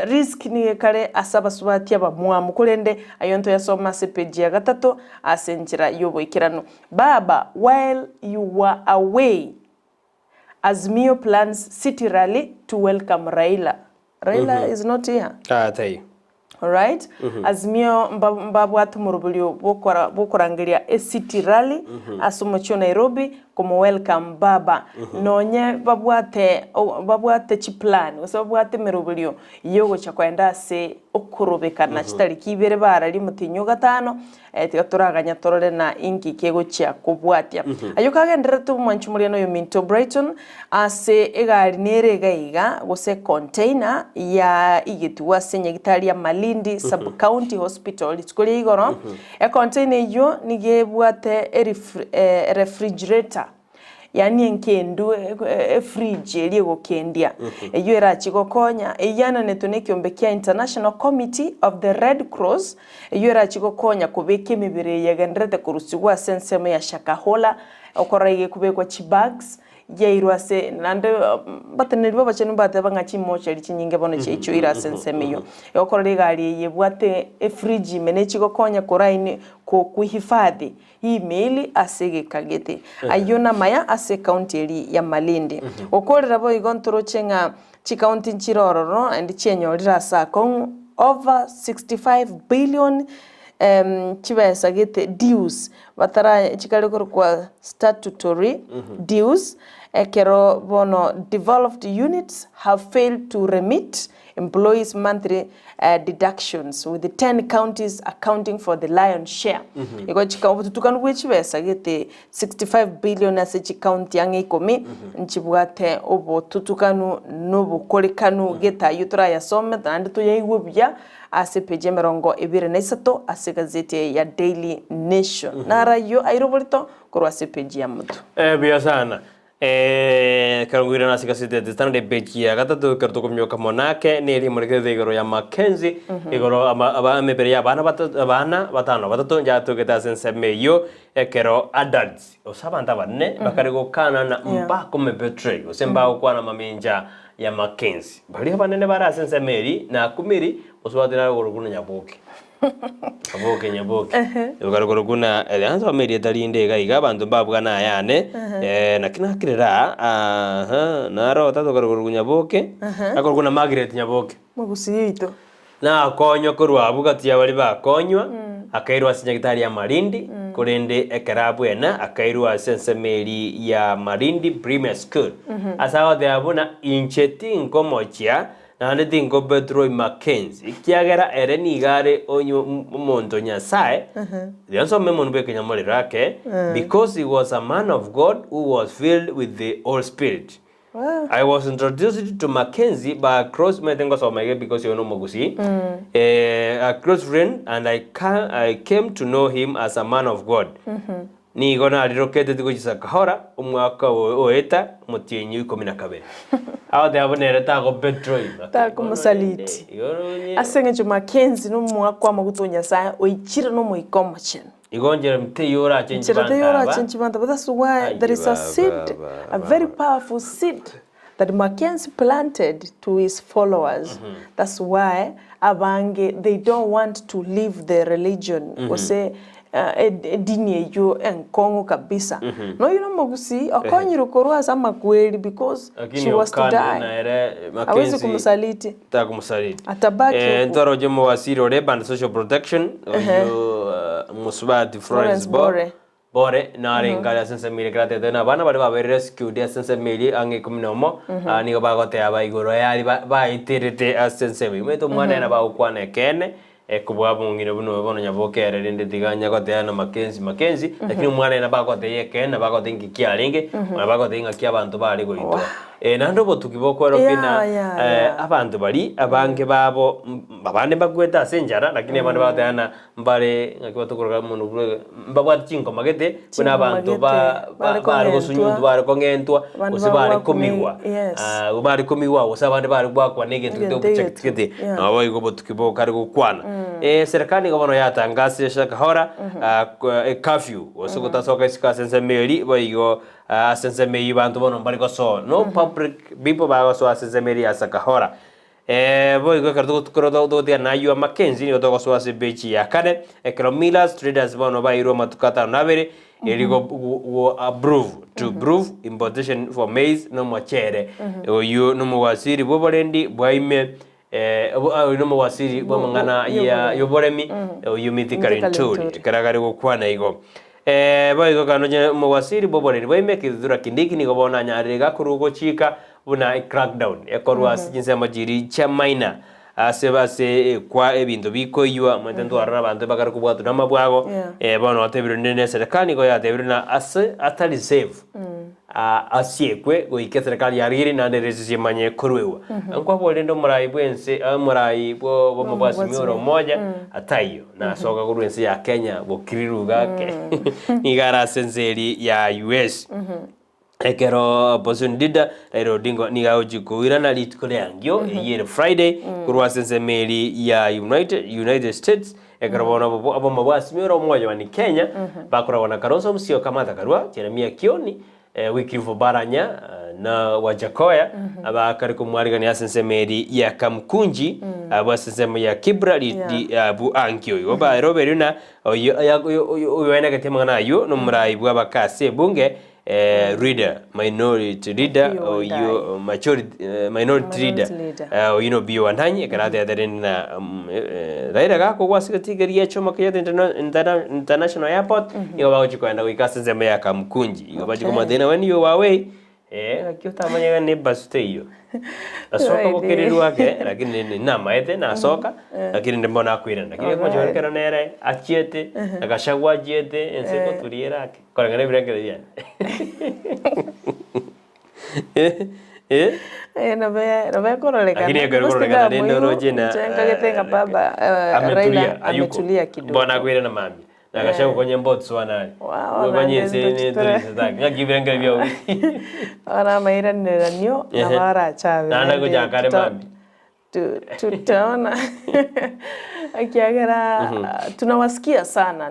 risk nigo ekare ase abasubati abamwamu korende ayio ntoyasome ase page ya gatato ase enchera y'oboikeranu. Baba while you were away Azimio plans city rally to welcome Raila. Raila is not here. Ah, taiyo. Alright? Azimio mba- mbabwate omoroberio bw'okora bw'okorangeria ecity rally ase omochie o Nairobi komo welcome baba. Nonye babwate o- babwate chiplan gose babwate emeroberio yogocha koenda ase okorobekana chitariki ibere bararie omotienyi o gatano, Tiga toraganya torore na inki kegochia kobwatia. Ayio kagendererete omwanchi omoriano oyominto Brighton ase egari nere iga iga gose econtainer ya igetigwe ase enyagitari ya Malindi Sub County Hospital rituko ria igoro. Econtainer eyio nigo ebwate erefrigerator. Yaani enkendu efridge eria egokendia, eyio erachie gokonya, eyio yananetwe na ekiombe kia International Committee of the Red Cross, eyio erachie gokonya kobeka emebere eye egendererete korusigwa ase ensemo ya Shakahola, okorora iga ekobekwa chibags, yairwa ase naende abateneneri b'abachenu mbateba ng'a chimochari chinyinge bono chiaichoire ase ensemo eyio. Egokorora egari eye ebwate efridge ime nechigokonya koraini kokuhifadhi Email ase egeka gete. Ayio namaya ase ekaunti eria ya Malindi. Gokorera boigo ntoroche ng'a chikaunti nchire ororo naende chienyorire ase akong'u over 65 billion chibesa gete dues batara chikare korokwa statutory dues ekero bono devolved units have failed to remit employees monthly deductions with the 10 counties accounting for the lion share. Igo chika obotutukanu bwe chibesa gete 65 billion ase chikaunti ang'e ikomi nchibwate obotutukanu na obokorekanu gete ayio torayasome naende toyaigwe buya ase epeji emerongo ebere na isato ase egazeti eye ya Daily Nation. Naro ayio aire oborito korwa ase epeji ya motwe. Buya sana. Ekero nkoirana ase egaseti ya The Standard epeji ya gatato ekero tokomioka monake neri emorekerete igoro ya Mackenzie igoro ama aba emebere ya abana batato abana batano batato yatogete ase ensemo eyio ekero adults gose abanto abanene bakare gokana na Yeah. mbakome betray gose mbagokwana mamincha ya Mackenzie. Baria abanene bare ase ensemo eri nakumiri gose batari igoro buna Nyaboke. Nyaboke nyaboke. Okare korokwa buna ansome erieta rinde iga iga abanto mbabwane ayane naki nakirera aa aha naro tata okare korokwa Nyaboke akorokwa na Margaret Nyaboke. Mogusii oito. Nakonywa korwa abwo gati ya baria bakonywa, akairwa ase nyagetari ya Malindi, korende ekero abwena akairwa ase ensemo eria ya Malindi Premier School. Ase agoteba buna inche tinkomochia. Naende tinkobetroi Mackenzie, ekiagera ere nigo are onye omonto o Nyasae, riria nsome omonwe bw'ekenyamorero ake, because he was a man of God who was filled with the Holy Spirit. I was introduced to Mackenzie by a close omanyete ngosoma iga because oyo nomogusii, eh, a close friend and I, ca- I came to know him as a man of God. Nigo narirokete gochia Sakahora omwaka oeta omotienyi o ikomi na kabere. Agoteba buna ere tagobetroi. Takomosaliti. Ase eng'encho Mackenzie nomoakwa amaguta o Nyasae oichire n'Omoika Omochenu. Igo nchera teiyo orache Nchera teiyo nchibanta aba. orache nchibanta aba. That's why there is a seed, a very powerful seed that Mackenzie planted to his followers. That's why abange they don't want to leave the religion gose edini eyio enkong'u kabisa. Noyo nomogusii okonyirwe korwa ase amakweri because Lakini she was to okande die. naere Hawezi Mackenzie kumusaliti. takomosaliti. Atabaki Eh, huku. ntoroche omowasiri ore Band Social Protection oyio eh, Mosubati Florence Florence Bo Bore. Bore narenge aria ase ensemo eria ekero atebete ng'a abana baria babeire rescued ase ensemo eria ang'e ikomi na omo, nigo bagoteba igoro yaria baeterete ase ensemo eyio. Omanyete omwana ere nabo agokwana ekeene, kobua omong'ina buna oyo bono nyaboke ere rende tiga anya goteba na Mackenzie Mackenzie, lakini omwana ere nabo agotebia ekeene, nabo agotebia inki kiarenge, nabo agotebia ng'aki abanto bare goitwa. Naende obotuki bokwerokia ng'a abanto baria abange babo abande mbakwete ase enchara, lakini abande bagoteba ng'a Mbare ng'aki batokoroka omonto buna mbabwate chinkoma gete buna Chinkoma abanto gete, ba bare ba bare gosunyuntwa kong'entwa, bare kong'entwa abande gose bare bagwakwa komigwa ne yes. Ah, bare komigwa gose abande bare goakwa na egento gete Egento object egetu, gete yeah. nabo igo obotuki bokare gokwana. Serikali igo bono yatangasire Shakahola ecurfew gose gotasoka isiko ase ensemo eria boigo ase ensemo eyio banto bono mbari gosoa no public people bagosoa ase ensemo eria ya Shakahola. Boigo ekero togotukora togotiga nayio amakenzi nigo togosoa ase epeji ya kane, ekero Millers Traders bono bairwe amatuko atano na abere eri go go approve to approve importation for maize na omochere. Oyio nomowasiri bw'oborendi bwa ime oyo nomowasiri bw'amang'ana ya y'oboremi oyio Mithika Mithika Linturi Linturi. ekero akare gokwana igo. Boigo ekero nonye omowasiri bw'oboreri bwa ime Kithure Kindiki nigo bono anyarire iga korwa ogochika buna ecrackdown ekorwa ase chinsemo chiria chia Maina ase ase kwa ebinto bikoiywa omanyete ntwarora abanto bakare kobwatwa na amabwago Yeah. bono otebire rende na eserekari nigo yatebire na ase atari safe asiekwe goika eserekari yarigerie naende erese emanye korwegwa. Nkwabua rende omorai bwa ense omorai bwo bw'omobwasi ore omoja ataiyo nasoka korwa ense ya Kenya bokiriru gake nigo are ase ense eria ya US. Ekero opposition leader Raila Odinga nigo agochia koirana rituko riangio eyio ere Friday korwa ase ensemo eria ya United, United States ekero bono obo obomo bwa Azimio la Umoja One Kenya bakoragwa na Kalonzo Musyoka, Martha Karua, Jeremiah Kioni, Wycliffe Oparanya na Wajackoyah abakare komwarigania ase ensemo eria ya Kamkunji abwo ase ensemo ya Kibra ri, ri, abwo ankio igo baroberio na oyo oyo oyo oyoenegetie amang'ana ayio nomorai bw'abakasi ebunge Leader, minority leader, Opiyo oyio majority, minority leader, Minority leader. oyio na Opiyo Wandanyi, ekero atebete rende na Raila gakogwa ase egetii keria gia Jomo Kenyatta Interna- International Airport, nigo bagochia kogenda goika ase ensemo ya Kamkunji. Igo bachia Okay. komotebi when you are away, ng'aki otamanya ng'a ne ebus teiyo. Asoka Right. bokererwa ake, lakini namaete nasoka, lakini rende mbono akoirana. Lakini Alright. omochie ekero nere achiete, na Gachagua achiete, ense egoturia ere ake. Koreng'ana ebirengererio biane. Eh? Eh, nabo nabo ekororekana. Lakini ekero Gose ekororekana rende tindamoigwa, oroche na inche nkagete ng'a baba ametulia Raila ayuko. ametulia kidogo. Bono akoirana mambia. Na Gachagua konye Botswana are. Wow, Konye naende ense ntochitore. neturisa take. Ng'aki ebirengererio biao biri. Bono amairaneranio nabo arachabe Naende naende agochaka are tuta- mambia. Tutaona ekiagera tunawasikia sana,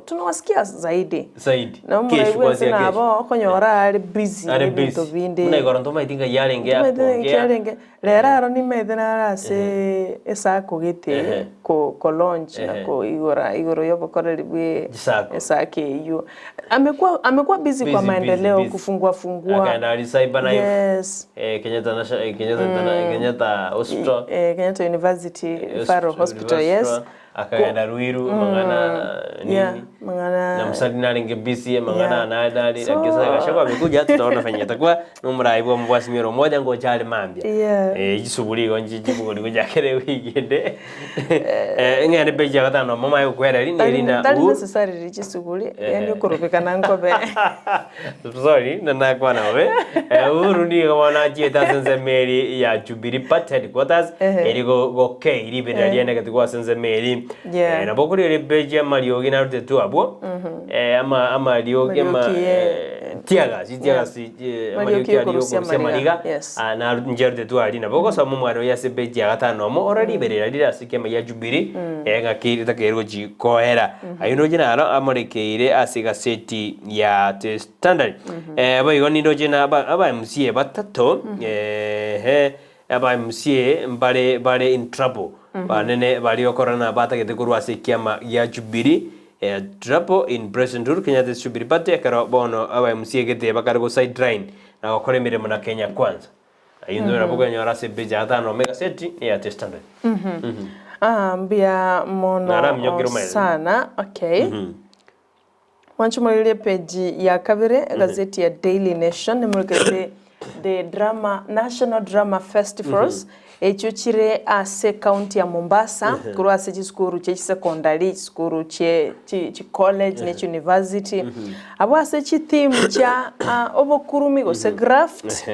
tunawasikia zaidi Zaidi. Na Kesho omoraibu kwanzia ense kesho. nabo okonyora are busy Are nebinto busy. binde. Buna igoro ntomaeti ng'ai arenge Ntomaete ng'ai akongea. arenge. Rero aro nimaete nare ase esacco gete Ehe. ko ko launch na Ehe. koigora igoro ya obokoreri bwe Chisacco. esacco eywo. Amekuwa amekuwa busy kwa Busy, busy, maendeleo busy. kufungua fungua. Akaenda ari cyber knife. Yes. Eh, Kenyatta National, eh, Kenyatta, Interna- Kenyatta Hospital. Eh, Kenyatta University Referral Hospital, yes. University. Akagenda Ruiru amang'ana Yeah, nini amang'ana na Musalia narenge busy amang'ana Yeah. nare nare So- lakini sasa Gachagua amekuja tutaona venye itakuwa na omorai bwa omobwasi ore omoja ngocha are mambia Yeah. Eh, chisuguri igo nchi chibogori gochakera ewiki ende Eh, ng'ende page ya gatano omo maye gokwereri neri na Tari u necessarily chisuguri, yaani okorobekana nkobe. Sorry, na nakwana bobe. Eh, Uhuru nigo bono achiete ase ensemo eri ya Jubilee Party headquarters Ehe. eri go- gokei riberera rianegete kwa ase ensemo eri. Yeah. Eh, nabo okorigereria epeji amariogi narutetwe abwo. Eh, ama amariogi ama Mariogi, eh, teargas, teargas, eh, Mariogi amariogi aria yokorusia okorusia amariga. amariga. Yes. Ah, naru- nchiarutetwe aria nabo ogosoma omwana oyo ase epeji ya gatano omo ore riberera rire ase ekiama gia Jubilee eh, ng'aki ritakeire gochi koera. Ayio ndoche naro amorekeire ase egaseti ya The Standard. Eh, boigo nindoche na aba aba MCA batato eeh aba MCA mbare bare in trouble banene baria okorora batagete korwa ase ekiama gia Jubilee eh, trouble in President Uhuru Kenyatta's Jubilee Party ekero bono aba MCA gete bakare go sideline na gokora emeremo na Kenya Kwanza. Ayio intwe nabo okonyora ase epeji ya gatano ime egaseti ya The Standard. Ah, mbuya mono Naraminyokire omaene. sana okay Mwanchumoririe page ya kabere egazeti ya Daily Nation nemorokete the drama National Drama Festivals echio chire ase county ya Mombasa korwa ase chisukuru chie chisecondary chisukuru chie chi chi college ne chi university abwo ase chitheme chia ah, obokurumi gose graft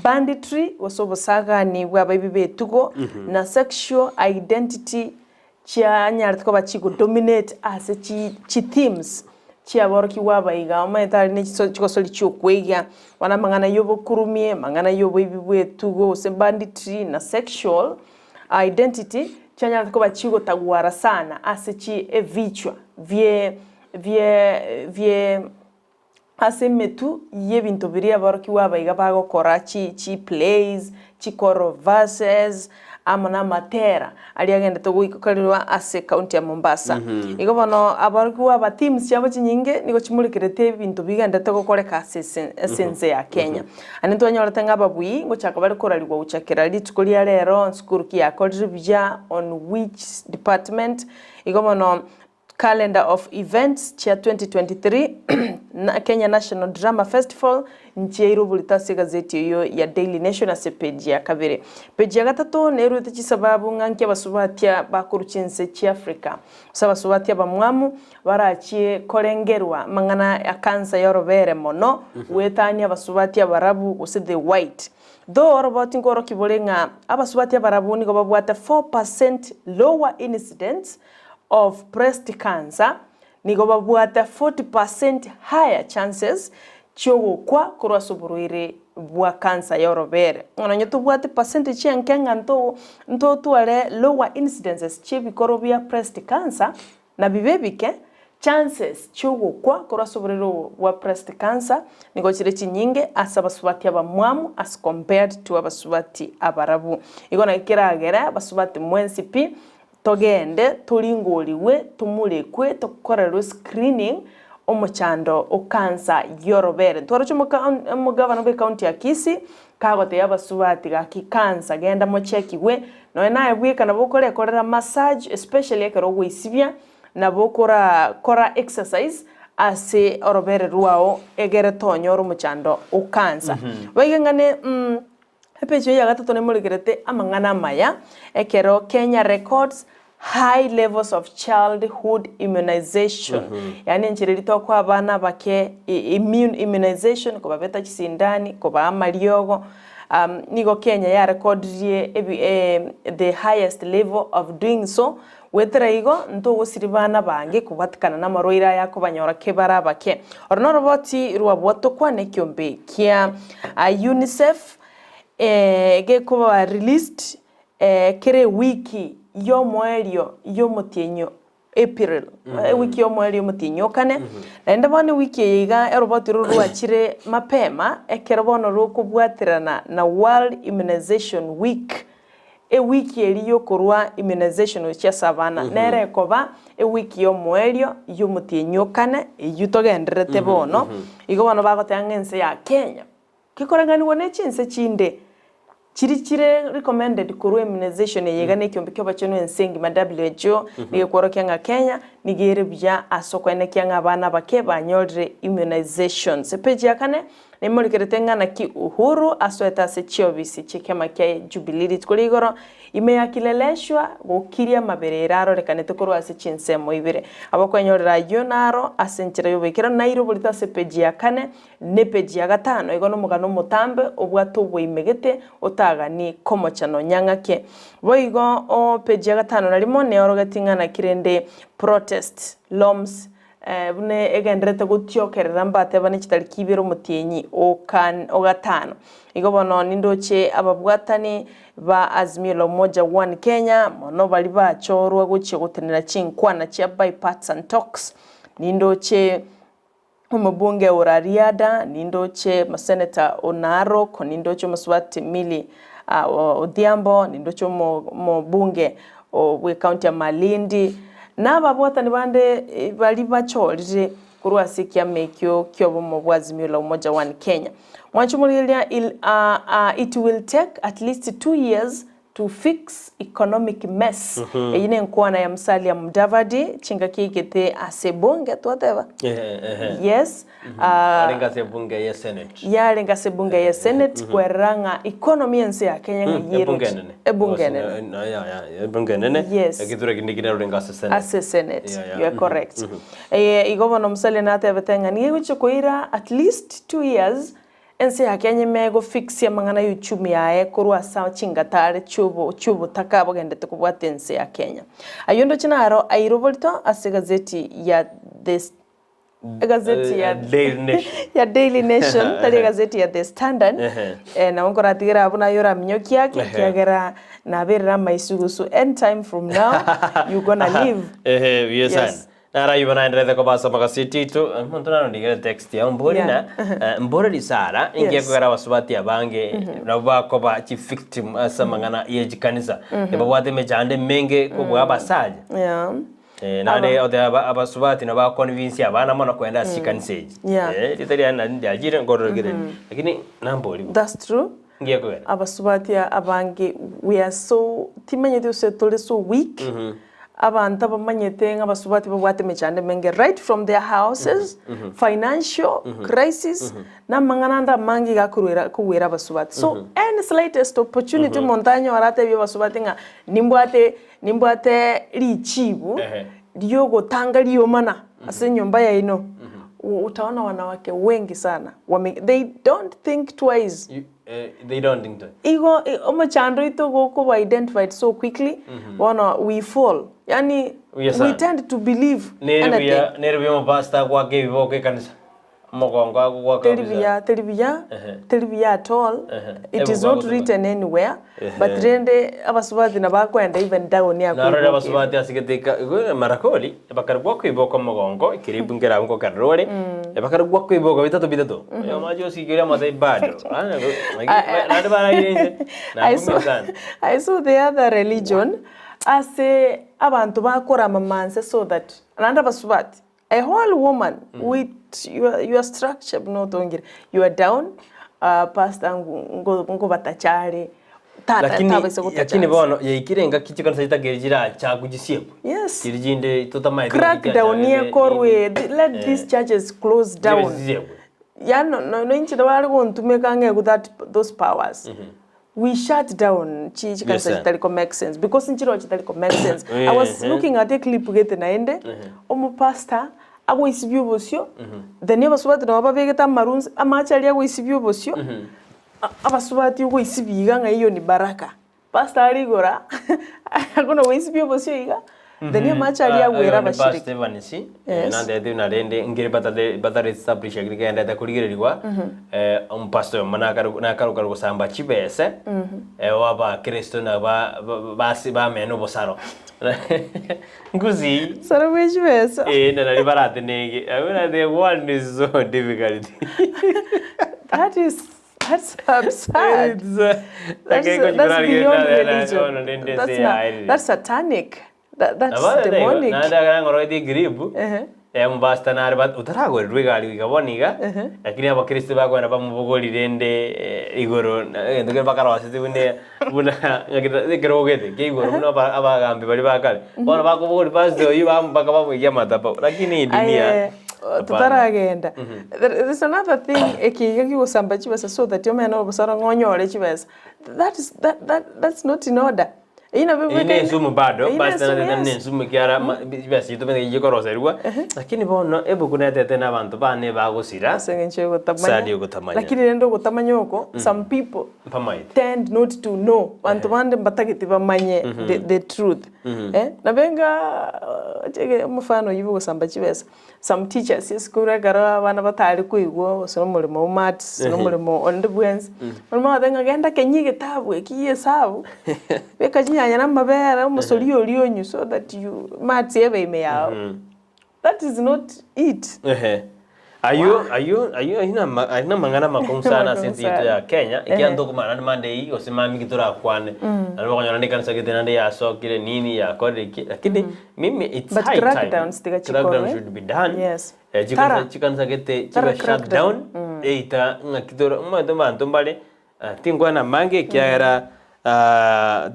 Banditry, gose obosagani bw'abaibi b'etugo, na sexual identity chianyarete koba chigodominate ase chi chi themes chiaborokigwa abaiga. Omanyete aria ne chiso chigosori chiokweiga, bono amang'ana ya obokurumi, amang'ana ya oboibi bw'etugo gose banditry na sexual identity chianyarete koba chigotagwara sana ase chi evichwa bie bie bie Ase emetwe y'ebinto biria aborokigwa abaiga bagokora chi chi plays, chi choral verses, amo n'amatera aria agendete goikarirwa ase ecounty ya Mombasa. Igo bono aborokigwa aba themes chiabo chinyinge nigo chimorekerete ebinto bigendete gokoreka ase ese ase ense ya Kenya. Naende ntwanyorete ng'a ababui ngochaka bare korarigwa gochakera rituko ria rero, nsukuru ki yakorire buya, on which department, igo bono Calendar of events chia 2023 na Kenya National Drama Festival nchiairwe oborito ase egazeti eyio ya Daily Nation ase page ya kabere. Page ya gatato neruete chisababu ng'a nki abasubatia bakorwa chinse chia Africa gose abasubati abamwamu barachie korengerwa amang'ana ya cancer y'orobere mono goetania abasubati abarabu gose the white. Though oroboti nkorokia bore ng'a abasubati abarabu nigo babwate 4% lower incidence of breast cancer nigo babwate 40% higher chances chi'ogokwa korwa ase oborwaire bwa cancer y'orobere. Ng'a nonye tobwate percentage enke ng'a nto ntotware lower incidences chi'ebikorwa bia breast cancer, na bibe ebike, chances chi'ogokwa korwa ase oborwaire obo bwa breast cancer nigo chire chinyinge ase abasubati abamwamu as compared to abasubati abarabu. Igo naki keragere abasubati mwensi pi Togende toringorigwe, tomorekwe, tokorerwe screening omochando o cancer y'orobere. Ntwaroche omogavana bwe county ya Kisii kagotebia abasubati gaki cancer genda mochekigwe, nonya naye bweka nabo okorekorera massage especially ekero ogoisibia, nabo okora kora exercise ase orobere rwao egere tonyora omochando o cancer. Boigo ng'a Epeji eye ya gatato nemorekerete amang'ana amaya ekero Kenya records high levels of childhood immunization yaani enchera eria tokoa abana abake immune immunization kobabeta chisindani kobaa amariogo nigo Kenya yarekodirie ebi the highest level of doing so goetera igo ntogosiria bana bange kobwatikana namarwaire aya akobanyora kebare abake. Oro noroboti rwabwatokwa nekiombe kia Unicef gekoba released kera ewiki y'omoerio y'omotienyi April, ewiki y'omoerio y'omotienyi o kane, naende bono ewiki eye iga eroboti roro rwachire mapema ekero bono rokobwaterana na World Immunization Week, ewiki eria y'okorua immunization gochia ase abana nere ekoba ewiki y'omoerio y'omotienyi o kane eyio togendererete bono, igo bono bagoteba ng'a ense ya Kenya. Gekoreng'anigwa ne chinse chinde. Chiri chire recommended korwa immunization eye iga nekiombe ki'obochenu ense engima WHO nigo ekworokia ng'a Kenya nigo ere buya ase okoenekia ng'a abana abake banyorire immunizations. Epage ya kane nemorekerete ng'a naki Uhuru asoete ase chiobisi chi'ekiama kia Jubilee rituko ria igoro ime ya Kileleshwa gokiria amabere ere arorekanete korwa ase chinsemo ibere. Abokwenyorera ayio naro ase enchera y'oboikeranu naire oborito ase epage ya kane Nepeji ya gatano igo nomogano omotambe obwate oboimegete otagani komocha nonya ng'ake. Boigo o peji ya gatano na rimo neorogeti ng'a naki rende protest loms buna egendererete gotiokerera mbatebane chitariki ibere omotienyi o gatano. Igo bono nindoche ababwatani ba Azimio la Umoja One Kenya mono baria bachorwa gochia gotenena chinkwana chia bipartisan talks nindoche Omobunge o Rarieda, nindoche omoseneta o Narok, nindoche omosubati Milly Odhiambo, nindoche omobunge bw'ecounty ya Malindi, na ababwatani bande baria bachorire korwa ase ekiama ekio ki'obomo bwa Azimio la Umoja One Kenya. Mwanche omorigereria it will take at least 2 years To fix economic mess. Eyio nenkwana ya Musalia Mudavadi chingaki aigete ase ebunge twateba? Yes. Arenge ase ebunge ye Senate. Yarenge ase ebunge ye Senate kwerera ng'a economy y'ense ya Kenya ng'a Ebunge yeroche. enene. Ebunge enene. Ebunge enene. Yes. Egetura kende kere orenge ase Senate. Ase Senate. Yeah, yeah. You are correct. Igo bono Musalia natebete ng'a nigo egochia koira at least 2 years Ense ya Kenya ime gofixia amang'ana y'uchumi yaye korwa ase chingatare chi'obotaka bogendete kobwata ense ya Kenya. Ayio ndoche naro aire oborito ase egazeti ya The egazeti ya Daily Nation. ya Daily Nation tari egazeti ya The Standard nabo nkoratigere abwo naye oraminyokie ake ekiagera naberire amaisugusu any time from now you gonna leave. Ehe, buya sana. Yes. Narayuba naenderete kobasa amagaseti aito, omonto narondikere text yao mbori na mbore risara inki Yes. ekogera abasubati abange nabo bakoba chivictim ase amang'ana ye chikanisa ebabwate emechando emenge kobua abasacha. Yeah. Naende oteba abasubati nabo bakonvince abana mono koenda ase chikanisa echi. Yeah. Rieta riane nari ndiachire nkororokire lakini nambori bo. That's true. Inki ekogera? Abasubati abange we are so timanyeti gose tore so weak abanto abamanyete ng'a abasubati babwate emechando emenge right from their houses, financial crisis, na amang'ana ande amange iga akorwera kogwera abasubati. So any slightest opportunity omonto anyore atebie abasubati ng'a nimbwate nimbwate richibu riogotanga riomana ase enyomba yaino, utaona wanawake wengi sana wame they don't think twice. You, they don't think twice. Igo omochando oito gokoba identified so quickly, bono we fall. Yaani Buya we sana. tend to believe Nere anything. buya, nere buya omopastor agoaka ebibe ekanisa. Omogongo agogoaka Teri kabisa. buya, teri buya, teri buya at all. It is Ebuku not agotuba. written anywhere, but rende abasubati nabakwenda even down Narore akoibokia. abasubati ase egeteka igo marakori, bakarigwa koiboka omogongo, ekeribu nkere abwo ngokerera ore, bakarigwa koiboka bitato bitato. Oyomo ache osigerie amatai bado. Naende baraire inse, I nakumia saw, sana. I saw the other religion ase abanto bakorama manse so that naende abasubati a whole woman with your structure buna otongire you are down pastor ngobatachare tata Lakini tabaisa lakini gotachara bono yaikire engaki chikanisa chitageri chirachaku chisiekwe. Yes. Chiri chinde totamaete Crack down yekorwe let these churches close down. Chisiekwe. Yani no no inche bari gontumeka ng'egu that those powers. We shut down chi chikanisa Yes, sir. chitari ko make sense because nchiro chitari ko make sense. I was looking at a clip gete naende omopastor agoisibia obosio then abasubati nabo babegete amarunsi amache aria agoisibia obosio abasubati ogoisibia iga ng'a eyio ni baraka. Pastor arigora akono goisibia obosio iga then amache aria agwera abashiriki. Pastor Evans, Yes. nandete buna rende nkere batare batare establish keri kegenderete korigererigwa omopastor oyomo nakaru gosamba chibese w'abakristo na basi bamena obosaro nkusi Saro bwe chibesa. Na nari baratenege I the world is so difficult. That is that's absurd. It's, That's, that's beyond religion. That's, not, that's satanic. That's demonic. Naende akara ng'oro grip. Omopastor nare ba- otaragorerwa egari goika bono iga, lakini abakristo bakogenda bamobogori rende igoro na egento keria bakaroseti buna buna ng'aki ta ekerogo gete kia igoro buna aba abagambi baria ba kare. Bono bakobogori pastor oyio bam mpaka bamoikia amatapa lakini hii dunia Aye, hapana. totaragenda. There is another thing eke iga kegosamba chibesa so that omene obosaro ng'a onyore chibesa. That is that that that's not in order. Eyio nabo Eyio ebwekaine nensumu bado, eyio pastor nensumu natete yes. nensumu ekiara ma chibesa chiaito buna chikoroserigwa, lakini bono ebuku netete na abanto bane bagosira, Ase eng'encho ya sadi ogotamanya, ogotamanya. lakini rende ogotamanya oko, some people Mpamaete. tend not to know, banto bande mbatageti bamanye the the truth eh, nabo enga chege omofano oyio bwa ogosamba chibesa, some teachers esukuru ekero abana batari koigwa gose omoremo o maths, gose omoremo onde bwensi, omoremo agoteba ng'a genda kenya egetabu eki gia esabu, beka chinyanya na amabere, omosori oria onywe so that you maths ebe ime yao. That is not it. Ehe. Ayio ayio ayio ayio nama ayio namang'ana amakong'u sana ase Amakong'u ense yaito sana. ya Kenya, ekiagera ntokomanya naende mande eyio gose mambia ki torakwane. Naende okonyora naende ekanisa gete naende yasokire nini yakorire ki, lakini mimi it's But high time crackdowns tiga crackdown chikorwe. should be done. Yes. Eh, chikanisa Tara. chikanisa gete Tara chibe shut crackdown. down, eita ng'aki tore omanyete abanto mbare Tinkwana amange ekiagera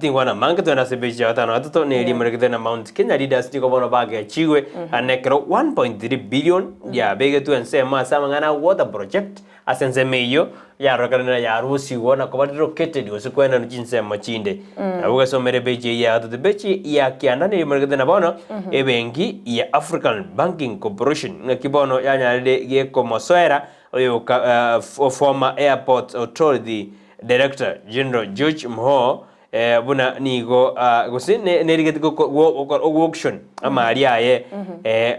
tinkwana amange togende ase epeji ya gatano na gatato na erimo rigete na Mount Kenya Leaders nigo bono bagechigwe ane ekero 1.3 billion yabegetwe ensemo ase amang'ana a water project ase ensemo eyio yarorekanire yarusigwa na koba relocated gose koenanwa chinsemo chinde. Nabo ogesomera epeji eyio ya gatato. Epeji ya kianda na erimo rigete na bono ebenki ya African Banking Corporation ng'aki bono yanyarire gekomosoera Oyoka former Airports Authority Director General George Mhoo buna nigo gose nerigeti gokora auction amari aye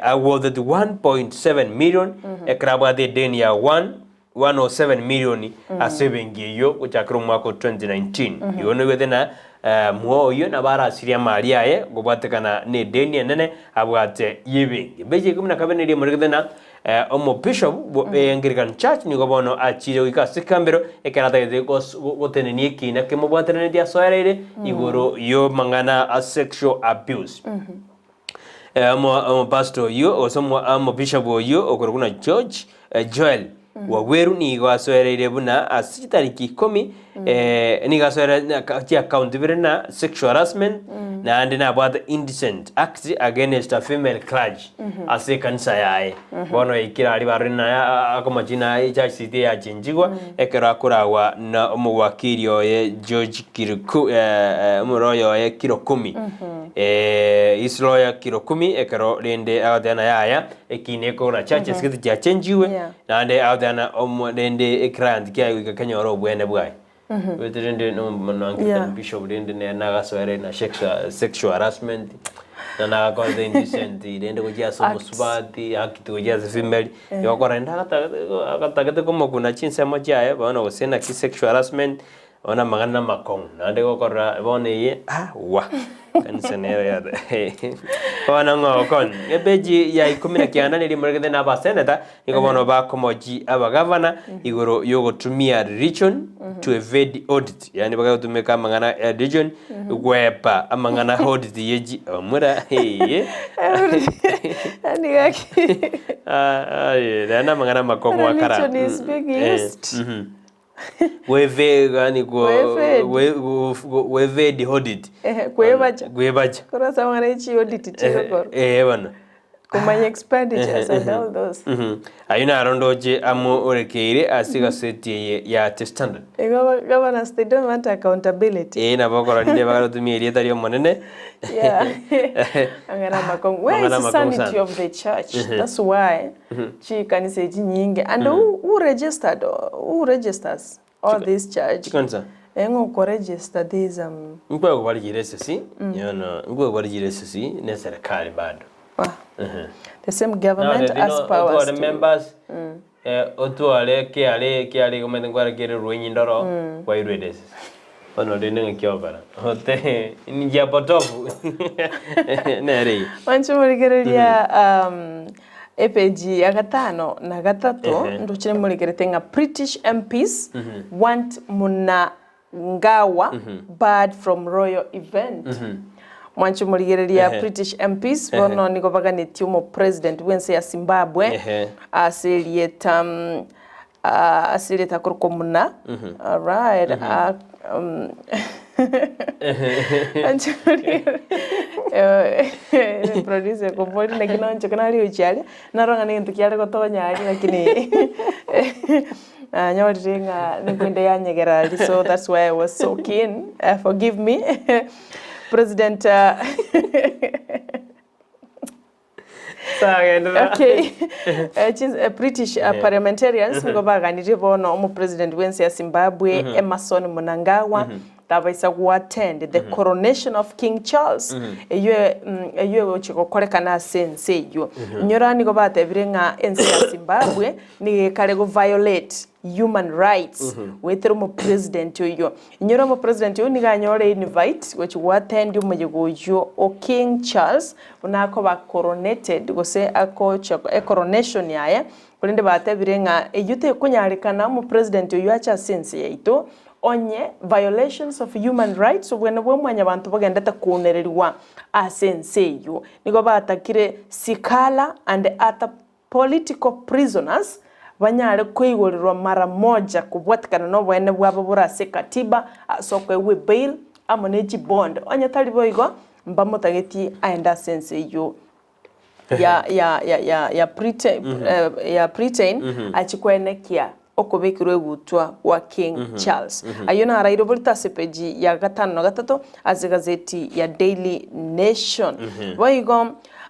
awarded 1.7 million ekero abwate edeni ya 107 million ase ebenki eyio gochakera omwaka o 2019. Igo noigwete na Mhoo oyio nabo arasirie amari aye kobwatekana na edeni enene abwate y'ebenki. Ebechi ikomi na kabere neria emorigete na Omobishop bw'Anglican Church nigo bono achiire goika ase ekambero ekero atagete gotenenia ekiina kemobwateranetie asoereire igoro y'amang'ana a sexual abuse. Omopastor oyio gose omobishop oyio okorokwa buna George Joel Wabweru nigo asoereire buna ase chitariki ikomi nigo asoereire chiaccount ibere na sexual harassment naende nabwate indecent act against a female clergy ase ekanisa yaye. Bono yaikire aria barore naye akomachina aye echurch seat eyachenchigwa ekero akoragwa na omowakili oye George Kiriku omoroyo oye Kirokumi his lawyer Kirokumi ekero rende agoteba naye yaya Ekina ekogora churches gete chiachenchiwe Yeah. naende agoteana omo rende eclient kiaye goika kenyore obwene bwaye. Bwete rende no no Anglican Yeah. bishop rende nere nagasoere na sexual sexual harassment na nagakorete indecent rende gochia ase Acts. omosubati act gochia ase female igo okora rende agatagete komokuna chinsemo chiaye bono gose naki sexual harassment Bono amang'ana namakong'u, naende gokorora bono eye ah wa! Kanisa nero yate bono ng'a okonye. Epeji ya ikomi na kianda nigo imoregete na abaseneta, nigo bono bakomochi abagavana igoro yogotumia religion to evade audit, yaani bagagotumeka amang'ana ya religion goepa amang'ana audit ye chi omura eeh Yaani gaki Ah aye naende amang'ana amakong'u akara Religion is being used. Gweve yani go Gwevedi. gwe go gwevedi audit. Ehe, kwebacha. Kwebacha. Korwa ase amang'ana ye chiaudit chigokorwa. Eh bono. Komanya expenditures and all those. Ayio naro ndoche amo orekeire ase egaseti eye ya The Standard. Igo governors they don't want accountability. Eh nabo okora rinde bagarotumia erieta ri'Omonene. Yeah. Amang'ana amakong'u. Where is Amang'ana the amakong'u sanity sana. of the church? That's why Chikanisa echi nyinge and who, who registered who registers all this church? Chikanisa. Eh, ng'o oko register this um, Nkwe kobarigire esisi, yono nkwe kobarigire esisi ne serikali bado. ah, the same government Now, has powers otware to members eh, otware kiare kiare komanyete nkware kere rwenyi ndoro kwairwe esisi. Bono rende ng'aki ogokora ote njia potofu nere eyio. Mwanche morigereria um, epeji ya gatano na gatato Ehe. ndochire morigerete ng'a British MPs want Mnangagwa barred from royal event. Mwanche omorigereria Ehe. British MPs bono nigo baganetie omopresident bw'ense ya Zimbabwe Ehe. ase erieta mm, ah, ase erieta akorokwa Muna. Alright. ah, mm, Mwanche omorigereria, eh, producer kobori naki nonchoke nari gochia aria, naro ng'a negento kiare gotonya aria lakini Nanyorire ng'a nigo inde yanyegera aria so that's why I was so keen, forgive me President Sawa genderera. Okay. British parliamentarians nigo baganirie bono omopresident bw'ense ya Zimbabwe Emmerson Mnangagwa tabaisa goattend the coronation of King Charles eyio eyio egochia gokorekana ase ense eyio. Inyora nigo batebire ng'a ense ya Zimbabwe nigo ekare go violate human rights goetera omopresident oyio. Inyora omopresident oyio nigo anyore invite gochia goattend omoyega oyio o King Charles buna akoba coronated gose agochia ecoronation yaye korende batebire ng'a eyio tekonyarekana omopresident oyio ache ase ense yaito Onye violations of human rights, obwene bwa mwanyabanto bogendete kounererigwa ase ense eyio, nigo batakire Sikhala and other political prisoners banyare koigorerwa mara moja kobwatikana noboene bwabo bore ase katiba ase okoegwa ebail amo ne chibond. Onye tari boigo, mbamotageti aende ase ense eyio ya ya ya ya ya Britain, ya Britain achie koenekia okobekerwa egutwa gwa King Charles. Ayio naraire oborito ase epeji ya gatano na gatato ase egazeti ya Daily Nation. Boigo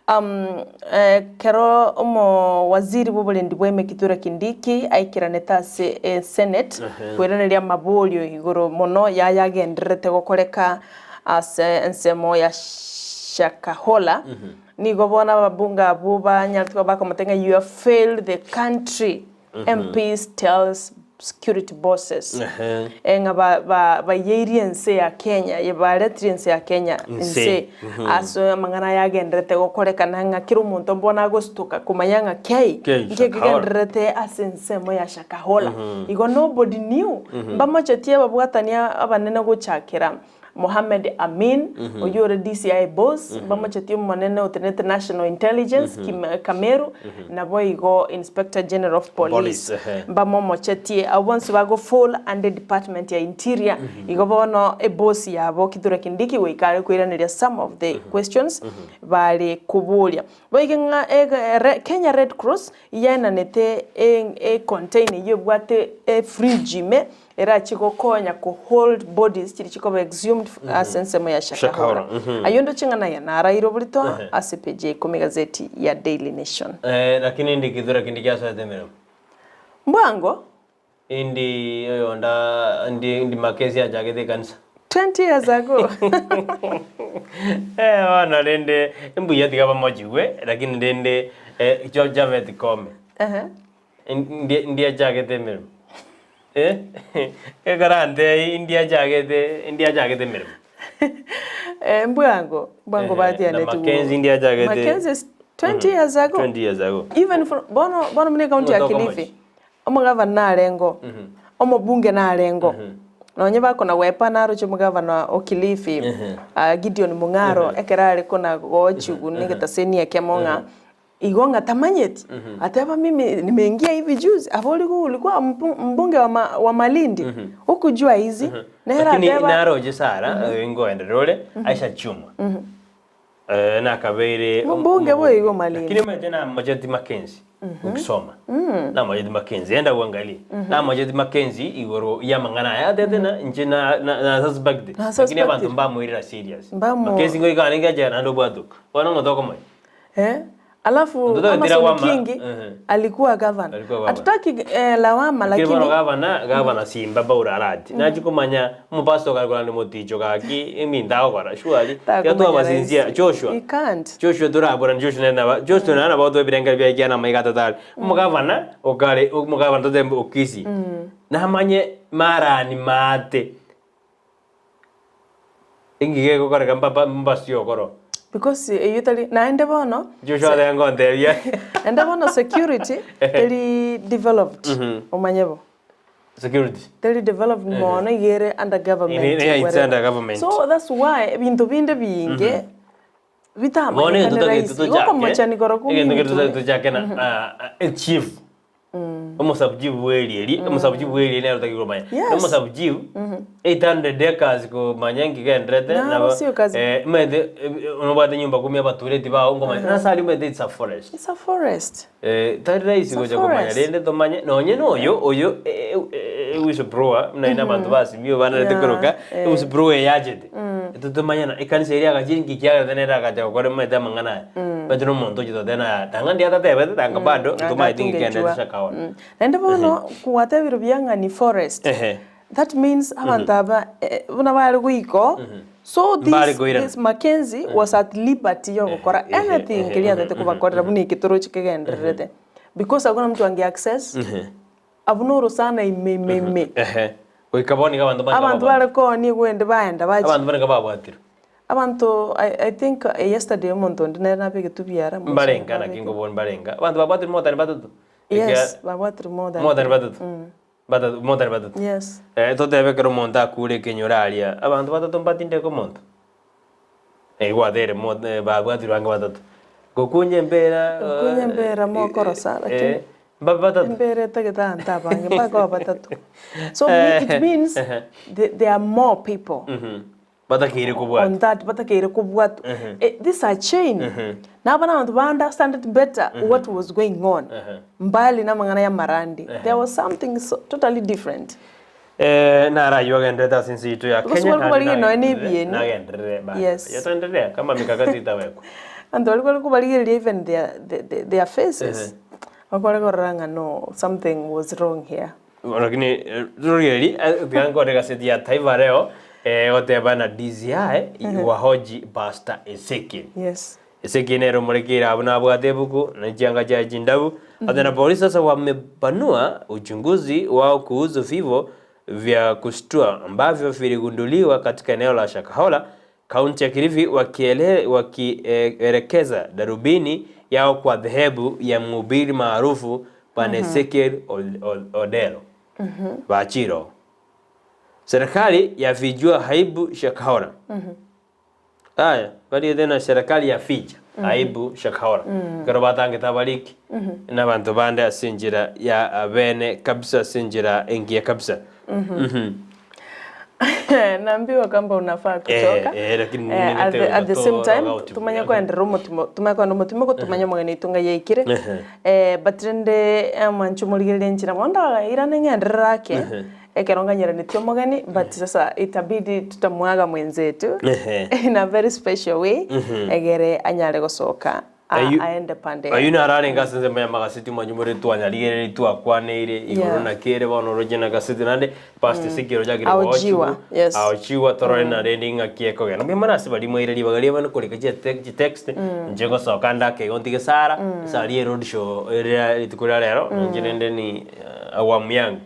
um, ekero omowaziri bw'oborendi bwa ime Kithure Kindiki aikeranete ase esenate koiraneria amaborio igoro mono yayagendererete gokoreka Ase ensemo ya Shakahola, nigo bono ababunge abwo banyarete koba bakomotebia ng'a you have failed the country, MPs tells security bosses. Eh, ng'a ba- ba- baiyeirie ense ya Kenya, ye baretire ense ya Kenya Inse. inse ase amang'ana aya agendererete gokorekana ng'a kera omonto mbono agostuka komanya ng'a kei, Kei, nki Shakahola. kegendererete ase ensemo ya Shakahola. Igo nobody knew. Mbamochetie ababwatani abanene gochakera Mohamed Amin, oyio ore DCI boss, mbamochetie omonene otenenete National Intelligence, Kim Kameru, naboigo Inspector General of Police, Police, ehe. mbamomochetie. Abwo bonsi bago fall under department ya Interior. Igo bono eboss yabo Kithure Kindiki goika are koiraneria some of the questions bare koboria. Boigo ng'a ege Kenya Red Cross Yaenanete econtainer eyio ebwate efridge ime erachie gokonya ko hold bodies chiria chikoba exhumed ase ensemo ya Shakahola. Ayio ndoche ng'a naye naraire oborito ase page ya ikomi egazeti ya Daily Nation. Lakini indi kithure kindi giasoete emeremo? Mbwango. Indi oyonda indi indi Makesi achagete ekanisa. 20 years ago. Eh, bono rende mbuya tiga bamochigwe lakini rende eh, jo Japhet Koome Ehe. Ndi ndi achagete emeremo eh, ekero antebia indi achagete indi achagete emeremo. Eh, mbwango mbwango Ehe, na batianeti Mackenzie ndi achagete Mackenzie is 20 years ago. 20 years ago. Even from bono bono muna ekaunti ya Ngotoka Kilifi. mochi. Omogavana narengo, omobunge narengo, nonye bakona gwepa naroche omogavana o Kilifi Gideon Mung'aro ekero are kona gochigwa na egetaseni ekemo ng'a igo ng'a tamanyeti, ateba mimi nimeingia hivi juzi aborigo ulikuwa mbunge wa ma wa Malindi hukujua hizi? Nere Lakini ateba naroche Sarah, ngoenderera ore, Aisha Jumwa. Nakabeire Omombunge boigo Malindi. Lakini omanyete namocheti Mackenzie ukisoma namocheti Mackenzie enda uangalie namocheti Mackenzie igoro y'amang'ana aya atete na inche na na na suspect Na lakini suspected. abanto mbamoirera serious Mbamo- Mackenzie ngoika arenge echela naende obwatoka bono ng'o tokomonya Eh? Alafu Mtoto Amason wama. Kingi Ehe. alikuwa governor. Alikuwa governor. Hatutaki eh, lawama Lakini lakini bono gavana gavana simba Paul Arati nachi komanya omopastor okare korande moticho gaki eminto agokora surely tiga Takomanya twabasinzia rahisi. Joshua He can't. Joshua toraborani Joshua nere naba Joshua nere nabo twebirengeri biaye ekiagera namaiga atatari omogavana okare omogavana totembe o Kisii namanye marani maate Engige egokoreka mpapa mbasio okoro. Because eyio tari naende bono Joshua tari ngontebia. naende bono security teri developed omanye bo. Security. Teri developed mono iga ere under government Ere- yeah, it's whatever. under government. So that's why ebinto binde biinge Bono bitamanyekane egento totagete rahisi. Igo tochake, okomochani korokwo egento ominto kere totagete tochake na ah, ah, echief. Omosabuchief bwe eri eri, omosabuchief bwe eri eri nere otagete komanya. Yes. Omosabuchief, 800 acres komanya nki genderete, Naro nabo, sio kazi. eh, omanyete, eh, nobwate nyumba kumi abatureti bao nkomanya, nase aria omanyete it's a forest. It's a forest. Eh, tari rahisi It's a gocha komanya forest. rende tomanye nonye na oyo oyo whistleblower buna ina abanto basimio banarete Yeah, koroka eh. whistleblower eyachete etotomanyana ekanisa eria agachire nki kiagerete nere agacha gokora omanyete amang'ana aya omanyete na omonto ochi toteba na tanga ndiria atatebete tanga bado ntomaeti nki kiagenderete Shakahola. Naende bono gwatebire buya ng'a ni forest. Ehe. That means abanto aba eh, buna bare goika so Mbare this, koirana. this Mackenzie was at liberty yogokora Ehe, anything ehe, keria atete kobakorera buna eke toroche kegendererete because hakuna mtu ange access abwo na orosana ime ime ime Ehe. Goika bono iga abanto barenge abanto babwatire. bare koonia egwende baenda bachi Abanto barenge babwatirwe. Abanto I, I think yesterday omonto onde nere nabegetwe biara mosio Mbarenga naki nabegete. nkobua mbarenga. Abanto babwatirwe more than batato. Yes, Ekia babwatirwe more than more than three. batato. Batato, more than batato. Yes. Eh, totebe ekero omonto akure ekenyoro aria, abanto batato mbatindeke omonto? Eh, gwateire mo eh, babwatirwe ange batato. Gokunya embera Gokunya embera mokorosa, eh, lakini mbabe batato. Embera etagete abanto abange mpaka obe batato. So it means there are more people. Batakeire kobwatwa. On that batakeire kobwatwa. Eh, this a chain. Nabo na abanto ba understand it better what was going on. Mbali na amang'ana ya amarandi. There was something so, totally different. Eh, naro aywo agenderete ase ense yaito ya Because Kenya, kwari naende kobarigia nonya na nagenderere, ebieni. nagenderere bana. Yes. Yatoenderea kama mikakati itawekwa. Abanto baria kware kobarigereria even their, the, the, their faces. Bakware korora ng'a no, something was wrong here. Lakini rirorio tiga nkore egaseti ya Taifa Leo egoteba na DCI wahoji Pastor Ezekiel. Yes. Ezekiel nere omorekeire abwo nabwate ebuku na chianga chiaye chindabu. Ate na polisi sasa wamepanua uchunguzi wao kuhusu vifo vya kushtua ambavyo viligunduliwa katika eneo la Shakahola kaunti ya Kilifi wakielekeza darubini yao kwa dhehebu ya mhubiri maarufu Bwana Ezekiel Odero Bachiro. Serikali yavijua haibu Shakahola. Aya, bari tena serikali yafija aibu Shakahola. Ekero batangete abariki na abanto bande ase enchera ya abene kabisa ase enchera engiya kabisa. Naambiwa kwamba unafaa kutoka. Eh, eh, lakini Eh, at the, at the same time Ningete tumanye koenderera omotimo tumanye koenda omotimo ko tumanye omogeni oito ng'ai yaikire Ehe. eh, but rende amanche omorigereria enchera bono ndairane ng'enderere ake ekero nganyeranetie omogeni but sasa itabidi tutamwaga mwenzetu Ehe. in a very special way egere anyare gosoka Ayu- aende pande Ayio naro arenge ase ensemo y'amagaseti omanywe more twanyarigereiri twakwaneire igoro Yeah. naki ere bono oroche na gaseti naende past ase ekero chakire Aojiwa, gochiwa yes. aochiwa torore na rende ng'aki ekogenda mbuya mono ase baria mwaire ribaga riabo korika chitext inche ngosoka nde ake igo ntige Sarah esari ye road show eria rituko ria rero inche rende ni awamu yangu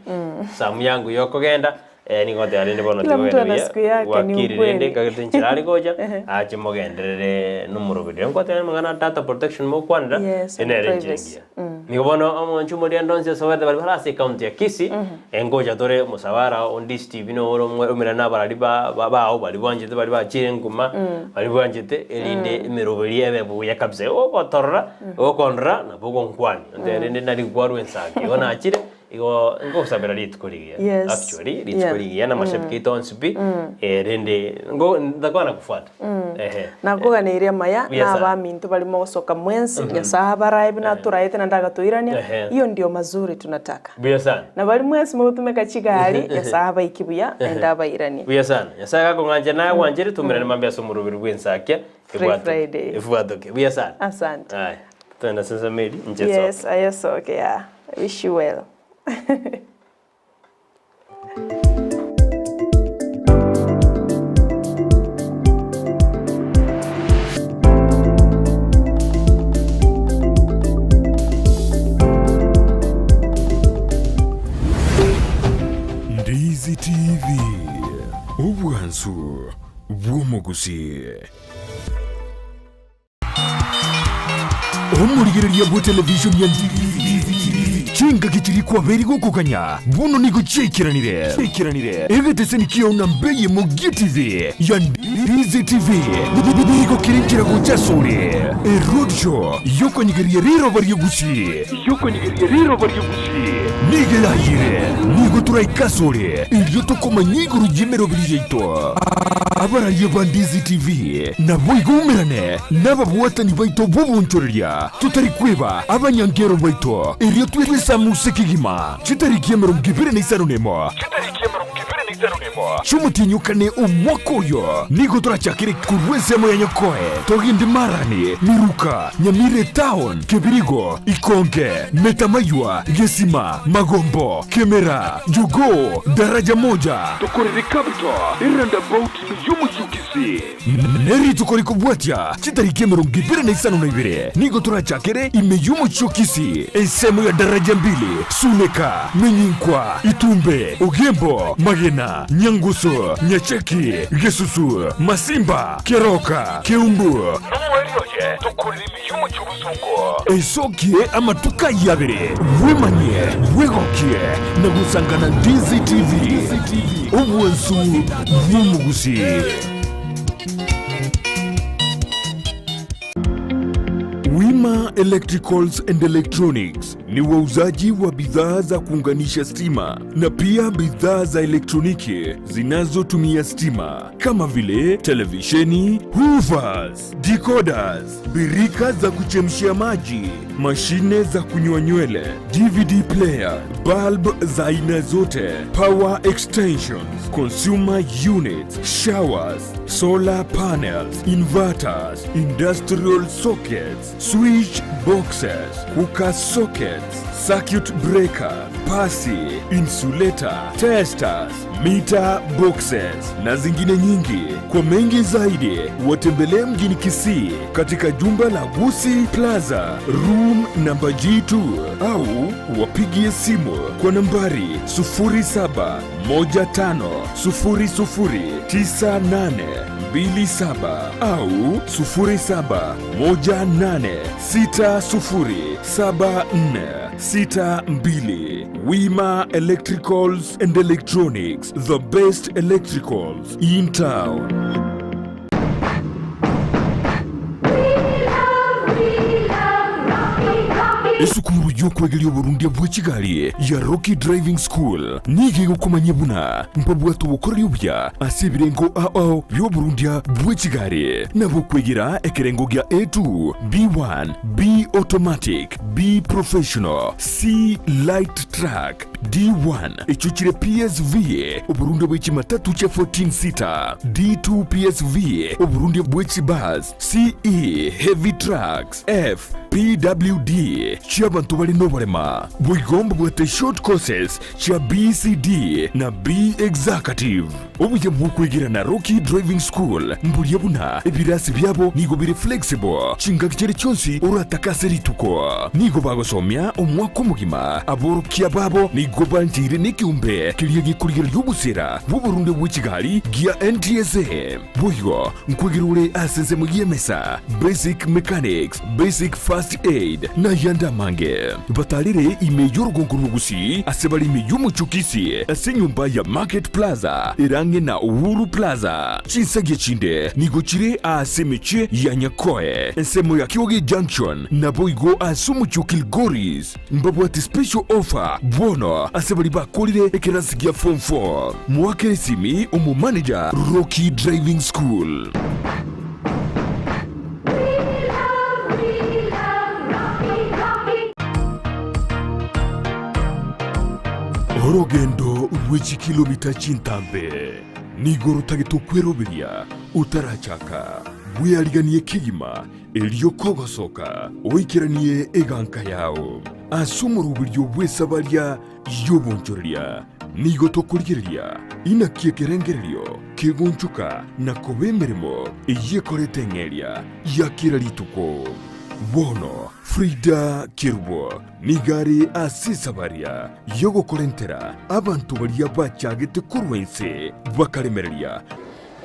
samu yangu yokogenda Eh, nigo ngoteba rende bono Kila mtu tigogenda ana buya, siku yake, ni gwakire rende ukweli. ekagete enchera are gocha, ache mogenderere nomoroberi. Rero ngoteba amang'ana a data protection mokwanera, Yes, and ere nere enchera privacy. engiya. Nigo bono omonche omoriande onsi ase obete baria bare ase ecounty ya Kisii, engocha tore omosabara o Ndisi TV noro omwe omera na abarari ba ba bao baria bwanchete baria bachire nkuma, baria bwanchete erinde emeroberi ebe buya kabisa. Igo ogotorora, ogokondora nabo ogonkwania, ontebie rende nari kwarwa ensaki, igo nachire. Igo ngosabera rituko rigiya. Yes. Actually, rituko Yeah. rigiya na mashabiki aito onsi pi, eh, rende ngo ntakuwa nakufuata. Ehe. Nakoganeirie amaya Yes, na sir. abaminto barimo gosoka mwensi Nyasaye abarae buna atoraete naende agatoirania Ehe. hiyo ndio mazuri tunataka Buya sana. na bari mwensi mogotumeka chigari Nyasaye abaiki buya naende abairanie Buya sana. Nyasaye gakong'ancha naye agwanchere tumerane mambia ase omoroberi bw'ensakia. Free Ebwatoke. Friday. Ebwatoke. Buya sana. Asante. Aye. Twende ase Mary, inche nsoke. Yes, aye soke, yeah. I wish you well. Ndizi TV, obwansu bw'omogusii. Omorigereria bwe television ya Ndizi, Chingaki chiria kwabeire gokoganya bono nigo chiaikeranire. Egeteseni kiao namba eyemo gi'ETV ya Ndizi TV nigo kere nchera gocha asore. Eroadshow yokonyegeria riroba ria Gusii nigo erayire. Nigo toraike asore erio tokomanya igoro y'emeroberi yaito. Abaraia ba Ndizi TV naboigo umerane nababwatani baito b'obonchoreria. Totari kweba abanyankero baito, erio twesamuse kegima chitariki 25 chi'omotienyi o kane omwaka oyo. Nigo torachakere korwa ensemo ya Nyakoe, togende Marani, Miruka, Nyamira Etown, Kebirigo, Ikonge, Metamaywa, Gesima, Magombo, Kemera, Jogoo, Daraja Moja, tokorere Capital, Eroundabout y'Omochie o Kisii. Nerituko rikobwatia chitariki 22 nigo torachakere ime y'omochie o Kisii, ensemo ya Daraja Mbili, Suneka, Menyinkwa, Itumbe, Ogembo, Magena, Nyangusu, Nyacheki, Gesusu, Masimba, Keroka, Keumbu, Nomoerio oye tokorere ime y'omochie o Bosongo. Esokie amatuko ayio abere, bwemanyie, bwegokie, na gosangana DCTV, obwansu bw'omogusii. Wima Electricals and Electronics ni wauzaji wa bidhaa za kuunganisha stima na pia bidhaa za elektroniki zinazotumia stima kama vile televisheni, hoovers, decoders, birika za kuchemshia maji, mashine za kunyoa nywele, DVD player, bulb za aina zote, power extensions, consumer units, showers, solar panels, inverters, industrial sockets, switch boxes, cooker sockets, circuit breaker, pasi, insulator, testers, meter boxes na zingine nyingi. Kwa mengi zaidi watembelee mjini Kisii katika jumba la Gusii Plaza room namba G2 au wapigie simu kwa nambari 0715009827 au 0718607462. Wima Electricals and Electronics, the best electricals in town. Esukuru y'okwegeria oborundia bwe chigari ya Rocky Driving School nigo egokomanyia buna mbabwate obokoreri obuya ase ebirengo ao bi'oborundia bwe chigari na bokwegera ekerengo gia A2, B1, B Automatic, B Professional, C Light Truck, D1 echio chire PSV, oborundia bwe chimatatu chia 14 seater, D2 PSV, oborundia bwe chibus, CE Heavy Trucks, F PWD chi'abanto bare noborema. Boigo mbabwate short courses chia BCD na B Executive. Obuya bw'okwegera na Rocky Driving School mboria buna ebirasi biabo nigo bire flexible chingaki chiria chionsi oratake ase rituko. Nigo bagosomia omwaka omogima. Aborokia babo nigo bancheire nekeombe keria gekorigereria obosera bw'oborunde bwe chigari gia NTSA. Boigo nkwegera ore ase ensemo y'emesa, basic mechanics, basic first aid, na ayande amange. Batarire ime y'orogongo rw'Ogusii ase bare ime y'omochie o Kisii ase enyomba ya Market Plaza ere ang'e na Uhuru Plaza. Chinsagia chinde nigo chire aase emechie ya Nyakoe, ensemo ya Kioge Junction, naboigo ase omochie o Kilgoris. Mbabwate special offer bono ase baria bakorire ekerasi gia form 4. Moakere esimi omomanager Rocky Driving School. Orogendo rwe chikilomita chintambe nigo rotagete okweroberia otarachaka. Bweariganie kegima Erio kogosoka oikeranie eganka yao ase omoroberio bw'esabaria y'obonchoreria, nigo tokorigereria inaki ekerengererio kegonchoka na koba emeremo eyio ekorete eng'eria ya kera rituko. Bono Frida Kerubo nigo are ase esabaria y'ogokorentera abanto baria bachagete korwa inse bakaremereria.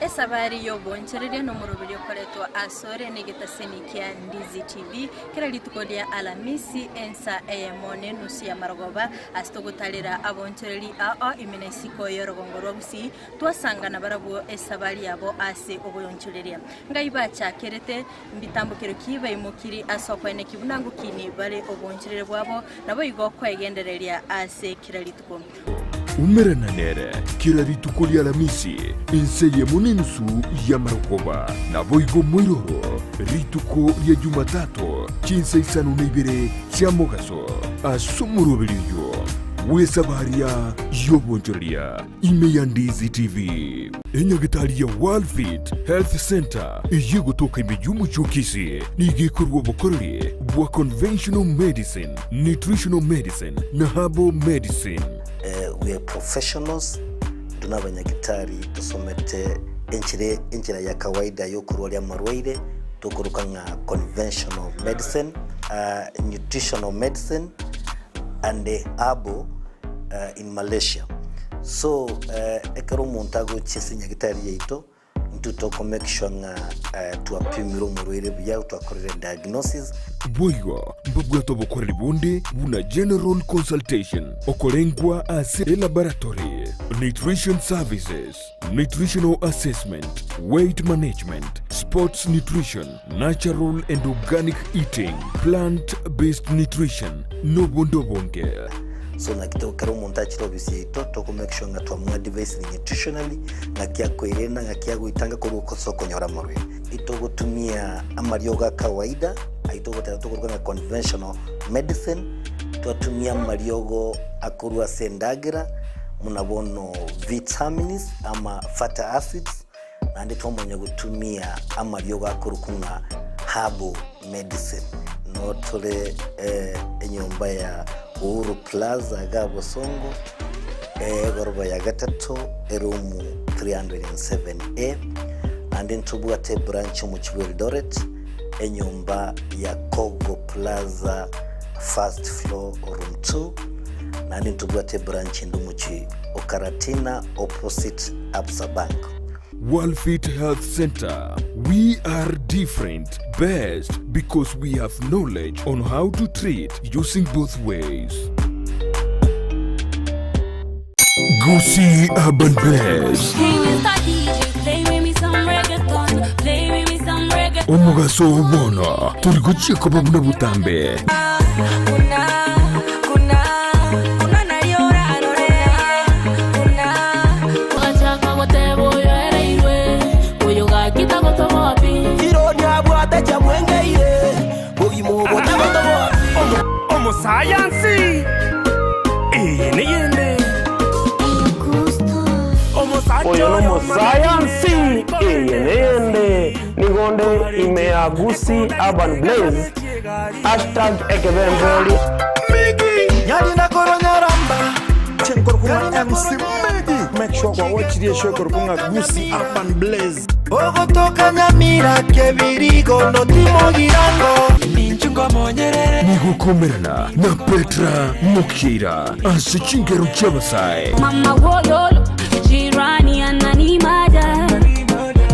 Esabari y'obonchoreria nomoroberio okoretwa asore negetaseni kia Ndizi TV kera rituko ria Alamisi ensa eyemo nenusu ya marogoba ase togotarera abonchoreri ao ime na isiko y'orogongo rwa Gusii twasangana barabwo esabari yabo ase oboyonchoreria. Ngai bachakerete mbitambokero ki baimokiri ase okoeneki buna ngokini bare obonchoreria bwabo naboigo kwegendereria ase kera rituko. Umerana nere kera rituko ri'Alamisi, ensa eyemo nenusu y'amarogoba, naboigo moiroro rituko ria Jumatato chinsa isano na ibere chia mogaso, ase omoroberio oyio bw'Esabaria y'obonchoreria ime ya Ndizi TV. Enyagitari ya Worldfit Health Centre eyio egotoka ime y'omochie o Kisii nigo ekorua obokoreri bwa conventional medicine, nutritional medicine na herbal medicine. We are professionals, intwe nabanyagitari tosomete enchera enchera ya kawaida yokorwaria amarwaire tokoroka ng'a conventional medicine, nutritional medicine and herbal in Malaysia. So ekero omonto agochia ase enyagitari yaito, Intwe toko make sure ng'a twapimire omorwaire buya, twakorire diagnosis. Boigo mbabwate obokoreri bonde buna general consultation, okorengwa ase elaboratory, nutrition services, nutritional assessment, weight management, sports nutrition, natural and organic eating, plant based nutrition, nobonde obonge. So naki to kera omonto achire ofisi yaito toko make sure ng'a twamoadvisire nutritionally ng'aki akoerenda ng'aki agoitanga korwa ase okonyora amarwaire. Itogotumia amariogo a kawaida ayio togoteba tokoruga ng'a conventional medicine, twatumia amariogo akorwa ase endagera buna bono vitamins ama fatty acids, naende twamanya gotumia amariogo akorokwa ng'a herbal medicine. Noo tore enyomba ya Uhuru Plaza iga Bosongo, egoroba ya gatato, eroom 307A. Naende ntobwate ebranch omochie bwa Eldoret, enyomba ya Kogo Plaza first floor room 2. Naende ntobwate ebranch ende omochie o Karatina opposite Absa Bank. Worldfit Health Centre, We are different, best because we have knowledge on how to treat using both ways. Gusii Urban Blaze. Omogaso oo bono tori gochia koba buna botambe. Omosayansi, eye neyende. Oyo nomosayansi, eye neyende. Nigo nde ime ya Gusii Urban Blaze, hashtag ekebemberi. Nyarina korwa Nyaramba Chenkorokwa MC Miggy Make sure kwa watch the show korokwa ng'a Gusii Urban Blaze. Ogotoka Nyamira Kebirigo notimogirango Nigokomerana na Petra Mokeira ase chingero chi'abasae. Mama wololo jirani ananimada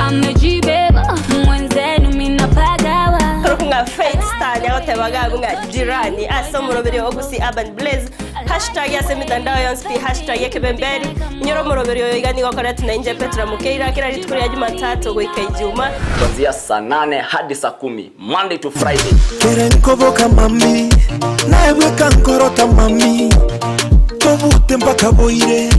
amejibeba mwenzenu minapagawa Korokwa ng'a Faith Star niagoteba iga abwo ng'a jirani ase omoroberio o Gusii Urban Blaze Hashtag ase emetandao yonsi pi hashtag ekebemberi. Inyora omoroberio oyo iga nigo okoretwe na inche Petra Mokeira kera rituko ria Jumatatu goika Ijuma. Kuanzia saa nane hadi saa kumi Monday to Friday. Kere nkoboka mami, naye bweka nkorota mami, tobute mpaka boire,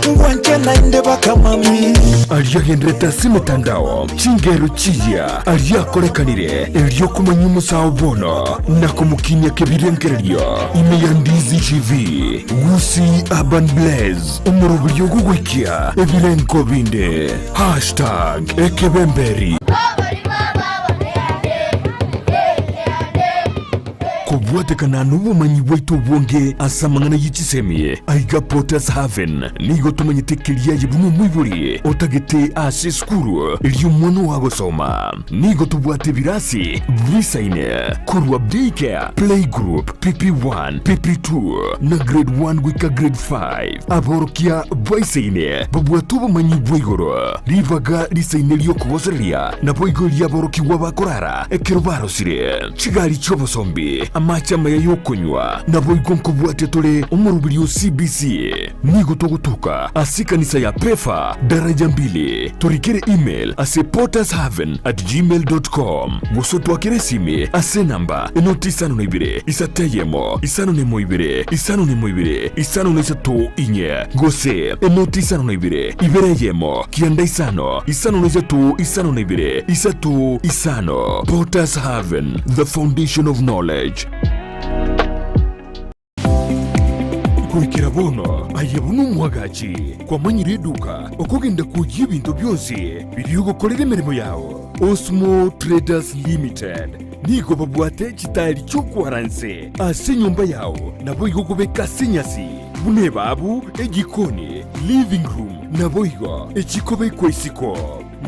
ngwanche naende baka mami. Aria agenderete ase emetandao, chingero chiria aria akorekanire, erio komanya omosao bono na komokinia kebirengererio ime ya Ndizi TV, Gusii Urban Blaze, omoroberio ogogoikia ebirengo binde. Hashtag Ekebemberi. Kobua. Kobwatekana nobomanyi bwaito obonge ase amang'ana ye chisemi, aiga Potter's Haven nigo tomanyete keria aye buna omoibori otagete ase esukuru eria omwana oo agosoma. Nigo tobwate ebirasi bisaine korwa Daycare, Playgroup, PP1, PP2 na Grade 1 goika Grade 5. Aborokia baisaine babwate obomanyi bwa igoro, ribaga risaine ri'okogosereria, naboigo ri'aborokigwa bakorara ekero barosire. Chigari chi'obosombi, amache amaya y'okonywa, naboigo nkobwatia tore omoroberi o CBC. Nigo togotoka ase ekanisa ya Pefa, daraja mbili. Torikere email ase pottershaven at gmail dot com gose otwakere esimi ase enamba enoti isano na ibere isato eyemo isano na emo ibere isano na emo ibere isano na isato inye gose enoti isano na ibere ibere eyemo kianda isano isano na isato isano na ibere isato isano. Potter's Haven, the foundation of knowledge. Goikera bono aye buna omwagachi kwamanyire eduka okogenda kwoyia ebinto bionsi biria ogokorera emeremo yao. Osmo Traders Limited nigo babwate chitaeri chi'okwara nse ase enyomba yao naboigo okobeka ase enyasi buna ebabu, ejikoni, living room naboigo echikobekwa isiko.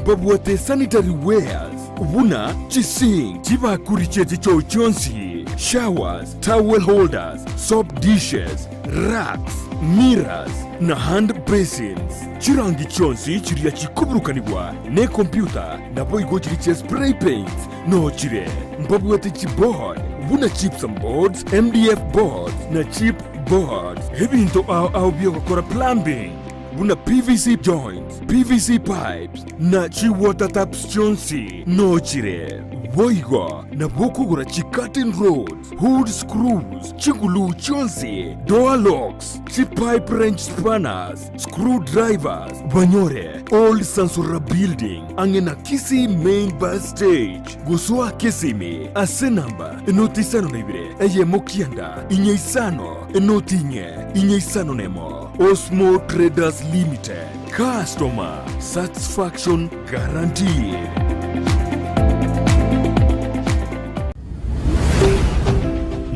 Mbabwate sanitary wares buna chisink, chibakuri chie chichoo chionsi, showers, towel holders, soap dishes, racks, mirrors, na hand basins. Chirangi chionsi chiria chikoburukanigwa nekompyuta naboigo chiria chia spray paints noo chire. Mbabwate chiboard buna gypsum boards, MDF boards na chip boards. Ebinto ao ao biogokora plumbing. Buna PVC joints, PVC pipes, na chi water taps chionsi nochire. Boigo nabo okogora chi curtain rods, hood screws, chiguluu chionsi, door locks, chi pipe wrench spanners, screw drivers, banyore Old Sansora Building ang'e na Kisii Main Bus Stage. Gosoa Kisimi ase namba enoti isano na ibere eyemo kianda inye isano enoti inye inye isano nemo. Osmo Traders Limited, Customer Satisfaction Guaranteed.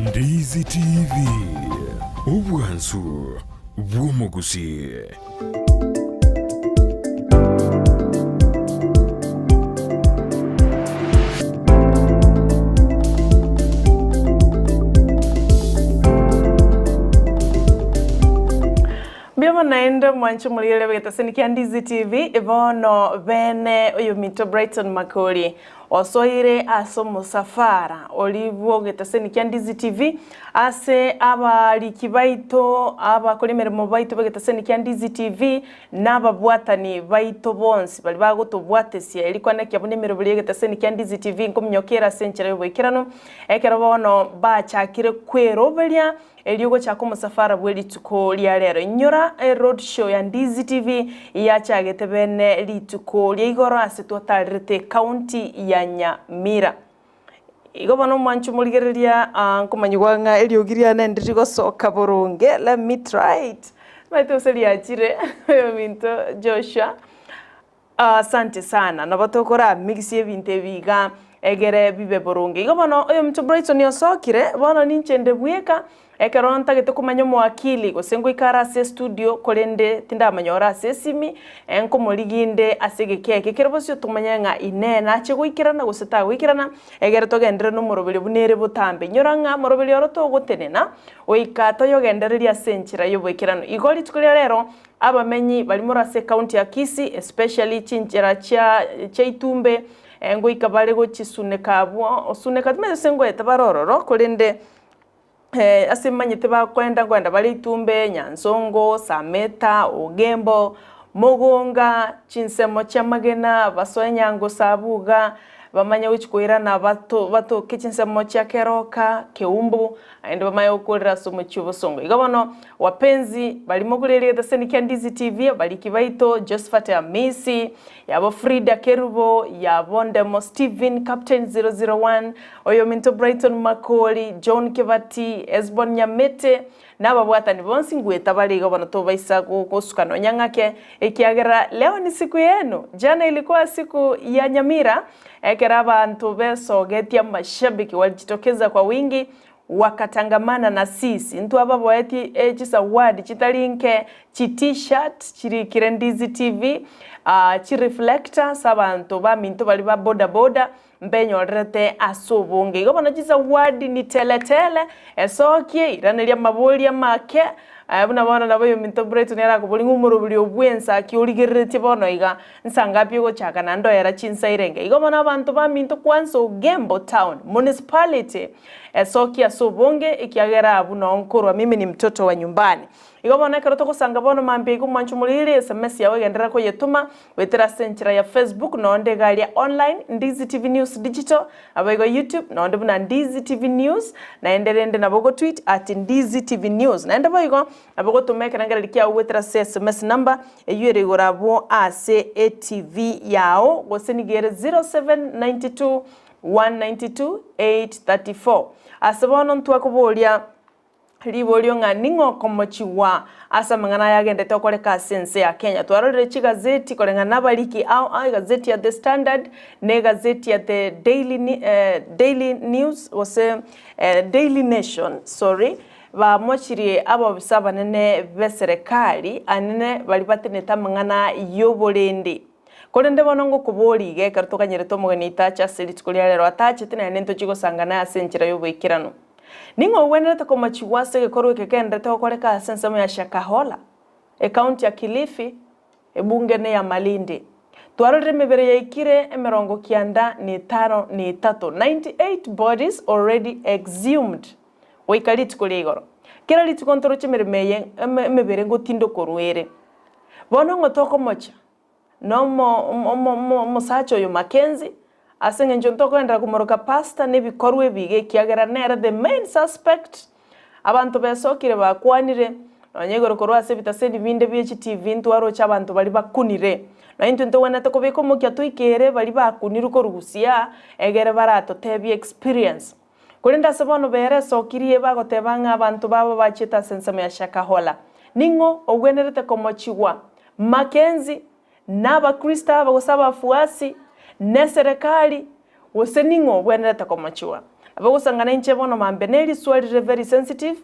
Ndizi TV, obwansu bw'omogusii. Mbuya mono naende mwanche omorigereria bw'egetaseni kia Ndizi TV, bono bene oyominto Brighton Makori Osoire ase omosafara oria bw'egetaseni kia Ndizi TV, ase abariki baito, abakori emeremo baito b'egetaseni kia Ndizi TV, na ababwatani baito bonsi baria bagotobwatesia erikwana ekiya buna emeroberi y'egetaseni kia Ndizi TV nkominyoka ere ase enchera y'oboikeranu, ekero bono bachakire kweroberia Erio gochaka omosafara bwe rituko ria rero. Inyora eroad show ya Ndizi TV yachagete bene rituko ria igoro ase twatarerete ecounty ya Nyamira. Igo bono omwancho morigereria nkomanyigwa ng'a eriogi riane ndiri gosoka boronge, let me try it. Omanyete gose riachire oyominto Joshua. Asante sana, nabo tokora mix ebinto ebi iga egere bibe boronge. Igo bono oyominto Brighton osokire, bono ninche inde bweka, ekero ntagete komanya omowakili gose ngoika are ase estudio korende tindamonyora ase esimi, nkomorigia inde ase egeka eke kere bosio tomanye ng'a inee nache goikerana gose tagoikerana, egere togenderere na omoroberio buna ere botambe. Inyora ng'a omoroberio oro togotenena, goika toyogendererie ase enchera y'oboikeranu. Igo rituko ria rero, Abamenyi baria more ase ecounty ya Kisii especially chinchera chia chia Itumbe ngoika bare gochisuneka abwo, osuneka timanyeti gose ngoeta bare ororo korende ase manyete bakoenda nkoenda bare Itumbe, Nyansongo, Sameta, Ogembo, Mogonga, chinsemo chia Magena, basoe Nyangosa abwo iga, bamanye gochia koirana bato batoke chinsemo chia Keroka, Keumbu, naende bamanye gokorera ase omochie o Bosongo. Igo bono Wapenzi baria mokoreria egetaseni kia Ndizi TV, abariki baito, Josephat Amisi, yabo Frida Kerubo, yabo Ndemo Stephen, Captain 001, oyominto Brighton Makori, John Kebati, Esbon Nyamete, na ababwatani bonsi ngweta bare igo bono tobaisa gosuka nonya ng'ake, ekiagera leo ni siku yenu. Jana ilikuwa siku ya Nyamira, ekero abanto besogetie amashabiki walijitokeza kwa wingi. Wakatangamana na sisi. Ntwababoetie e chisawadi chitari nke, chi T-shirt chirikire Ndizi TV, ah, chi reflector ase abanto baminto baria ba boda boda mbenyorerete ase obonge. Igo bono chisawadi ni tele tele, esokie, iraneria amaboria amake, eh, buna bono nabo oyominto Brighton arakoborie ng'a omoroberi obwensa aki origereretie bono iga, nsa ngapi ogochaka naende oera chinsa irenge. Igo bono abanto baminto kwansa Ogembo town, municipality, Esokia ase obonge, ekiagera abwo nao nkorwa mimi ni mtoto wa nyumbani. Igo bono ekero togosanga bono mambia iga omwancho omoriri, esemesi yao egenderera koyetoma goetera ase enchera ya Facebook nonde iga aria online Ndizi TV News Digital, naboigo YouTube nonde buna Ndizi TV News, naende rende nabo ogotweet at Ndizi TV News. Naende boigo nabo ogotoma ekerengererio kiao goetera ase esemesi number eyio ere igoro abwo ase etv yao gose nigo ere 0792 192, 834. Ase bono ntwakoboria riborio ng'a ning'o okomochigwa ase amang'ana aya agendete okoreka ase ense ya Kenya. Twarorire chigazeti koreng'ana nabariki ao ao, egazeti ya The Standard na egazeti ya The Daily, eh, Daily News gose eh, Daily Nation, sorry, bamochirie abobisa abanene b'eserekari anene baria batenete amang'ana y'oborendi. Korende bono ngokoboria iga, ekero toganyerete omogeni oitache ase rituko ria rero, atachete naende ntochie gosanga naye ase enchera y'oboikeranu. Ning'o ogwenerete komochigwa ase egekorwa eke kegenderete gokoreka ase ensemo ya Shakahola, ecounty ya Kilifi, ebunge neya Malindi? Twarorire emebere yaikire emerongo kianda na etano na etato, 98 bodies already exhumed, goika rituko ria igoro. Kera rituko ntoroche emeremo eye emebere ngotindokorwa ere. Bono ng'o tokomocha? Nomosacha oyo Mackenzie, ase eng'encho ntokogenderera komoroka pastor na ebikorwa ebi iga ekiagera nere the main suspect. Abanto besokire bakwanire, nonya igoro korwa ase ebitaseni binde bie chitivi ntwaroche abanto baria bakunire. Nonya intwe ntogwenerete kobeka omokia toikere baria bakunirwe korwa gusii aa, egere baratotebie experience. Korende ase bono bere esokirie bagoteba ng'a abanto babo bachiete ase ensemo ya Shakahola. Ning'o ogwenerete komochigwa? Mackenzie, na Abakristo aba gose abafuasi, na eserekari, gose ning'o ogwenerete komochigwa? Nabo ogosangana inche bono mambe ne riswali rire very sensitive,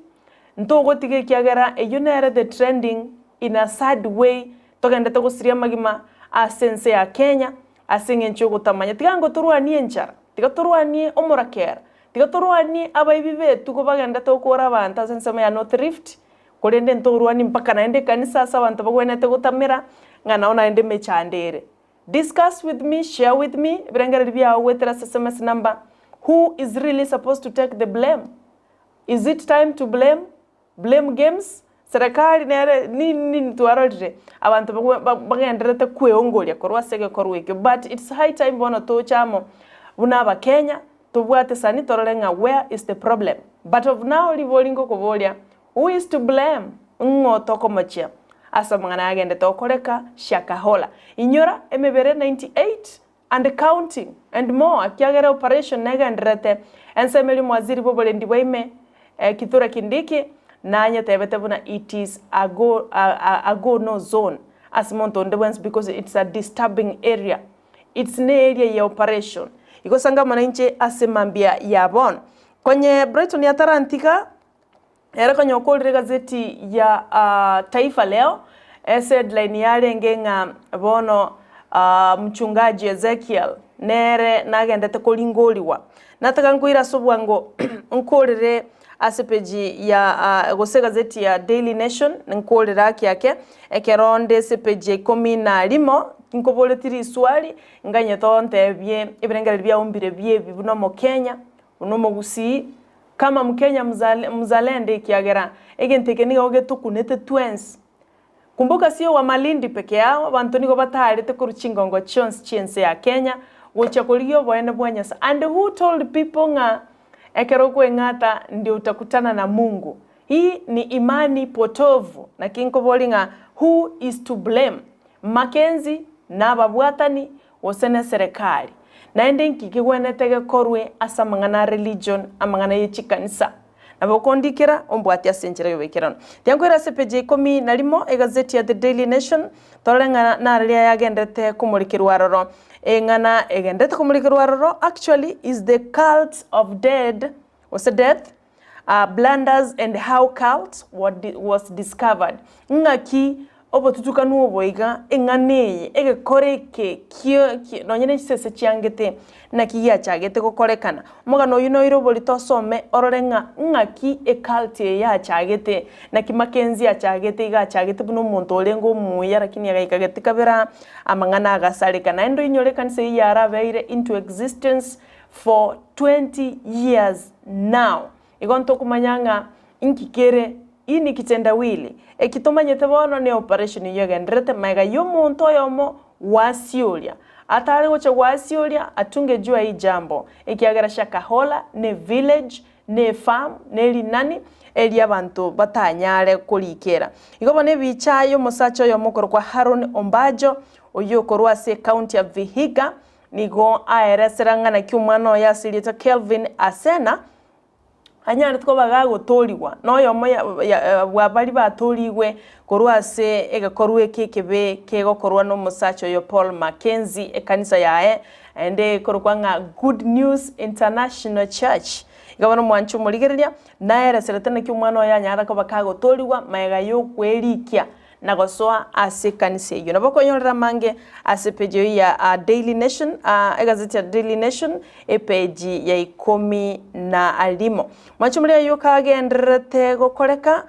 ntogotiga ekiagera eyio nere the trending in a sad way togendete gosiria amagima ase ense ya Kenya ase engencho y'ogotamanya. Tiga ngo torwanie enchara, tiga torwanie omorakera, tiga torwanie abaibi b'etugo bagendete gokora abanto ase ensemo ya North Rift, korende ntorwanie mpaka naende ekanisa ase abanto bagwenerete gotamera, ng'a nao naende emechando ere. Discuss with me, share with me, ebirengererio biao goetera ase sms number, who is really supposed to take the blame? Is it time to blame? Blame games, Serikali nere nini twarorire abanto bagendererete kweongoria korwa ase egekorwa ekio but it's high time bono toche amo buna abakenya tobwate sani torore ng'a where is the problem but of now ribori ngokoboria who is to blame ng'o tokomochia ase amang'ana aya agendete gokoreka Shakahola inyora emebere 98 and counting and more ekiagera operation negendererete ensemo eria omwaziri bw'oborendi bwa ime Kithure Kindiki nanyetebete buna it is a go a go no zone ase monto onde bwensi because it's a disturbing area it's ne area ye operation igo sanga mono inche ase mambia ya bono konye Brighton atarantiga Ere konya okorire egazeti ya Taifa Leo, ase headline yarenge ng'a bono Mchungaji Ezekiel nere nagendete koringorigwa. Nataka nkoire ase obwango nkorere ase page ya gose egazeti ya Daily Nation nkorere ake ake, ekero nde ase page ya ikomi na rimo nkoboretie riswali nganyete ontebie ebirengererio biao mbire biebi buna omokenya, buna omogusii, Kama Mkenya mzalendo ekiagera egento eke nigo getokunete twensi. Kumbuka sio wa Malindi peke yao, abanto nigo bataarete korwa chingongo chionsi chi'ense ya Kenya gochia korigia oboene bwa Nyasae. And who told people ng'a ekero okoeng'ata ndio utakutana na Mungu? Hii ni imani potovu. Naki nkoboria ng'a who is to blame? Mackenzie na ababwatani gose neserekari? Naende inki kegwenerete gekorwe ase amang'ana a religion, amang'ana ye chikanisa? Nabo okondikera ombwate ase enchera y'oboikeranu. Tiankoira ase epeji ya ikomi na rimo egazeti ya The Daily Nation, torore ng'a nararia yagenderete komorekerwa aroro. Eng'ana egenderete komorekerwa aroro actually is the cult of dead gose death. Blunders and how cult was discovered, Ng'aki obotutukanu obo iga, eng'ana eye, egekora eke kio nonye ne chisese chiangete, naki giachagete gokorekana. Omogano oyio noire oborito osome orore ng'a ng'aki ecult eye yachagete, naki Mackenzie achagete iga achagete buna omonto orenge omuya lakini agaika gete kabere amang'ana agasareka. Naende oinyore ekanisa eyio yarabeire into existence for 20 years now. Igo ntokomanya ng'a inki kere ini kitendawili. Eki tomanyete bono ne operation eyio egendererete magega y'omonto oyomo gwasioria. Atare gocha gwasioria atunge jua hii jambo, ekiagera Shakahola ne village, ne farm, ne rinani eria abanto batanyare korikera. Igo bono ebicha y'omosacha oyomo okorokwa Haron Ombajo, oyio okorwa ase ecounty ya Vihiga, Nigo aeresera ng'a naki omwana oye ase erieta Kelvin Asena anyarete koba gagotoorigwa noyomo bwa baria batoorigwe korwa ase egekorwa eke ekebe kegokorwa nomosacha oyo Paul Mackenzie ekanisa yaye naende ekorokwa ng'a Good News International Church. Iga bono mwanche omorigereria naereserete naki omwana oye anyare koba kagotoorigwa magega yokwerikia na gosoa ase ekanisa eyio. Nabo okonyorera amange ase epeji eyio ya Daily Nation, egazeti ya Daily Nation, epeji ya ikomi na rimo. Mwanche omoria ayio kagendererete gokoreka,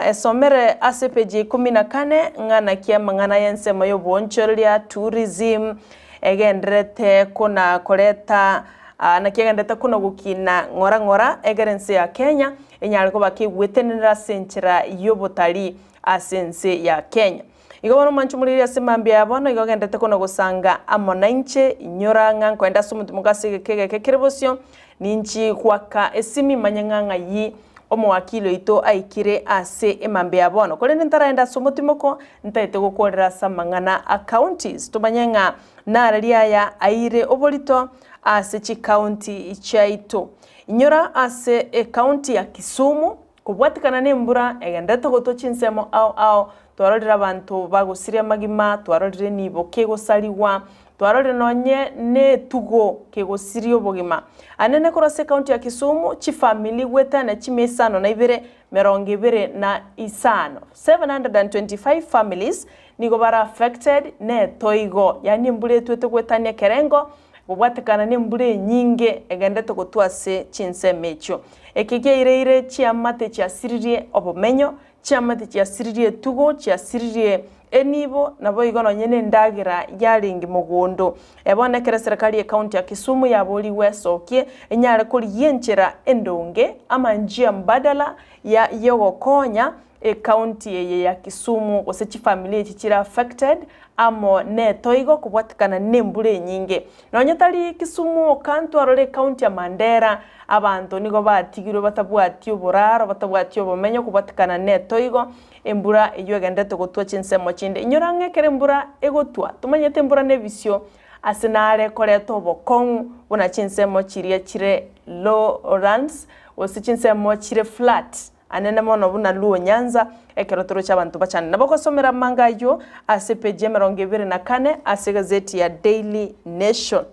esomere ase epeji ya ikomi na kane ng'a naki amang'ana y'ensemo y'oboonchoreria, tourism, egendererete kona koreta naki egendererete kona gokina ng'ora ng'ora egere ense ya Kenya enyare koba kegwetenenera ase enchera y'obotarii ase ense ya Kenya. Igo bono mwanche omoriri ase mambia ya bono, igo ogenderete kona gosanga amo nainche, inyora ng'a nkoenda ase omotumoka ase egeka egeke kere bosio, ninchi goaka esimi manye ng'a ng'ai omowakili oito aikire ase emambia ya bono. Korende ntaraenda ase omotimoko, ntaete gokworera ase amang'ana a counties, tomanye ng'a narari aya aire oborito ase chicounty chiaito. Inyora ase ecounty ya Kisumu, Kobwatikana nembura egenderete gotwa chinsemo ao ao, twarorire abanto bagosiria amagima, twarorire enibo kegosarigwa, twarorire nonye netugo kegosiria obogima. Anene korwa ase ecounty ya Kisumu, chifamiri goetania chimia isano na ibere, merongo ebere na isano, 725 families, nigo bare affected netoigo, yaani embura etwete goetania ekerengo, Kobwatekana nembura enyinge egenderete gotwa ase chinsemo echio. Eke kiaireire chiamate chiasiririe obomenyo, chiamate chiasiririe etugo, chiasiririe enibo, naboigo nonye nendagera yarenge mogondo. Bono ekero eserekari y'ecounty ya Kisumu yaborigwe esokie, enyare korigia enchera endonge ama njia mbadala ya yogokonya Ecounty eye ya Kisumu gose chifamiri echi chire affected amo netoigo kobwatikana nembura enyinge. Nonye tari Kisumu oka ntwarore ecounty ya Mandera abanto nigo batigirwe batabwati oboraro batabwati obomenyo kobwatikana netoigo embura eywo egenderete gotwa chinsemo chinde. Inyora ng'a ekero embura egotwa tomanyete embura nebisio ase nare koreta obokong'u buna chinsemo chiria chire lowlands gose chinsemo chire flat Anene mono buna Luo Nyanza, ekero toroche abanto bachande. Nabo ogosomera amanga ayio ase epeji emerongo ebere na kane ase egazeti ya Daily Nation.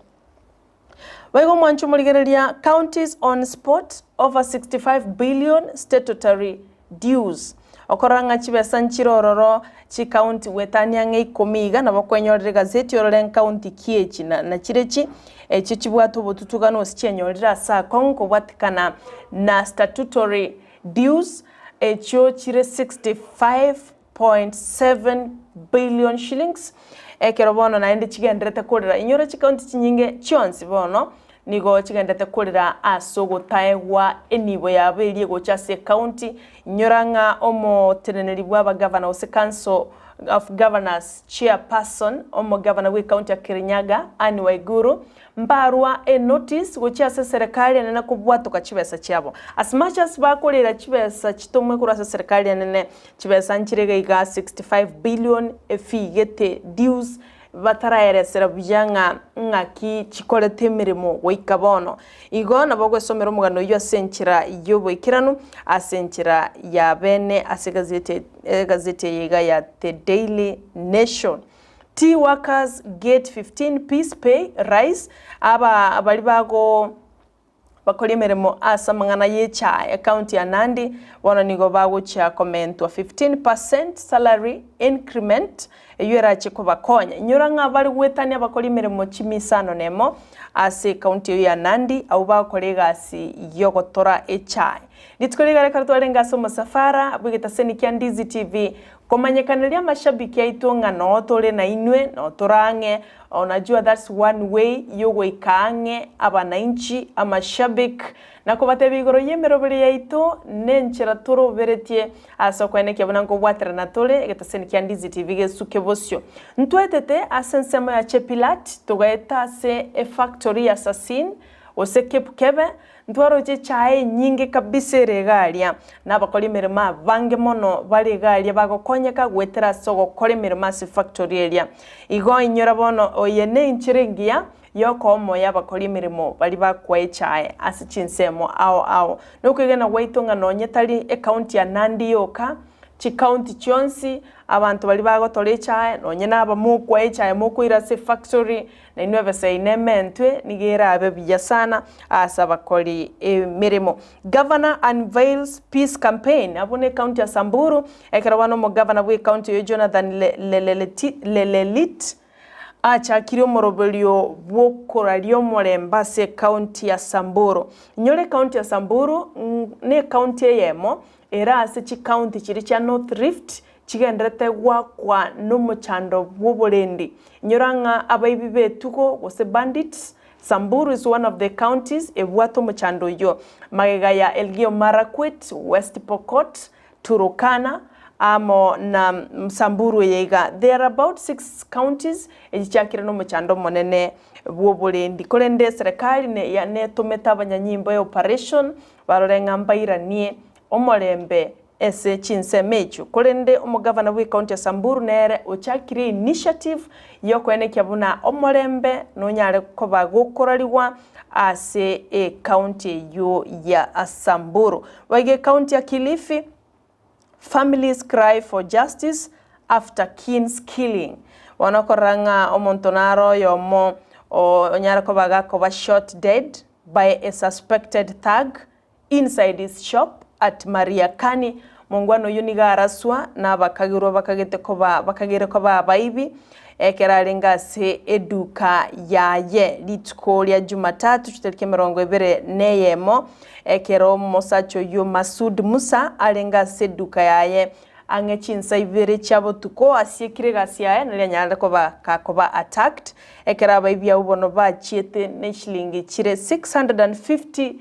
Boigo omwancho omorigereria Counties on spot over 65 billion statutory dues. Okorora ng'a chibesa nchire ororo chicounty goetania ang'e ikomi iga nabo okwenyorera egazeti orore ncounty ki echi na na chirechi echio chibwate obotutugano gose chienyorire ase akong'u kobwatikana na statutory dues echio chire 65.7 billion shillings ekero bono naende chigendererete korera. Inyora chicounty chinyinge chionsi bono nigo chigendererete korera ase ogotaegwa enibo yabo eria egocha ase ecounty. Inyora ng'a omoteneneri bw'abagavana gose council of governors chairperson, omogavana bw'ecounty ya Kirinyaga, Anne Waiguru, mbarwa enotice gochia ase eserekari enene kobwatoka chibesa chiabo. As much as bakorera chibesa chitomwe korwa ase eserekari enene, chibesa nchire iga iga 65 billion efigete dues bataraeresera buya ng'a ng'aki chikorete emeremo goika bono. Igo nabo ogwesomera omogano oyio ase enchera y'oboikeranu, ase enchera ya bene ase egazeti egazeti eye iga ya The Daily Nation. Tea workers get 15 piece pay rise, aba baria bago. Bakori emeremo ase amang'ana y'echae ekaunti ya Nandi bono nigo bagochia komentwa 15% salary increment eyio erache kobakonya. Inyora ng'a bare goetania abakori emeremo chimisano nemo ase ekaunti eyio ya Nandi abwo bagokora egasi y'ogotora echae. Rituko rigare ekero twarenge ase omosafara bw'egetaseni kia Ndizi TV Komanyekaneria amashabiki aito ng'a noo tore nainwe, noo tore ang'e, unajua that's one way yogoika ang'e abanainchi, amashabik, na kobatebia igoro y'emeroberi yaito nenchera toroberetie ase okoenekia buna nkobwaterana tore egetaseni kia Ndizi TV gesuke bosio. Ntwaetete ase ensemo ya Chepilat, togaeta ase efactory ya Sasin, gose Cape Kebe, Ntwaroche echae enyinge kabisa ere iga aria, na abakori emeremo abange mono bare iga aria bagokonyeka goetera ase ogokora emeremo ase efactory eria. Igo inyora bono oye nenchera engiya yokoa omoyo abakori emeremo baria bakoa echae ase chinsemo ao ao. Nokwegena gwaito ng'a nonye tari ecounty ya Nandi yoka, Chicounty chionsi, abanto baria bagotora echae, nonye nabamokwa echae mokoira ase efactory, Nainwe ebesa yaino ementwe nigo erabe buya sana ase abakori emeremo. Governor unveils peace campaign. Abwo ne county ya Samburu, ekero bono omogavana bwe county oyo Jonathan Lelelit achakire omoroberio bw'okoraria omorembe ase ecounty ya Samburu. Inyora ecounty ya Samburu ne ecounty eyemo ere ase chicounty chiria chia North Rift chigendererete goakwa nomochando bw'oborendi. Inyora ng'a abaibi b'etugo gose bandits, Samburu is one of the counties ebwate omochando oyio. Magega ya Elgeyo Marakwet, West Pokot, Turukana amo na Samburu eye iga. There are about 6 counties echichakire nomochando omonene bw'oborendi. Korende eserekari netomete abanyanyimbo eoperation barore ng'a mbairanie omorembe Ase chinsemo echio, korende omogavana bw'ecounty ya Samburu nere ochakire initiative yokoenekia buna omorembe nonyare koba gokorarigwa ase ecounty eyio ya Samburu. Boigo ecounty ya Kilifi, families cry for justice after kins killing. Bono okorora ng'a omonto naro oyomo onyare koba gakoba shot dead by a suspected thug Inside his shop at Mariakani, mongwana oyio nigo araswa nabakagerwa bakagete koba bakagere koba abaibi ekero arenge ase eduka yaye rituko ria Jumatatu chitariki 21 ekero omosacha oyio Masud Musa arenge ase eduka yaye ang'e chinsa ibere chia botuko asiekire egasi yaye nario anyarete koba gakoba attacked ekero abaibi abwo bono bachiete ne chilingi chire 650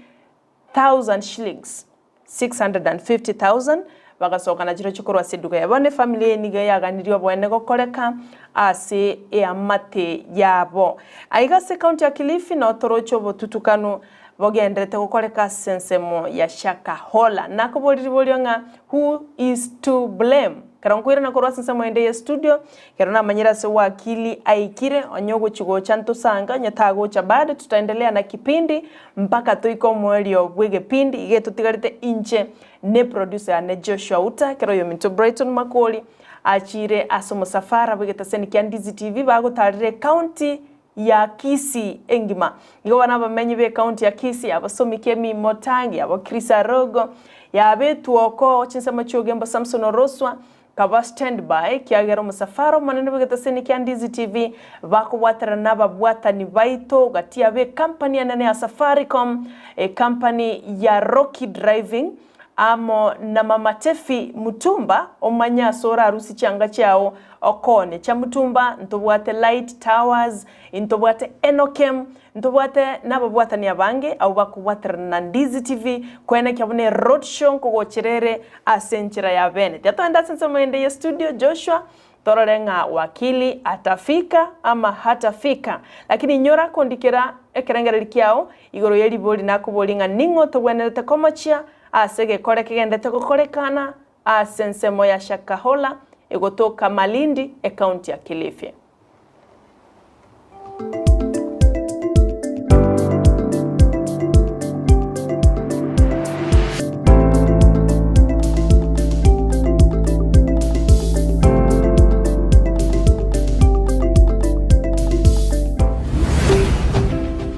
thousand shillings, 650,000, bagasoka na chirochio korwa ase eduka yabo. Bono efamiri eye nigo yaganirie oboene gokoreka ase eamate yabo. Aiga ase ekaunti ya Kilifi noo toroche obotutukanu bogenderete gokoreka ase ensemo ya Shakahola. Nakoboria riborio ng'a who is to blame? Ekero nkoirana korwa ase ensemo ende ye studio, ekero namanyire ase wakili aikire, onye ogochia gocha ntosange, onye tagocha bado tutaendelea na kipindi mpaka toike omoerio bw'egepindi. Iga etotigarete inche ne producer yane Joshua Uta, ekero oyominto Brighton Makori achire ase omosafara bw'egetaseni kia Ndizi TV bagotarera ecounty ya Kisii engima. Igo bono abamenyi b'ecounty ya Kisii, abasomi kemimo Tangi, abo Chris Arogo, yabetwe oko chinsemo chi'ogembo Samson Oroswa, kaba stand by ekiagera omosafara omonene bw'egetaseni kia Ndizi TV bakobwaterana nababwatani baito gati yabo ecompany enene ya Safaricom, ecompany ya Rocky Driving, amo na Mama Tephy Mutumba omanye ase orarusie chianga chiao okone chia Mutumba, ntobwate Light Towers, intobwate Enokem, ntobwate nababwatani abange abwo bakobwaterana na Ndizi TV koenekia buna eroad show nkogochera ere ase enchera ya bene. Tiga togende ase ensemo ende ye studio Joshua Torore ng'a wakili atafika ama hatafika. Lakini inyora kondikera ekerengererio kiao igoro ye ribori nakoborie ng'a ning'o togwenerete komochia ase egekore kegenderete gokorekana ase ensemo ya Shakahola egotoka Malindi ecounty ya Kilifi.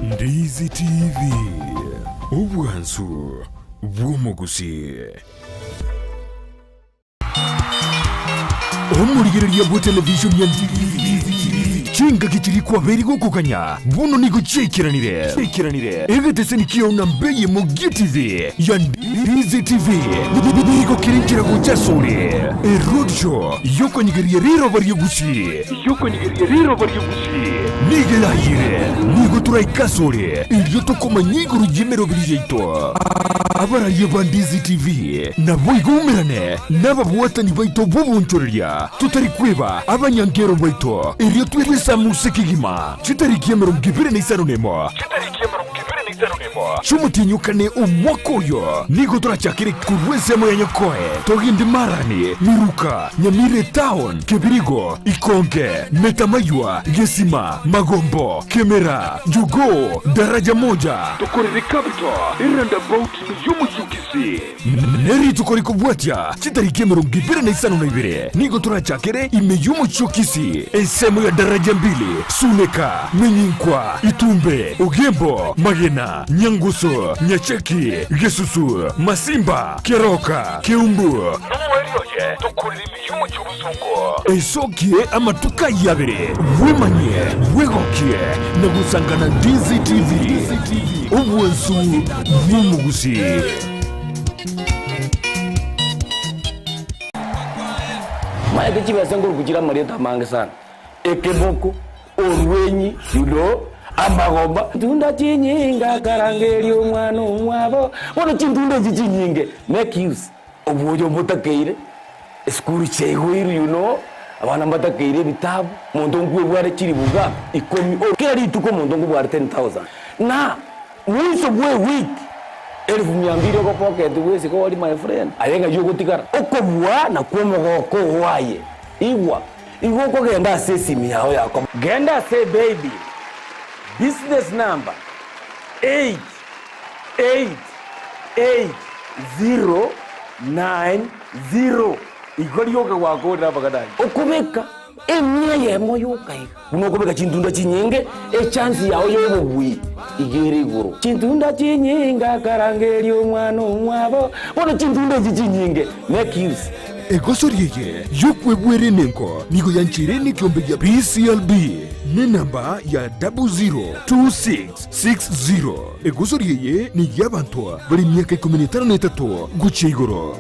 Ndizi TV, y'omogusii. Omorigereria bwe television ya Chingaki chiria kwabeire gokoganya bono nigo chiaikeranire. Egeteseni kiao namba eyemo gie TV ya Ndizi TV nigo kere inchera gocha asore. Eroadshow yokonyegeria riroba ria Gusii nigo erayire. Nigo toraike asore erio tokomanya igoro y'emeroberi yaito. Abararia ba Ndizi TV naboigo umerane nababwatani baito b'obonchoreria, totari kweba abanyankero baito, erio twesamuse kegima chitariki 25 chi'omotienyi o kane omwaka oyo. Nigo torachakere korwa ensemo ya Nyakoe, togende Marani, Miruka, Nyamira Etown, Kebirigo, Ikonge, Metamaywa, Gesima, Magombo, Kemera, Jogoo, Daraja Moja, tokorere Capital, eroundabout y'omochie o Kisii. Ne rituko rikobwatia chitariki 22 nigo torachakere ime y'omochie o Kisii, ensemo ya Daraja Mbili, Suneka, Menyinkwa, Itumbe, Ogembo, Magena, Nyangusu, Nyacheki, Gesusu, Masimba, Keroka, Keumbu, Nomoerio oye tokorere ime y'omochie o Bosongo. Esokie amatuko ayio abere, bwemanyie, bwegokie, na gosangana DCTV, obwansu bw'omogusii. Maete chibesa nkoruku chire amarieta amange sana, ekeboko, orwenyi, you know, amagomba. Tunda chinyinga karangeria omwana omwabo, bono chintunda echi chinyinge, make use, oboyo mbotakeire, esukuru chiaigoirwe you know, abana mbatakeire ebitabu, monto nkwebware chiribu ngapi? Ikomi, kera rituko omonto nkobware 10,000, na Mwiso bwe ewiki elifu mia mbili ogopocket bwesike ori my friend, aye ng'ai ogotigara? Okobua nakwo omogoko oo aye. Igwa, igo okogenda ase esimi yao ya komo. Genda ase ebaby business number 8888090 igo rioka gwakorire amang'ana ayio. Okobeka Emia eyemo yoka iga. Buna okobeka chintunda chinyinge, echansi yao y'obobui iga ere igoro. Chintunda chinyinge akarangeria omwana omwabo, bono chintunda echi chinyinge, make use. Egosori eye y'okwebwera enengo nigo yancheire nekiombe gia PCLB nenamba ya 002660. Egosori eye ney'abanto bare emiaka ikomi na etano na etato gochia igoro.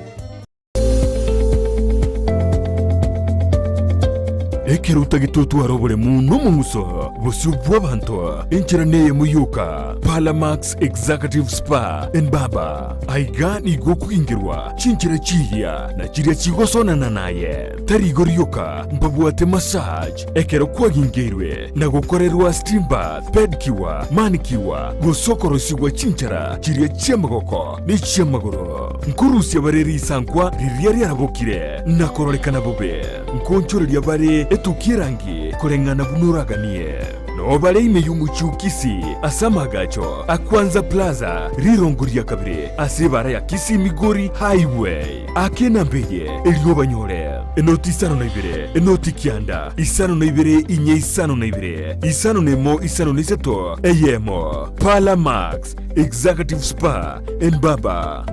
Ekero otagete otware oboremu nomong'uso bosio bw'abanto, enchera neyemo yoka, Parlamax Executive Spa and Barber. Aiga nigo okogingerwa chinchera chiiya na chiria chigosonana naye. Tari igo rioka, mbabwate massage ekero kwagingeirwe na gokorerwa steam bath, pedicure, manicure, gose okorosigwa chinchara chiria chi'amagoko ne chi'amagoro. Nkorusia bare risankwa riria riarabokire na kororekana bobe, nkoonchoreria bare etukia erangi koreng'ana buna oraganie. Noo bare ime y'omochie o Kisii ase amaagacho a Kwanza Plaza, rirongo ria kabere ase ebaara ya Kisii Migori Highway. Aka enamba eye erio obanyore, enoti isano na ibere, enoti kianda, isano na ibere inye isano na ibere, isano na emo isano na isato, eyemo. Parlour Max, Executive Spa and Barber.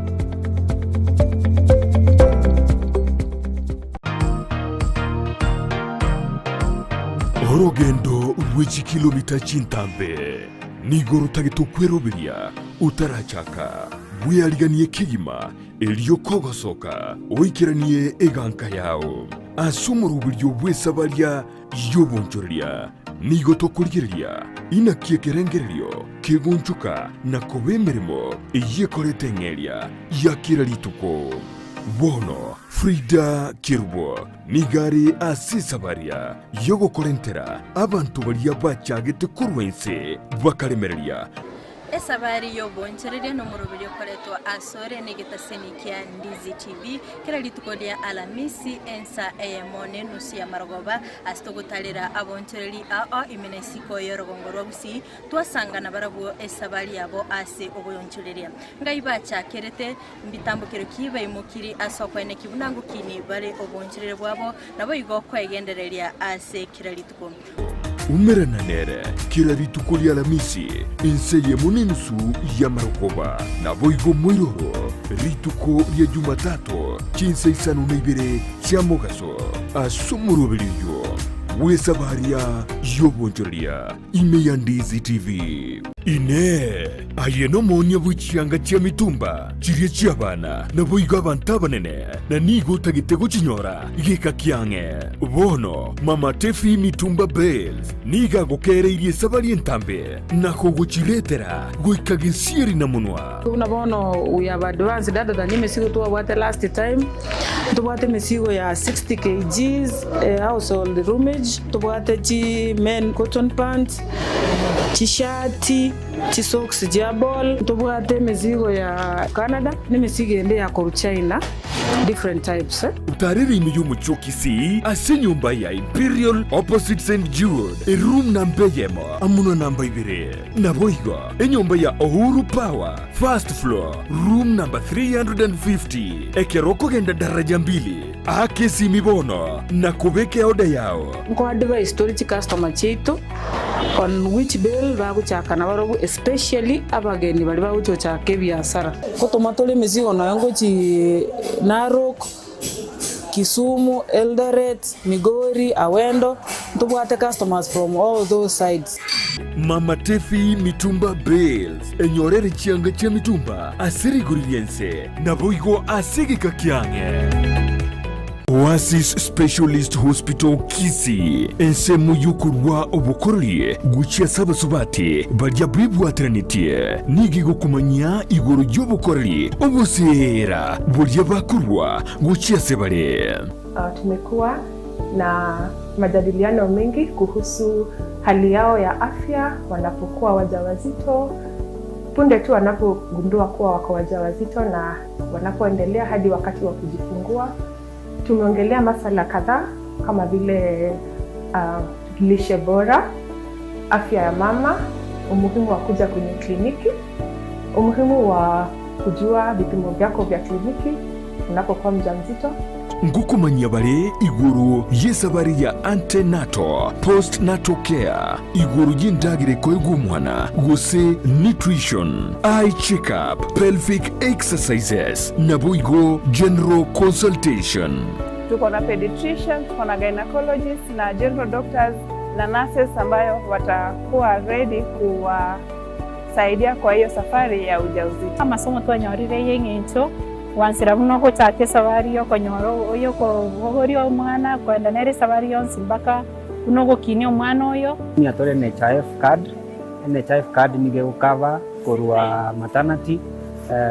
Orogendo rwe chikilomita chintambe nigo rotagete okweroberia otarachaka. Bweariganie kegima Erio kogosoka oikeranie eganka yao ase omoroberio bw'esabaria y'obonchoreria, nigo tokorigereria inaki ekerengererio kegonchoka na koba emeremo eyio ekorete eng'eria ya kera rituko. Bono Frida Kerubo nigo are ase esabaria y'ogokorentera abanto baria bachagete korwa inse bakaremereria. Esabari y'oboonchoreria nomoroberio okoretwa asore negetaseni kia Ndizi TV kera rituko ria Alamisi ensa eyemo nenusu ya marogoba ase togotarera aboonchoreri ao ime na isiko y'orogongo rwa Gusii twasangana barabwo esabari yabo ase oboonchoreria. Ngai bachakerete mbitambokero ki baimokiri ase okoeneki buna ngokini bare oboonchoreria bwabo naboigo kwegendereria ase kera rituko. Umerana nere kera rituko ri'Alamisi, ense eyemo nenusu y'amarogoba. Naboigo moiroro rituko ria Jumatato chinsa isano na ibere chia mogaso, ase omoroberio oyio bw'esabaria y'obonchoreria ime ya Ndizi TV. Inee! Aye nomoonia bwe chianga chia mitumba chiria chi'abana, naboigo abanto abanene, na nigo otagete gochinyora geka kiang'e? Bono Mama Tefi Mitumba Bales nigo agokeereirie esabari entambe na kogochiretera goika gesieri na monwa. Buna bono we have advanced other than emesigo twabwate last time, ntobwate emesigo ya 60 kgs household roomage, ntobwate chi men cotton pants, chishati, chisocks chia ball, ntobwate emesigo ya Canada na emesigo ende ya korwa China different types. Otarere ime y'omochie o Kisii ase enyomba ya Imperial opposite St Jude, eroom namba eyemo amo na namba ibere. Naboigo enyomba ya Uhuru Power, first floor, room number 350. Ekero okogenda daraja mbili, aka esimi bono na kobeka eoda yao. Nko advise tore chicustomer chiaito on which bale bagochaka nabarobwo especially abageni baria bagochi gochaka ebiasara. Ngotoma tore emesigo nonya ngochi Narok, Kisumu, Eldoret, Migori, Awendo, ntobwate customers from all those sides. Mama Tefi Mitumba Bales, enyorere chianga chia mitumba ase rigori ri'ense, naboigo ase egeka kiang'e. Oasis Specialist Hospital Kisii, ensemo y'okorua obokoreri gochia ase abasubati baria bebwateranetie, nigo egokomanyia igoro y'obokoreri oboseera boria bakorua gochia ase bare. Tumekuwa na majadiliano mengi kuhusu hali yao ya afya wanapokuwa wajawazito, punde tu wanapogundua kuwa wako wajawazito na wanapoendelea hadi wakati wa kujifungua. Tumeongelea masala kadhaa kama vile lishe bora, afya ya mama, umuhimu wa kuja kwenye kliniki, umuhimu wa kujua vipimo vyako vya kliniki unapokuwa mjamzito. Ngokomanyia bare igoro y'esabari ya antenatal, postnatal care, igoro y'endagera ekoegwa omwana, gose nutrition, eye check-up, pelvic exercises, naboigo general consultation. Tuko na pediatrician, tuko na gynecologist na general doctors na nurses ambayo watakuwa ready kuwasaidia kwa hiyo safari ya ujauzito. Amasomo twanyorire y'eng'encho gwansera buna ogochaka esabari y'okonyora y'okobogoria omwana koenda nere esabari yonsi mpaka buna ogokinia omwana oyo. Nigo tore NHIF card, NHIF card nigo egocover korwa maternity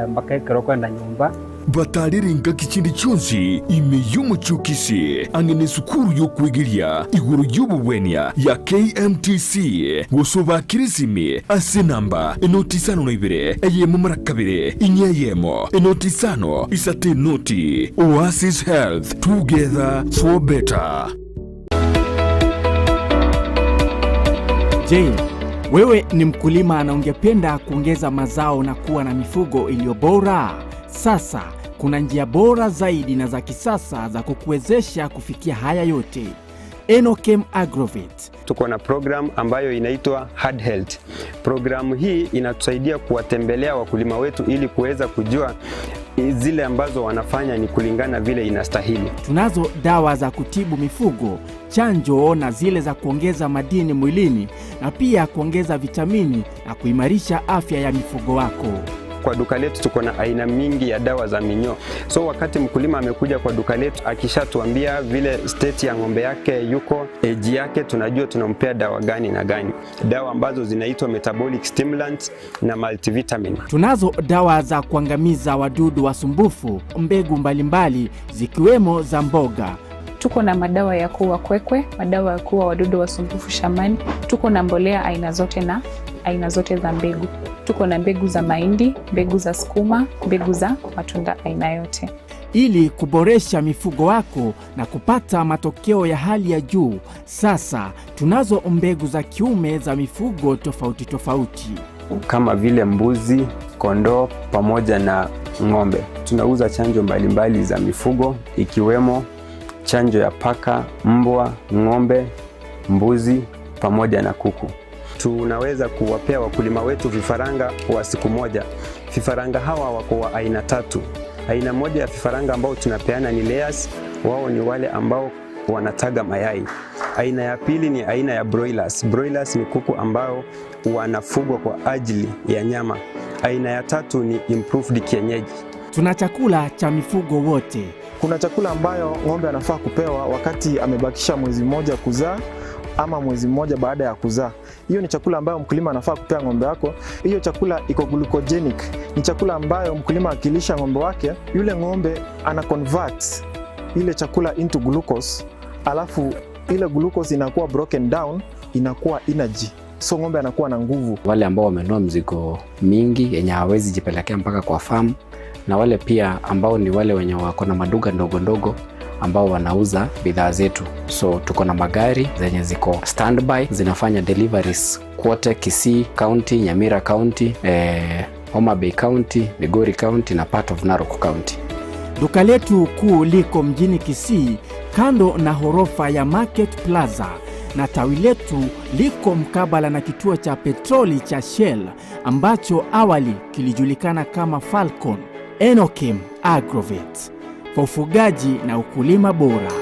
mpaka ekero okoenda nyomba. Batarire engaki chinde chionsi ime y'omochie o Kisii ang'e nesukuru y'okwegeria igoro y'obogwenia ya KMTC, gose obakire esimi ase enamba enoti isano na ibere eyemo mara kabere inye eyemo enoti isano isato enoti. Oasis Health, together for better. Je, wewe ni mkulima na ungependa kuongeza mazao na kuwa na mifugo iliyo bora? Sasa kuna njia bora zaidi na za kisasa za kukuwezesha kufikia haya yote. Enokem Agrovet. Tuko na program ambayo inaitwa Hard Health. Programu hii inatusaidia kuwatembelea wakulima wetu ili kuweza kujua zile ambazo wanafanya ni kulingana vile inastahili. Tunazo dawa za kutibu mifugo, chanjo na zile za kuongeza madini mwilini na pia kuongeza vitamini na kuimarisha afya ya mifugo wako. Kwa duka letu tuko na aina mingi ya dawa za minyoo. So wakati mkulima amekuja kwa duka letu akishatuambia vile state ya ng'ombe yake yuko, age yake, tunajua tunampea dawa gani na gani, dawa ambazo zinaitwa metabolic stimulants na multivitamin. Tunazo dawa za kuangamiza wadudu wasumbufu, mbegu mbalimbali zikiwemo za mboga. Tuko na madawa ya kuua kwekwe, madawa ya kuua wadudu wasumbufu shambani. Tuko na mbolea aina zote na aina zote za mbegu. Tuko na mbegu za mahindi, mbegu za sukuma, mbegu za matunda aina yote. Ili kuboresha mifugo wako na kupata matokeo ya hali ya juu, sasa tunazo mbegu za kiume za mifugo tofauti tofauti kama vile mbuzi, kondoo pamoja na ng'ombe. Tunauza chanjo mbalimbali za mifugo ikiwemo chanjo ya paka, mbwa, ng'ombe, mbuzi pamoja na kuku. Tunaweza kuwapea wakulima wetu vifaranga wa siku moja. Vifaranga hawa wako wa aina tatu. Aina moja ya vifaranga ambao tunapeana ni layers, wao ni wale ambao wanataga mayai. Aina ya pili ni aina ya broilers. Broilers ni kuku ambao wanafugwa kwa ajili ya nyama. Aina ya tatu ni improved kienyeji. Tuna chakula cha mifugo wote. Kuna chakula ambayo ng'ombe anafaa kupewa wakati amebakisha mwezi mmoja kuzaa ama mwezi mmoja baada ya kuzaa. Hiyo ni chakula ambayo mkulima anafaa kupea ng'ombe wako. Hiyo chakula iko glucogenic, ni chakula ambayo mkulima akilisha ng'ombe wake, yule ng'ombe ana convert ile chakula into glucose, alafu ile glucose inakuwa broken down, inakuwa energy, so ng'ombe anakuwa na nguvu. Wale ambao wamenunua mzigo mingi yenye hawawezi jipelekea mpaka kwa farm, na wale pia ambao ni wale wenye wako na maduka ndogo ndogo ambao wanauza bidhaa zetu. So tuko na magari zenye ziko standby zinafanya deliveries kwote Kisii County, Nyamira County, Homa Bay County, Migori County na part of Narok County. Duka letu kuu liko mjini Kisii kando na horofa ya Market Plaza na tawi letu liko mkabala na kituo cha petroli cha Shell ambacho awali kilijulikana kama Falcon. Enokim Agrovet kwa ufugaji na ukulima bora.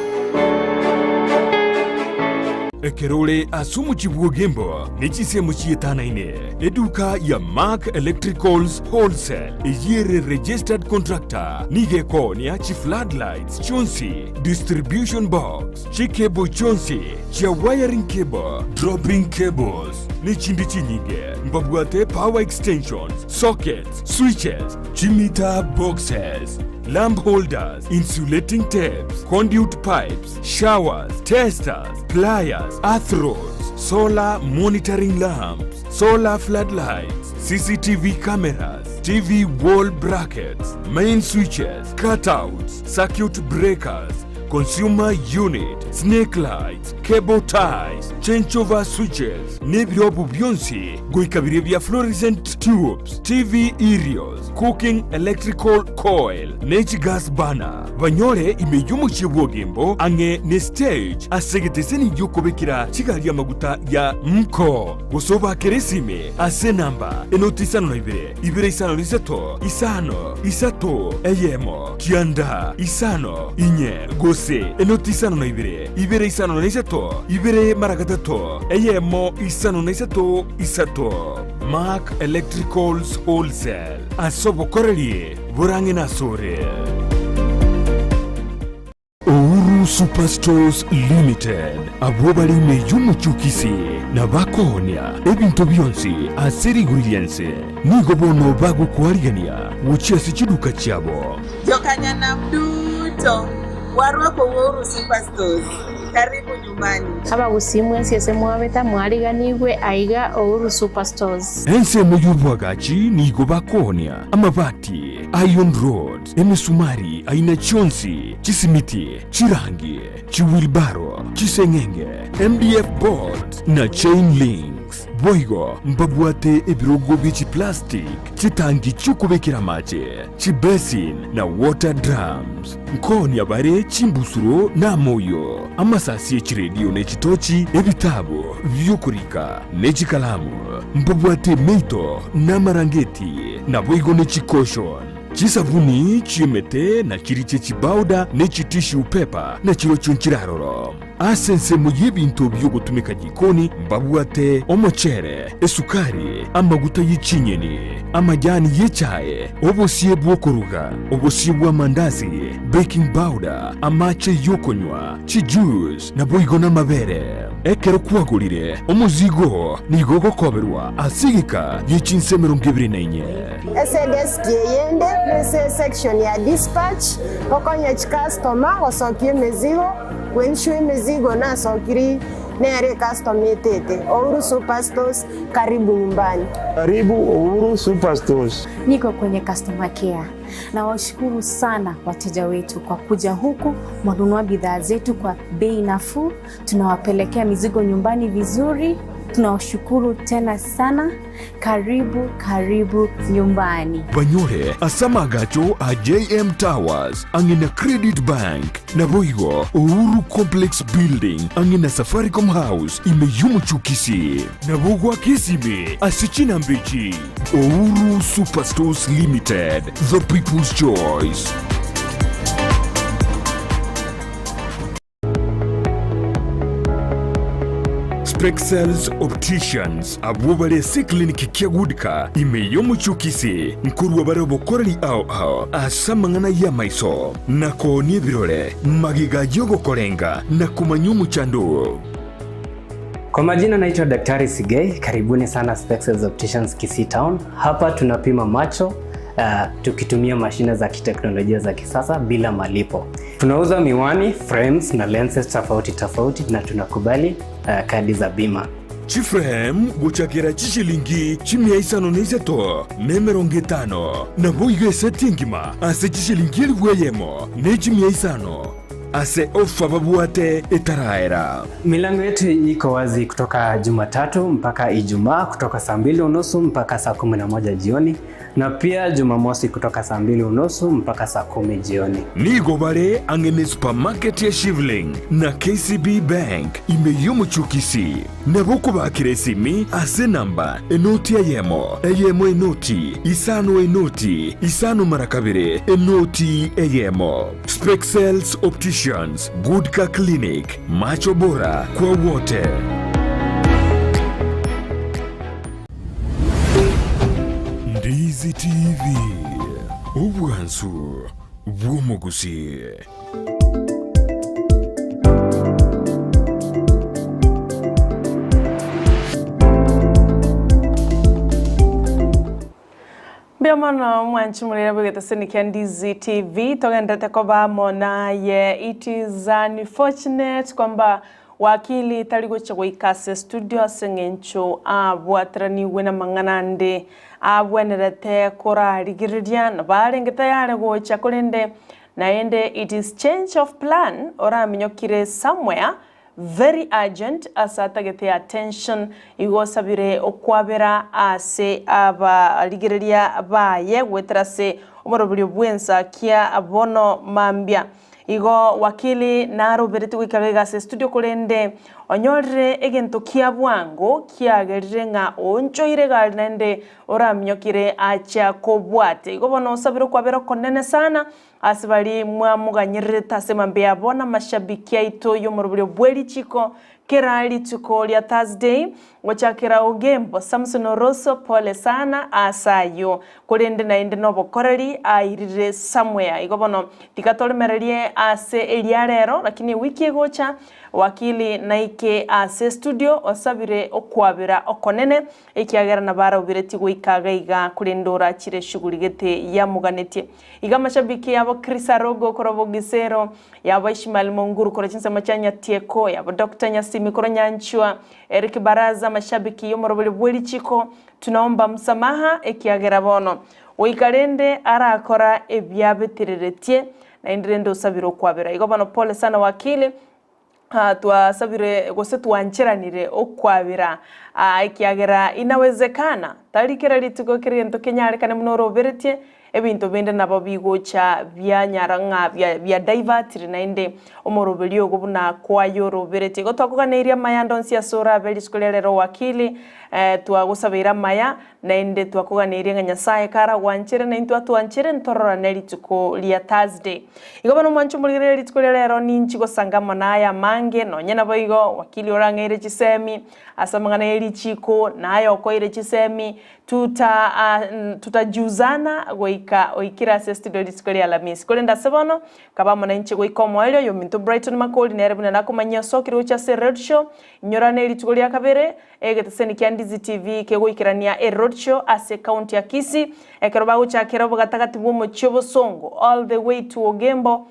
Ekerore ase omochie bw'Ogembo ne chinsemo chietanaine, eduka ya Mark Electricals Wholesale eyio ere registered contractor nigo ekoonia chi floodlights chionsi, distribution box, chicable chionsi chia wiring cable, dropping cables, ne chinde chinyinge. Mbabwate power extensions, sockets, switches, chimeter boxes, lamp holders, insulating tapes, conduit pipes, showers, testers, pliers, earth rods, solar monitoring lamps, solar floodlights, CCTV cameras, TV wall brackets, main switches, cutouts, circuit breakers, consumer unit, snake lights, cable ties, changeover switches, nebirobu bionsi goika biria bia fluorescent tubes, TV aerials, cooking electrical coil, ne chigas burner. Banyore ime y'omochie bw'Ogembo ang'e ne stage ase egeteseni gi'okobekera chigari amaguta ya Mko. Gose obakere esime ase enamba enoti isano na ibere, ibere isano na isato, isano, isato, eyemo, kianda, isano, inye, gose enoti isano na ibere, ibere isano na isato, ibere mara gatato, eyemo, isano na isato, isato. Mark Electricals Wholesale, ase obokoreri borang'e nasore. Uhuru Superstores Limited, abwo bare ime y'omochie o Kisii na bakoonia ebinto bionsi ase rigori ri'ense, nigo bono bagokoarigania gochia ase chiduka chiabo. Jokanyanam duto, warwako Uhuru Superstores. Karibu nyumbani. Abagusii mwensi ase mwabete mwariganigwe aiga Uhuru Superstores. Ensemo y'oboagachi nigo bakoonia amabati, iron rods, emesumari aina chionsi, chisimiti, chirangi, chiwheelbarrow, chiseng'enge, MDF boards, na chain links. Boigo mbabwate ebirogo bie chiplastic, chitangi chi'okobekera amache, chibasin na water drums. Nkoonia bare chimbusuro na amoyo, amasasi e chiredio ne chitochi, ebitabu bi'okorika ne chikalamu. Mbabwate emeito na amarangeti, naboigo ne chicushion, chisabuni chi'emete na chiria chie chibauda ne chitissue paper na chirochio nchiraroro. Ase ensemo y'ebinto bi'ogotumeka jikoni mbabwate omochere, esukari, amaguta ye chinyeni, amajani y'echae, obosie bw'okoruga, obosie bw'amandazi, baking powder, amache y'okonywa, chijuice, naboigo namabere. Ekero kwagorire omozigo oo nigo ogokoberwa ase egeka gie chinsa 24. Ase edesk eyende nase esection ya dispatch, gokonya chicustomer gosokia emezigo, koensure emezigo nasokiri nere ecustomer etete. Uhuru Superstores, karibu nyumbani. Karibu Uhuru Superstores. Niko kwenye customer care. Nawashukuru sana wateja wetu kwa kuja huku, mwanunua bidhaa zetu kwa bei nafuu, tunawapelekea mizigo nyumbani vizuri. Tunawashukuru tena sana. Karibu karibu nyumbani. Banyore ase amagacho a JM Towers ang'e na Credit Bank, naboigo Uhuru Complex Building ang'e na Safaricom House ime y'omochie o Kisii. Nabo goaka esimi ase chinamba echi, Uhuru Superstores Limited, the people's choice. Spexels Opticians abwo bare ase eclinic kia Goodcar ime y'omochie o Kisii nkorua bare obokoreri ao ao ase amang'ana y'amaiso na koonia ebirore magega y'ogokorenga na komanya omochando oo. Kwa majina naitwa Daktari Sigei, karibuni sana Spexels Opticians Kisii Town. Hapa tunapima macho tukitumia mashine za kiteknolojia za kisasa bila malipo. Tunauza miwani, frames na lenses tofauti tofauti na tunakubali kadi za bima. Chiframe gochakera chishilingi chimia isano na isato na emerongo etano, naboigo eseti engima ase chishilingi elifu eyemo ne chimia isano ase ofa babwate etaraera. Milango yetu iko wazi kutoka Jumatatu mpaka Ijumaa kutoka saa 2:30 mpaka saa 11 jioni na pia Jumamosi kutoka saa 2:30 mpaka saa 10 jioni. Nigo bare ang'e ne supermarket ya Shivling na KCB Bank ime y'omochie o Kisii. Nabo okobakera esimi ase enamba enoti eyemo, eyemo enoti, isano enoti, isano mara kabere, enoti eyemo. Spexels Opticians, Goodcar Clinic, macho bora kwa wote. Ndizi TV, obwansu bw'omogusii. Mbuya mono mwanchi morere bw'egeteseni kia Ndizi TV togenderete koba amo naye. It is unfortunate kwamba wakili tari gocha goika ase studio ase eng'encho abwateranigwe namang'ana ande abwenerete korarigereria nabo arenge tayari gocha korende naende it is change of plan oraminyokire somewhere very urgent ase atagete attention igo osabire okwabera ase abarigereria baye goetera ase omoroberio bw'ensakia bono mambia. Igo wakili narobereti goika gaiga ase estudio korende onyorire egento kia bwango kiagerire ng'a oonchoire egari naende oraminyokire achia kobwate. Igo bono osabire okwabera okonene sana ase baria mwamoganyererete ase mambia abo na amashabiki aito y'omoroberio bwe richiko kera rituko ria Thursday gochakera Ogembo Samson Oroso pole sana ase ayio korende naende nobokoreri airire somewhere igo bono tiga toremererie ase eria rero lakini ewiki egocha Wakili naike ase estudio osabire okwabera okonene ekiagera nabo araoberetie goika iga iga korende orachire eshughuli gete yamoganetie. Iga amashabiki yabo Chris Arogo korwa Bogisero, yabo Ishmael Monguru korwa chinsemo chia Nyatieko, yabo Doctor Nyasimi korwa Nyanchwa, Eric Baraza amashabiki y'omorobori bw'erichiko tunaomba msamaha ekiagera bono goika rende arakora ebiabetereretie naende rende osabire okwabera. Igo bono pole sana wakili. Twasabire gose twancheranire okwabera, ekiagera inawezekana, tari kera rituko kera egento kenyarekane buna oroberetie, ebinto binde nabo bigocha bianyara ng'a bia biadivertire naende omoroberio ogo buna kwayoroberetie. Igo twakoganeirie amaya ande onsi ase orabe rituko ria rero wakili, twagosabeire amaya, naende twakoganeirie ng'a Nyasaye karagwanchere naintwe atwanchere ntororane rituko ria Thursday. Igo bono mwanche omorigererie rituko ria rero ninchi gosanga amo naye amange, nonye naboigo wakili orang'eire chisemi ase amang'ana ye richiko, naye okoire chisemi, tuta tutajuzana goika oikire ase estudio rituko ria Alhamisi. Korende ase bono, kaba amo nainche goika omoerio, oyominto Brighton Makori nere buna nakomanyia osokire gochia ase eroadshow, inyorane rituko ria kabere, Egeteseni kia Ndizi TV kegoikerania eroadshow ase ekaunti ya Kisii ekero bagochakera obogatagati bw'omochie obosongo all the way to Ogembo,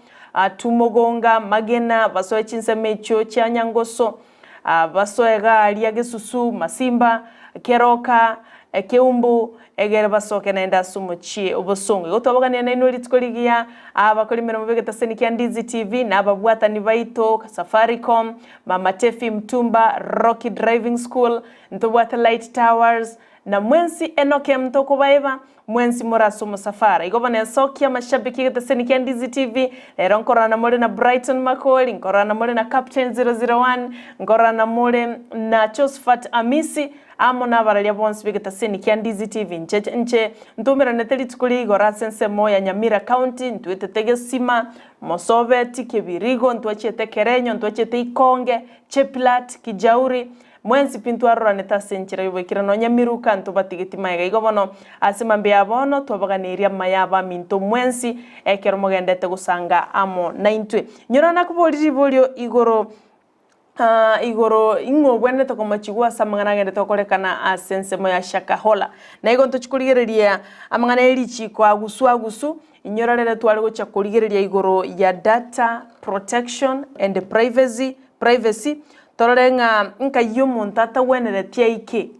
to Mogonga, Magena, basoe chinsemo echio chia Nyangoso, basoe iga aria Gesusu, Masimba, Keroka, Ekeumbu, egere basoke naende ase omochie obosongo. Igo twaboganire nainwe rituko rigiya, abakori emeremo b'egetaseni kia Ndizi TV, na ababwatani baito, Safaricom, Mama Tefi Mtumba, Rocky Driving School, ntobwate Light Towers, na mwensi Enock M tokobaeba, mwensi more ase omosafara. Igo bono ensokia amashabiki egetaseni kia Ndizi TV, rero nkororana more na Brighton Makori, nkororana more na Captain 001, nkororana more na Josphat Amisi, Amo nabararia bonsi b'egetaseni kia Ndizi TV, inche inche ntumeranete rituko ria igoro ase ensemo ya Nyamira County, ntwetete Gesima, Mosobeti, Kebirigo, ntwachiete Kerenyo, ntwachiete Ikonge, Chepilat, Kijauri, mwensi pi ntwaroranete ase enchera y'oboikera nonya Miruka ntobatigeti magega. Igo bono ase mambia ya bono twabaganeirie amaya abaminto mwensi ekero mogendete gosanga amo naintwe. Nyora nakoborie riborio igoro Igoro ing'o obwenerete komochigwa ase amang'ana agenderete gokorekana ase ensemo ya Shakahola? Na igo ntochie korigereria amang'ana ye richiiko agusu agusu, inyora rere tware gochia korigereria igoro ya data protection and privacy, privacy, torore ng'a nkai omonto atagwenereti aike.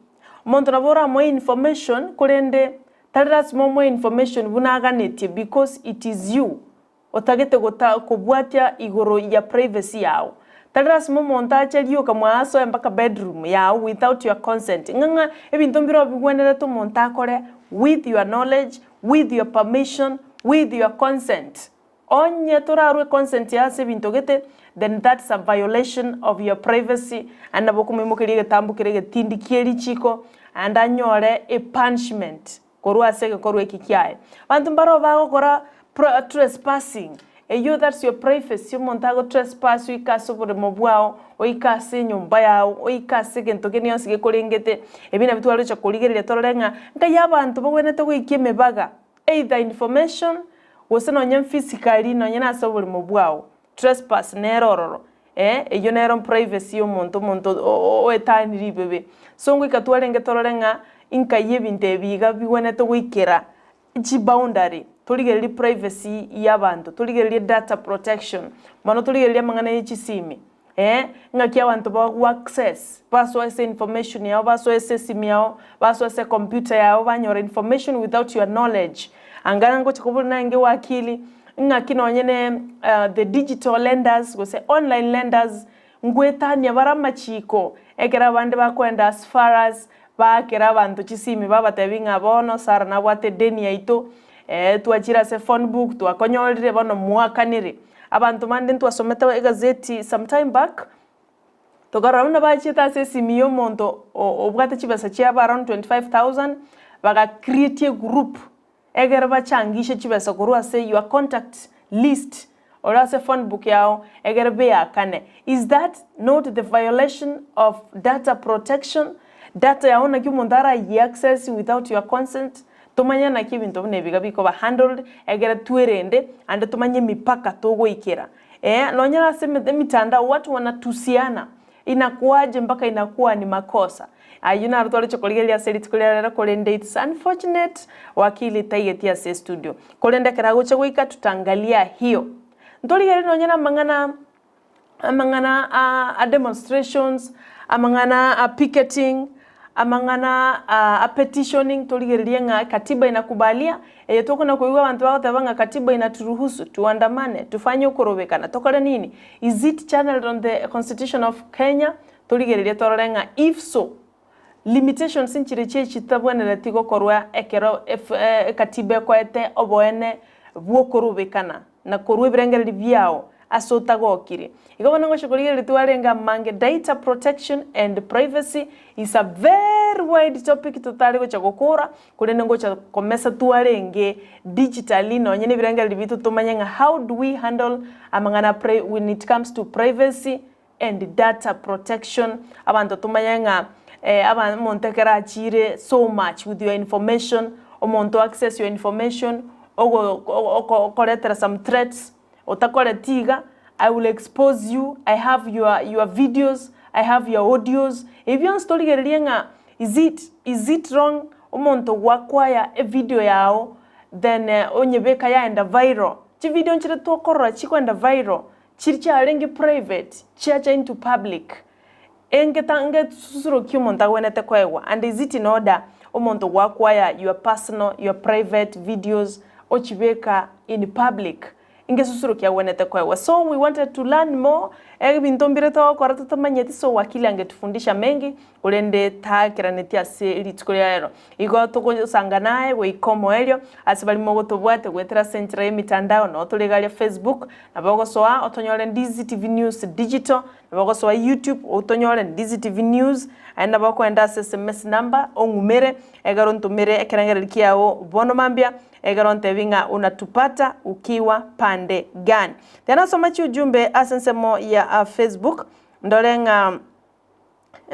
Omonto nabo oramoe information korende tari lasima omoe information buna aganetie because it is you Otagete gota kobwatia igoro ya privacy yao. Tari lasima omonto ache rioka mwasoe mpaka bedroom yao without your consent. Ng'a ng'a ebinto mbire obigwenerete omonto akore with your knowledge, with your permission, with your consent. Onye torarwe consent yao ase ebinto gete, then that's a violation of your privacy aye nabo okomoimokeria egetambo kere egetindi kie richiko aende anyore a punishment. Korwa ase egekorwa eki kiaye. Abanto mbaroo bagokora trespassing, eyio that's your privacy, omonto ago trespass oike ase oboremo bwao, oike ase enyomba yao, oike ase egento kende gionsi gekorengete, ebi nabio twaroche korigereria torore ng'a nkai abanto bagwenerete goikia emebaga, either information, gose nonye physically nonye na ase oboremo bwao, trespass nere ororo, eh, eyio nero privacy ya omonto, omonto oetani ribebe. So ngoika twarenge torore ng'a inkai ebinto ebi iga bigwenerete goikera chiboundary, torigererie privacy ya abanto, torigererie data protection, mono torigererie amang'ana ya chisimi, eh, ng'aki abanto bago access, basoa ase information yao, basoa ase esimi yao, basoa ase ecomputer yao banyora information without your knowledge. Anga ngocha kobori naende wakili, Ng'aki nonye ne the digital lenders gose online lenders ngwetania bare amachiko ekero abande bakoenda as far as baakera abanto chisimi babatebi ng'a bono Sarah nabwate edeni yaito twachire ase phone book twakonyorire bono mwakanire. Abanto bande ntwasomete egazeti some time back tokarora buna bachiete ase esimi ya omonto obwate chibesa chiabo around 25,000 baga create egroup Ekero bachangishe chibesa korwa ase your contact list ore ase phone book yao egere beakane. Is that not the violation of data protection? Data yao naki omonto arayie access without your consent? Tomanye naki ebinto buna ebi iga bikoba handled egere twerende ande tomanye emipaka togoikera. Eeh nonye ase emitandao watu wanatusiana Inakuaje mpaka inakuwa ni makosa? Ayio naro twaroche korigereria ase rituko ria rero korende it's unfortunate wakili taigeti ase estudio. Korende ekero agocha goika tutaangalia hiyo. Ntorigererie nonye na amang'ana amang'ana a a demonstrations, amang'ana a picketing, Amang'ana a petitioning torigererie ng'a katiba inakubalia, eye tokona koigwa abanto bagoteba ng'a katiba inaturuhusu tuandamane, tufanye okorobekana, tokore nini? Is it channeled on the constitution of Kenya? Torigererie torore ng'a if so, limitations nchire chie chitabwenereti gokorwa ekero ekatiba ekoete oboene bw'okorobekana. na korua ebirengererio biao ase otagokire. Igo bono ngochia korigereria twarenge amange data protection and privacy is a very wide topic totare gocha gokora, korende ngocha komesa twarenge digitally nonye na ebirengererio biaito tomanye ng'a how do we handle amang'ana a when it comes to privacy and data protection, abanto tomanye ng'a aba omonto ekero achire so much with your information, omonto access your information, ogo okoretera some threats, otakoreti iga, I will expose you, I have your your videos, I have your audios, ebi bionsi torigererie ng'a is it is it wrong omonto goakwaya evideo yago then onyebeka yaenda viral, chivideo nchire tokorora chikoenda viral, Chiria chiarenge private chiacha into public, engetangesusuro ki omonto agwenerete koegwa and is it in order? omonto gwakwaya your personal, your private videos ochibeka in public ngesusuro kiagwenerete koegwa. So we wanted to learn more, ebinto mbire togokora totamanyeti so wakili angetufundisha mengi korende takeraneti ase rituko ria rero. Igo togosanga naye goika omoerio ase baria mogotobwate goetera ase enchera y'emitandao noo tore iga aria Facebook, nabo ogosoa otonyore Ndizi TV News Digital, nabo ogosoa YouTube otonyore Ndizi TV News, aye nabo okoenda ase SMS number ong'umere ekero ontomere ekerengererio kiago bono mambia Ekero ontebi ng'a unatupata ukiwa pande gani. Tiga nasoma chiujumbe ase ensemo ya Facebook, ndore ng'a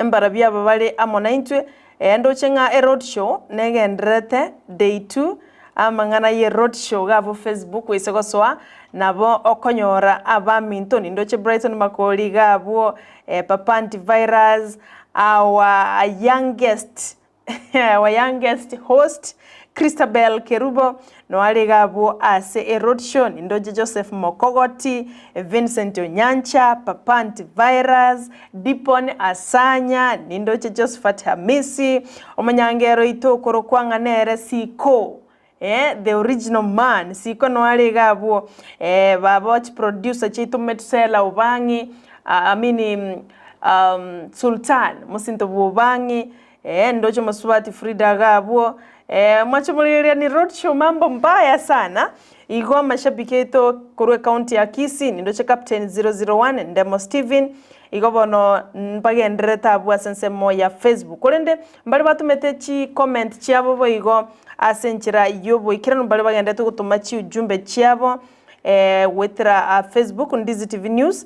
mbarabwo aba bare amo naintwe, ee ndoche ng'a eroad show negendererete day two, amang'ana ye road show iga abwo Facebook oise gosoa, nabo okonyora abaminto, nindoche Brighton Makori iga abwo, Papa Antivirus, our youngest Our youngest host Christabel Kerubo noare iga abwo ase e road show nindoche Joseph Mokogoti, Vincent Onyancha, Papa Antivirus, Dipon Asanya, nindoche Josephat Hamisi, omonyangero oito okorokwa ng'a nere Siko eh, the original man Siko noare iga abwo eh, baba chiproducer chiaito Metusela Obang'i I mean um, Sultan mosinto bwa Obang'i eh, ndoche mosubati Frida iga abwo eh, mwache morigereria ni road show mambo mbaya sana igo amashabiki aito korwa ecounty ya Kisii nindoche Captain 001 Ndemo Stephen igo bono mbagendererete abwo ase ensemo ya Facebook korende mbare batomete chi comment chiabo boigo ase enchera y'oboikeranu mbare bagendererete gotoma chiujumbe chiabo goetera Facebook Ndizi TV News,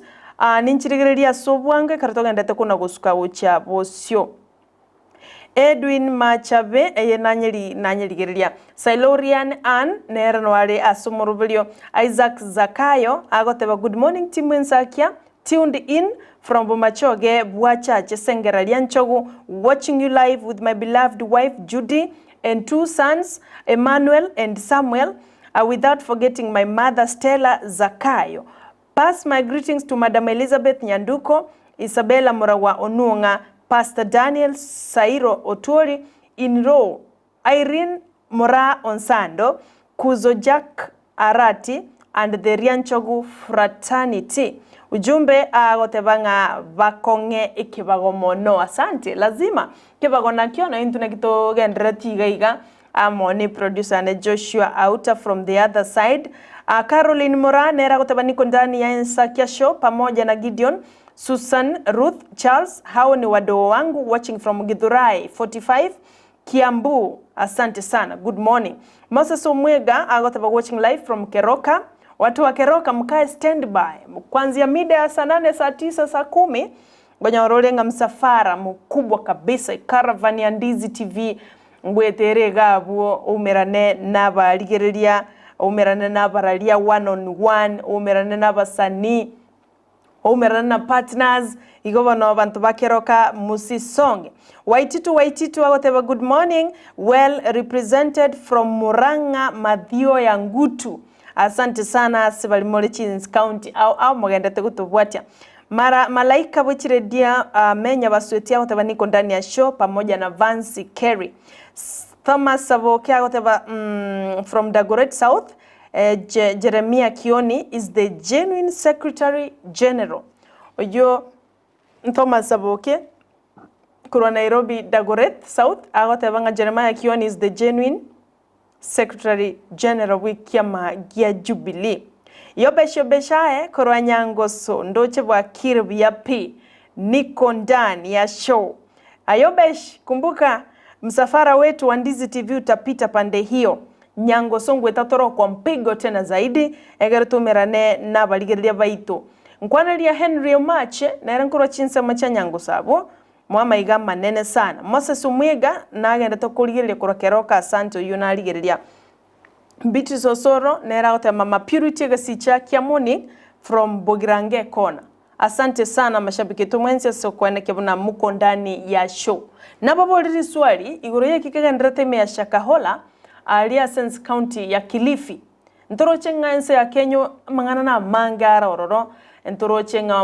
ninchirigererie ase obwango ekero togendererete kona gosuka gochia bosio. Edwin Machabe eye nanyeri nanyerigereria. Silorian Ann nere noare ase omoroberio. Isaac Zakayo agoteba good morning team Ensakia tuned in from Bomachoge Bwachache Sengera Rianchogu watching you live with my beloved wife Judy and two sons Emmanuel and Samuel without forgetting my mother Stella Zakayo Pass my greetings to Madam Elizabeth Nyanduko, Isabella Muragwa Onuong'a, Pastor Daniel Sairo Otuori, in row, Irene Moraa Onsando, Kuzo Jack Arati and the Rianchogu fraternity. Ujumbe agoteba ng'a bakong'e ekebago mono. Asante. Lazima kebago nakio na intwe naki togenderetie iga iga amo ne producer ane Joshua Auta from the other side. Caroline Moraa nere agoteba niko ndani ya Ensakia show pamoja na Gideon, Susan, Ruth, Charles, hao ni wadoo wangu watching from Githurai 45 Kiambu. Asante sana. Good morning. Moses Omwega agoteba watching live from Keroka. Watu wa Keroka mkae standby. Kuanzia mida ya saa nane, saa tisa, saa kumi ngonyora ore ng'a msafara mkubwa kabisa caravan ya Ndizi TV ngwete ere iga abwo oumerane nabarigereria oumerane nabararia one on one oumerane nabasanii Oumerane na partners, igo bono abanto ba Keroka musisonge. Waititu Waititu agoteba good morning, well represented from Murang'a Mathioya Ngutu. Asante sana ase baria more chins county ao ao mogendete gotobwatia. Mara Malaika bwe chiredia Menya Basweti agoteba niko ndani ya show pamoja na Vancy Kerry. Thomas Saboke agoteba mm, from Dagoret South Jeremia Kioni is the genuine secretary general. Oyio Thomas Saboke korwa Nairobi Dagoret South agoteba ng'a Jeremiah Kioni is the genuine secretary general bw'ekiama gia Jubilee. Yobesh Yobeshae korwa Nyangoso ndoche bwakire buya pi niko ndani ya show. Ayobesh kumbuka msafara wetu wa Ndizi TV utapita pande hiyo. Nyangoso ngweta torokwa mpigo tena zaidi ekero toumerane nabarigereria baito. Nkwanaria Henry Omache nere nkorwa chinsemo chia Nyangoso abwo mwamaiga amanene sana. Moses Omwega nagendete korigereria korwa Keroka asante oyio narigereria. Beatrice Osoro nere agoteba Mama Purity egesicha kia morning from Bogirange corner. Asante sana mashabiki baito mwensi ase okwenekia buna moko ndani ya show. Nababorire riswali igoro yeki kegenderete ime ya Shakahola aria ase ense county ya Kilifi. Ntoroche ng'a ense ya Kenya amang'ana namange are ororo. Ntoroche ng'a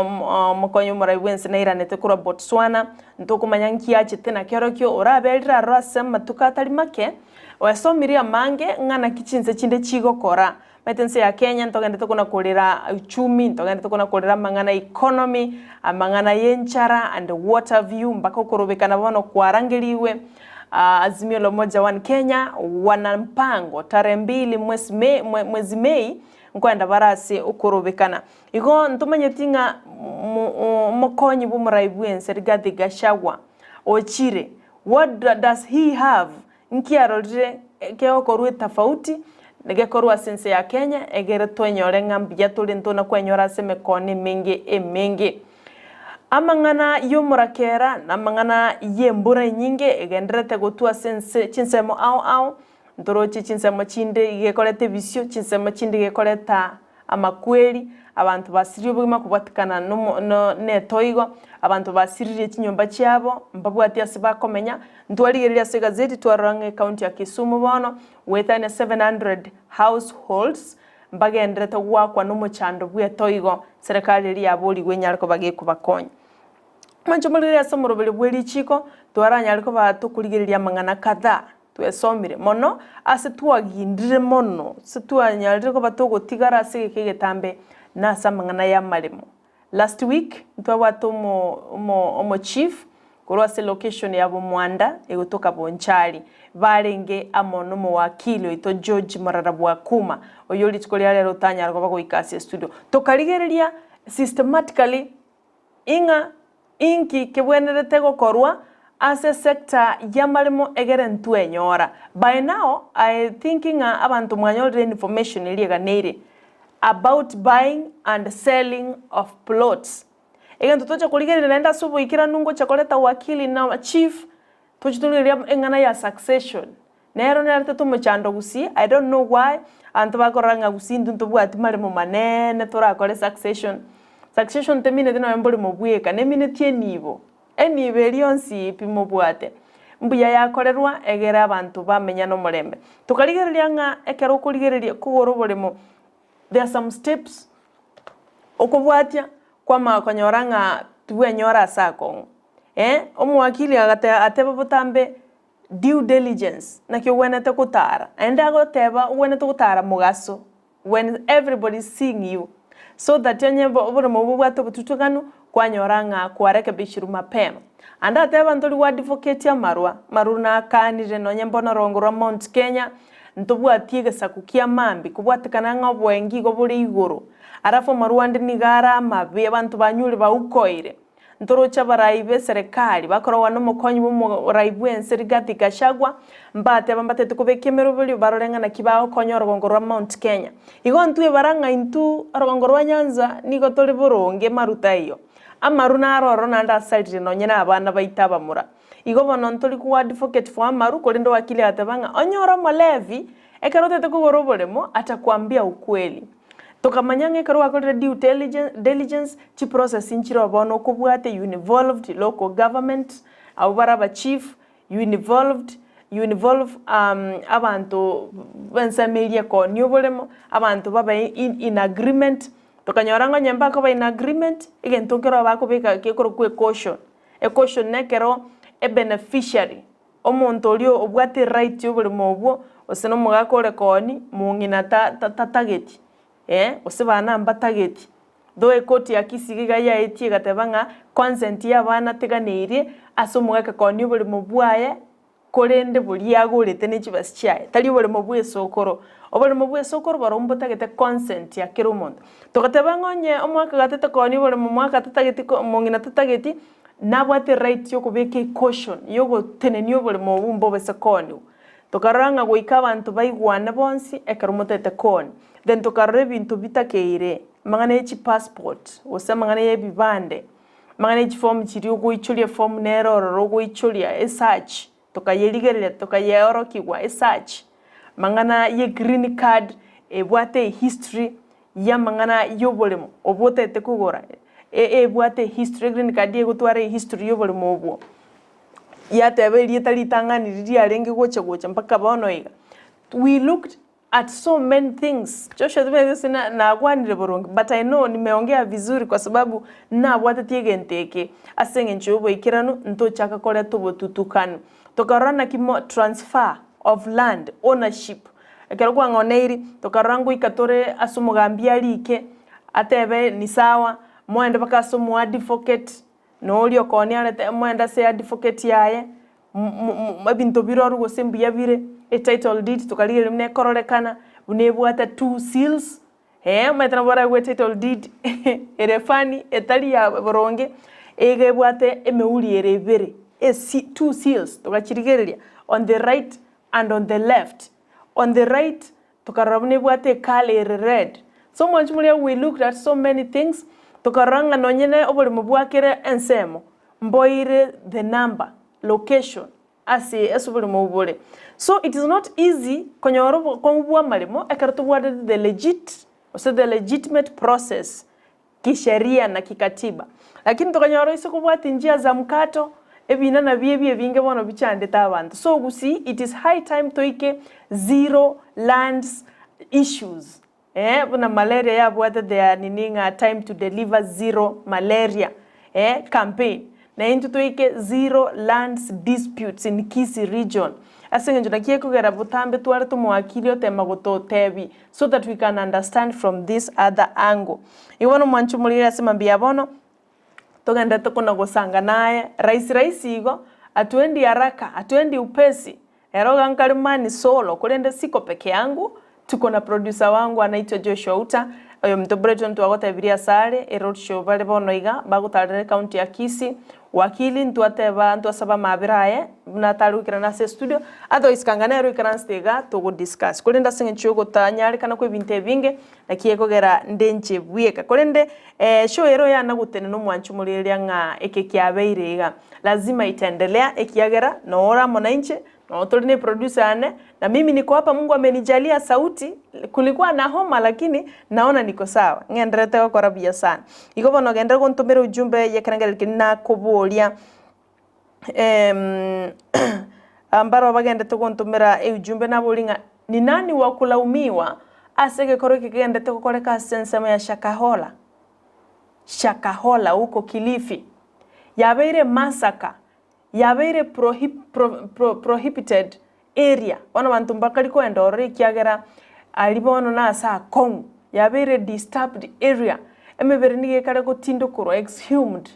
omokonyi omorai bw'ense nairanete korwa Botswana, ntokomanya nki achete na kerokio oraberire aroro ase amatuko atari make, oesomirie amange ng'a naki chinse chinde chigokora. Omanyete ense ya Kenya ntogendete kona korera uchumi, ntogendete kona korera amang'ana economy, amang'ana y'enchara and what have you, mpaka okorobekana bono kwarangerigwe Azimio la Umoja One Kenya wana mpango tarehe mbili mwezi Mei, mwezi Mei nkoenda bare ase okorobekana. Igo ntomanyeti ng'a omokonyi bw'omorai bw'ense Rigathi Gachagua ochire, what does he have? Nki arorire kegokorwa etafauti gekorwa ase ense ya Kenya egere twenyore ng'a mbuya tore ntona kwenyora ase emekono emenge emenge. Amang'ana y'omorakera na amang'ana y'embura enyinge egendererete gotwa ase ense chinsemo ao ao, Ntoroche chinsemo chinde igekoreta ebisio, chinsemo chinde igekoreta amakweri, abanto basirie obogima kobwatikana nomo no netoigo, abanto basiririe chinyomba chiabo, mbabwati ase bakomenya. Ntwarigereria ase egazeti twarora ng'a ecounty ya Kisumu bono, goetania 700 households mbagenderete goakwa nomochando bw'etoigo, serikali eria yaborigwe enyare koba gekobakonya. Mwanche morigererie ase omoroberio bwe richiko, twaranyare koba tokorigereria amang'ana kadhaa. Twesomire mono ase twagindire mono, ase twanyarire koba togotigara ase egeka egetambe na ase amang'ana y'amaremo. Last week ntwabwate omo omo omo chief korwa ase location ya Bomwanda egotoka Bonchari, barenge amo nomowakili oito George Morara Bwakuma, oyio rituko ria rero otanyara koba goika ase estudio. Tokarigereria systematically Ing'a inki kebwenerete gokorwa ase sector y'amaremo egere ntwenyora. By now I think ng'a abanto mwanyorire information eria eganeire about buying and selling of plots. Egento tocha korigereria naende ase oboikeranu ngocha koreta wakili na chief toche torigererie eng'ana ya succession. Nero naretete omochando gusii, I don't know why abanto bakorora ng'a gusii intwe ntobwati maremo maneene torakore succession. Succession temineti nonye mborimo bweka, nemineti enibo, enibo eria yonsi pi mobwate. Mbuya yakorerwa egere abanto bamenya nomorembe. Tokarigereria ng'a ekero okorigereria kogora oboremo, there are some steps okobwatia kwamanya konyora ng'a tibwenyora ase akong'u. Eh, omowakili agateba ateba botambe. Due diligence, naki ogwenerete gotara, naende agoteba ogwenerete gotara mogaso when everybody is seeing you, so that onye oboremo obwo bobwate obotutuganu kwanyora ng'a kwarekebishirwe mapema. Ande ateba ntori go advocate amarwa, marwa nakanire nonye mbono orongo rwa Mount Kenya, ntobwati egesaku kia maambia kobwatekana ng'a oboengi igo bore igoro, alafu amarwa ande nigo are amabe abanto banyure baukoire. Ntoroche abarai b'eserekari bakorogwa nomokonyi bw'omorai bw'ense Rigathi Gachagua, mbateba mbatete kobeka emeroberio barore ng'a naki bagokonya orogongo rwa Mount Kenya. Igo ntwe bara ng'a intwe orogongo rwa Nyanza nigo tore boronge maru taiyo. Amaru naro ororo naende asarire nonye na abana baito abamura. Igo bono ntori ko advocate for amaru korende wakili agateba ng'a onye ore omolevi ekero otagete kogora oboremo atakwambia ukweli. Tokamanya ng'a ekero gwakorire due diligence, chiprocess nchire oo bono okobwatia, you involved local government, abwo bare abachief, you involved, you involve abanto b'ensemo eria ekoonia oboremo, abanto babe in agreement, tokanyora ng'a onye mbakoba in agreement, egento nkero bakobeka gekorokwa ecaution, ecaution nekero ebeneficiary. Omonto oria obwate eright y'oboremo obwo, gose na omogaka ore kooni, mong'ina ta ta tatageti, eh, gose bana mbatageti. Though ekoti ya Kisii iga yaetie egateba ng'a consent ya abana teganeirie ase omogaka koonia oboremo bwaye, korende boria agorete ne chibesa chiaye, tari oboremo bwa esokoro. Oboremo bwa esokoro barobwo mbotagete consent ya kera omonto. Togateba ng'a onye omogaka gatete koonia oboremo omogaka tatageti ko mong'ina tatageti, Nabwate right yokobeka ecaution yogotenenia oboremo obwo mbobese kooniwa. Tokarora ng'a goika abanto baigwane bonsi ekero motagete kooni. Then tokarora ebinto bitakeire, amang'ana ye chipassport, gose amang'ana ye ebibande, amang'ana ye chiform chiria ogoichoria eform nere ororo ogoichoria, esearch, tokayerigereria tokayeorokigwa esearch, amang'ana ye green card ebwate ehistory y'amang'ana y'oboremo obwo otagete kogora, ebwate ehistory, egreen card egotwara ehistory y'oboremo obwo, yateba erieta ritang'ani riria riarenge gocha gocha mpaka bono iga. We looked. at so many things. Joshua timanyeti gose na nakwanire boronge but I know nimeongea vizuri kwa sababu nabwatetie egento eke ase eng'encho ya oboikeranu ntochaka koreta obotutukanu. Tokarora naki mo transfer of land ownership ekero kwang'oneiri tokarora ngoika tore ase omogambi arike atebe ni sawa moende mpaka ase omoadvocate na oria okoonia arete moende ase eadvocate yaye ebinto birorwe gose mbuya bire, etitle deed tokarigereria buna ekororekana, buna ebwate two seals, eh, omanyete nabo oraigwe etitle deed ere funny etari ya boronge, iga ebwate emeuri ere ebere, esi two seals togachirigereria on the right and on the left. On the right tokarora buna ebwate ecolour ere red. So omwanchi moria we looked at so many things, tokarora ng'a nonye ne oboremo bwa kera ensemo, mboire the number, location, ase ase oboremo obwo bore. So it is not easy konyora obokong'u bwa amaremo ekero tobwatete the legit gose the legitimate process kisheria na kikatiba. Lakini tokanyora ase kobwatia njia za mkato, ebina nabio ebi ebinge bono bichandete abanto. So gusii it is high time toike zero lands issues eh, buna malaria yabwate their nini ng'a time to deliver zero malaria eh, campaign. Na intwe toike zero lands disputes in Kisii region. Ase eng'encho naki ekogera botambe tware tomoakiri otema gototebi so that we can understand from this other angle. Igo bono mwanche omoriri ase mambia ya bono, togenderete kona gosanga naye, rahisi rahisi igo, hatuendi haraka, hatuendi upesi, ero iga nkare mani solo, korende siko peke yangu, tuko na producer wangu anaitwa Joshua Uta, oyominto Breton twagotebirie asare, eroad show bare bono iga, bagotarera ecounty ya Kisii, Wakili ntwateba ntwasaba amabera aye buna atare goikerana ase estudio, otherwise kanga nere oikaransete iga togo discuss. Korende ase eng'encho yogotanyarekana kwa ebinto ebinge naki ekogera nde inche bweka. Korende show ere oyana gotenena omwancho morereria ng'a eke kiabeire iga, lazima itaendelea ekiagera noo ore amo nainche, noo tore ne producer yane, na mimi niko hapa Mungu amenijalia sauti, kulikuwa na homa lakini naona niko sawa, ng'endererete gokora buya sana. Igo bono genderera gontomera ujumbe y'ekerengererio keria nakoboria mbaro bagenderete gontomera eujumbe naboria ng'a ni nani wa kulaumiwa ase egekoro eke kegenderete gokoreka ase ensemo ya Shakahola, Shakahola huko Kilifi, yabeire massacre Yabeire prohibited area, bono abanto mbakari koenda ororo ekiagera aria bono nase akong'u, yabeire disturbed area, emebere nigo ekare gotindokorwa, exhumed,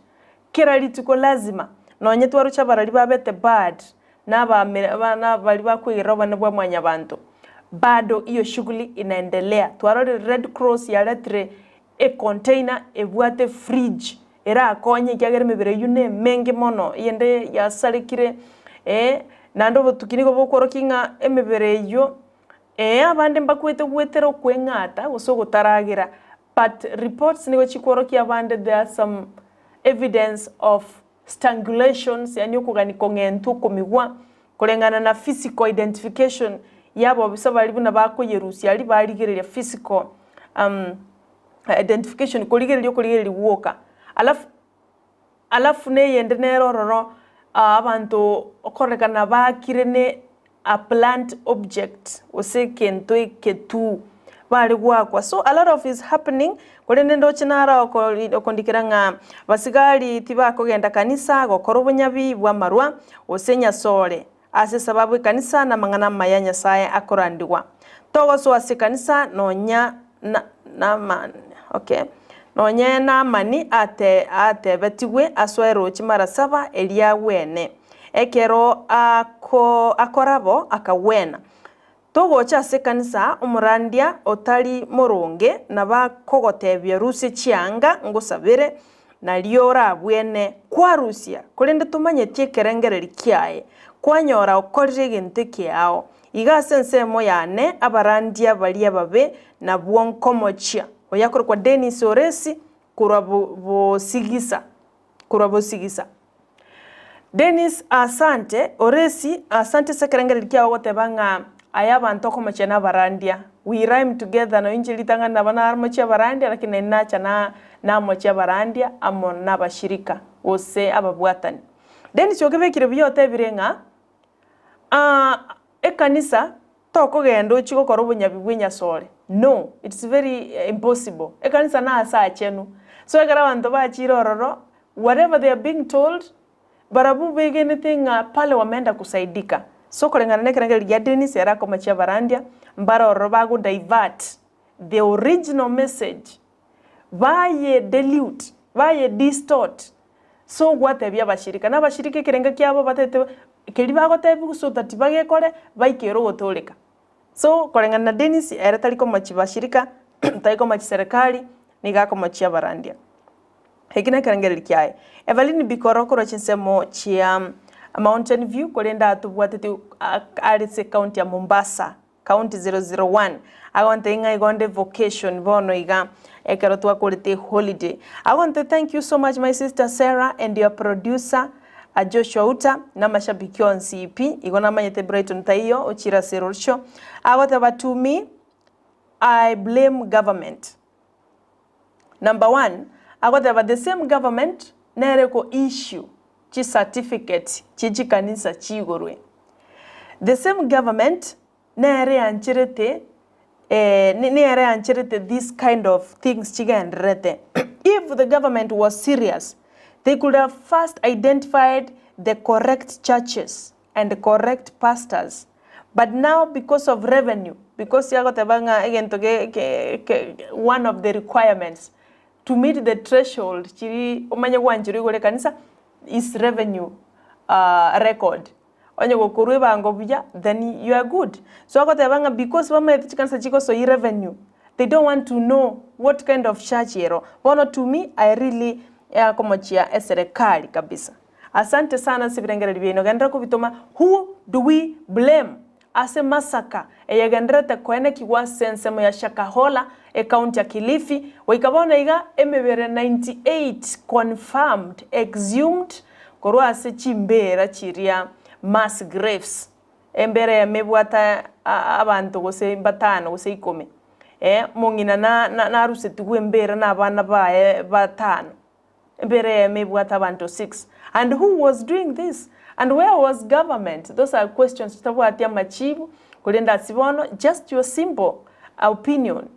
kera rituko lazima, nonye twaroche abarari babete bad, na baria bakoigerera obonene bwa mwanyabanto, bado hiyo shughuli inaendelea. Twarorire Red Cross yaretire Econtainer ebwate fridge erakonye ekiagera emebere eyio nemenge mono eyende yasarekire eh, naende obotuki nigo bokworokia ng'a emebere eyio eh abande mbakwete goetera okweng'ata gose ogotaragera but reports nigo chikworokia abande there are some evidence of strangulations yaani okogania kong'entwa okomigwa koreng'ana na physical identification ya abobisa baria buna bakoyerusia aria barigereria physical identification korigereria okorigereria gwoka. Alafu alafu na eyende nere ororo abanto okorekana baakire ne a plant object gose egento eketuu bare goakwa. So a lot of is happening korende ndoche naro okondikera ng'a basigari tibakogenda kanisa gokora obonyabi bw'amarwa gose nyasore ase esababu ekanisa namang'ana amaya a Nyasaye akorandigwa. Togosoa ase ekanisa nonya na nama okay nonye Naamani ate atebetigwe asoe roche mara saba erio agwene. Ekero ako akora bo, akagwena. Togocha ase ekanisa omorandia otari moronge nabakogotebia rusia chianga ngosabere, nario orabwene kwarusia, korende tomanyeti ekerengereri kiaye, kwanyora okorire egento ekeao. Iga ase ensemo yane abarandia baria ababe nabwo nkomochia. Oyakorokwa Dennis Oresi korwa Bosigisa, korwa Bosigisa. Dennis, Asante, Oresi, asante ase ekerengererio kiao goteba ng'a aye abanto okomochia nabarandia. We rhyme together nonya inche ritang'ani nabo namochia abarandia lakini naende nacha na namochia abarandia amo nabashirika gose ababwatani. Dennis okebekire buya otebire ng'a ekanisa. Tokogenda ochie gokora obonyabi bwa enyasore, no, it's very impossible. Ekanisa na ase achenu, so ekero abanto bachire ororo, whatever they are being told, barabwo begenete ng'a pale wameenda kusaidika. So koreng'ana na ekerengererio gia Dennis ere akomachia abarandia, mbare ororo bago divert the original message, baye dilute, baye distort, So gwatebia abashirika, na abashirika ekerengo kiabo batete keria bagotebiwa so that bagekore baikere ogotooreka. So koreng'ana na Dennis ere tari komochia bashirika, tari komochia serikali, nigo akomochia abarandia. Eki nekerengererio kiaye. Evelyn Bikoro korwa chinsemo chia Mountain View korende atobwateti are ase ecounty ya Mombasa. County 001, agontebia ng'a igo nde vocation bono iga ekero twakorete holiday. Agontebia thank you so much my sister Sarah and your producer Joshua Uta na amashabiki onsi pi, igo namanyete Brighton taiyo ochire ase erorsio. Agoteba to me I blame government. Number one, agoteba the same government nere eko issue chi certificate chie chikanisa chigorwe. The same government nere eancherete nere eancherete this kind of things chigendererete. If the government was serious, they could have first identified the correct churches and correct pastors but now because of revenue because agoteba ng'a egento ge ke ke one of the requirements to meet the threshold chiri omanye gwancherwa igoro ekanisa is revenue record onye gokorwa ebango buya then you are good. So agoteba ng'a because bamaete chikanisa chigosoyia revenue they don't want to know what kind of church ero. Bono to me I really akomochia eserekari kabisa. Asante sana ase ebirengererio biaino. Genderera kobitoma Who do we blame ase massacre eyegendererete koenekigwa ase ensemo ya Shakahola, ecounty ya Kilifi, goika bono iga emebere 98 confirmed exhumed korwa ase chimbeera chiria mass graves, embera eyemo ebwate abanto gose batano gose ikomi, omong'ina narusetigwe embera na abana baye batano. Embere eyemo ebwate abanto 6 and who was doing this and where was government those are questions totabwati amachibu korende ase bono just your simple opinion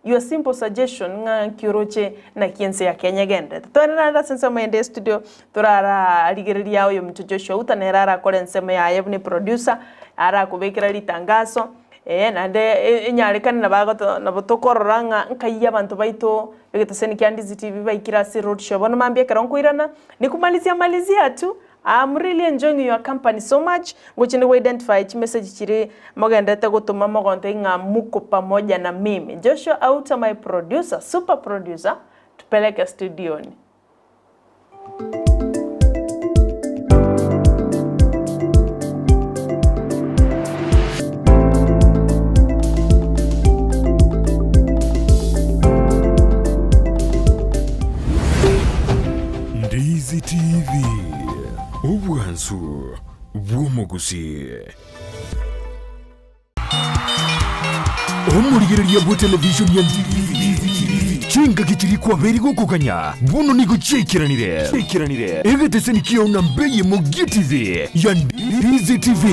your simple suggestion ng'a nki oroche naki ense ya Kenya egenderete. Toende naende ase ensemo ende estudio torararigereria oyominto Joshua Uta nere arakore ensemo yaye buna eproducer arakobekera ritangaso Ee, naende enyarekane nabo agoto nabo tokorora ng'a nkai abanto baito b'egeteseni kia Ndizi TV baikire ase road show. Bono mambia ekero nkoirana, nikumalizia malizia tu, I'm really enjoying your company so much, ngochia nigo identify chimessage chiria mogenderete gotoma mogontebia ng'a muko pamoja na mimi. Joshua Auta my producer, super producer, tupeleke studioni. Ndizi TV, obwansu bw'omogusii. Omorigereria bwe television ya Chingaki chiria kwabeire gokoganya bono nigo chiaikeranire. Egeteseni kiao na mbei emo gi'TV ya Ndizi TV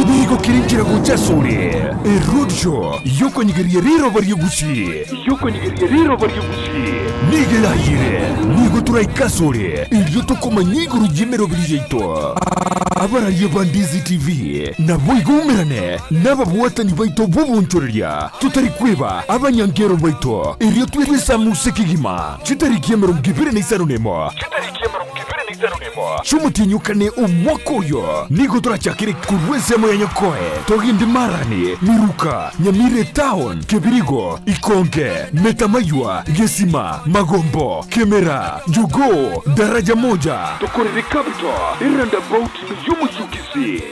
nigo kere nchera gocha asore. Eroadshow yokonyegeria riroba ri'Egusii nigo erayire. Nigo toraike asore erio tokomanya igoro y'emeroberi yaito. Abararia ba Ndizi TV naboigo oumerane nababwatani baito b'obonchoreria, totari kweba abanyankero baito, erio twesamuse kegima chitariki 25 chi'omotienyi o kane omwaka oyo. Nigo torachakere korwa ensemo ya Nyakoe, togende Marani, Miruka, Nyamira Etown, Kebirigo, Ikonge, Metamaywa, Gesima, Magombo, Kemera, Jogoo, Daraja Moja, tokorere Capital, Eroundabout y'Omochukisi.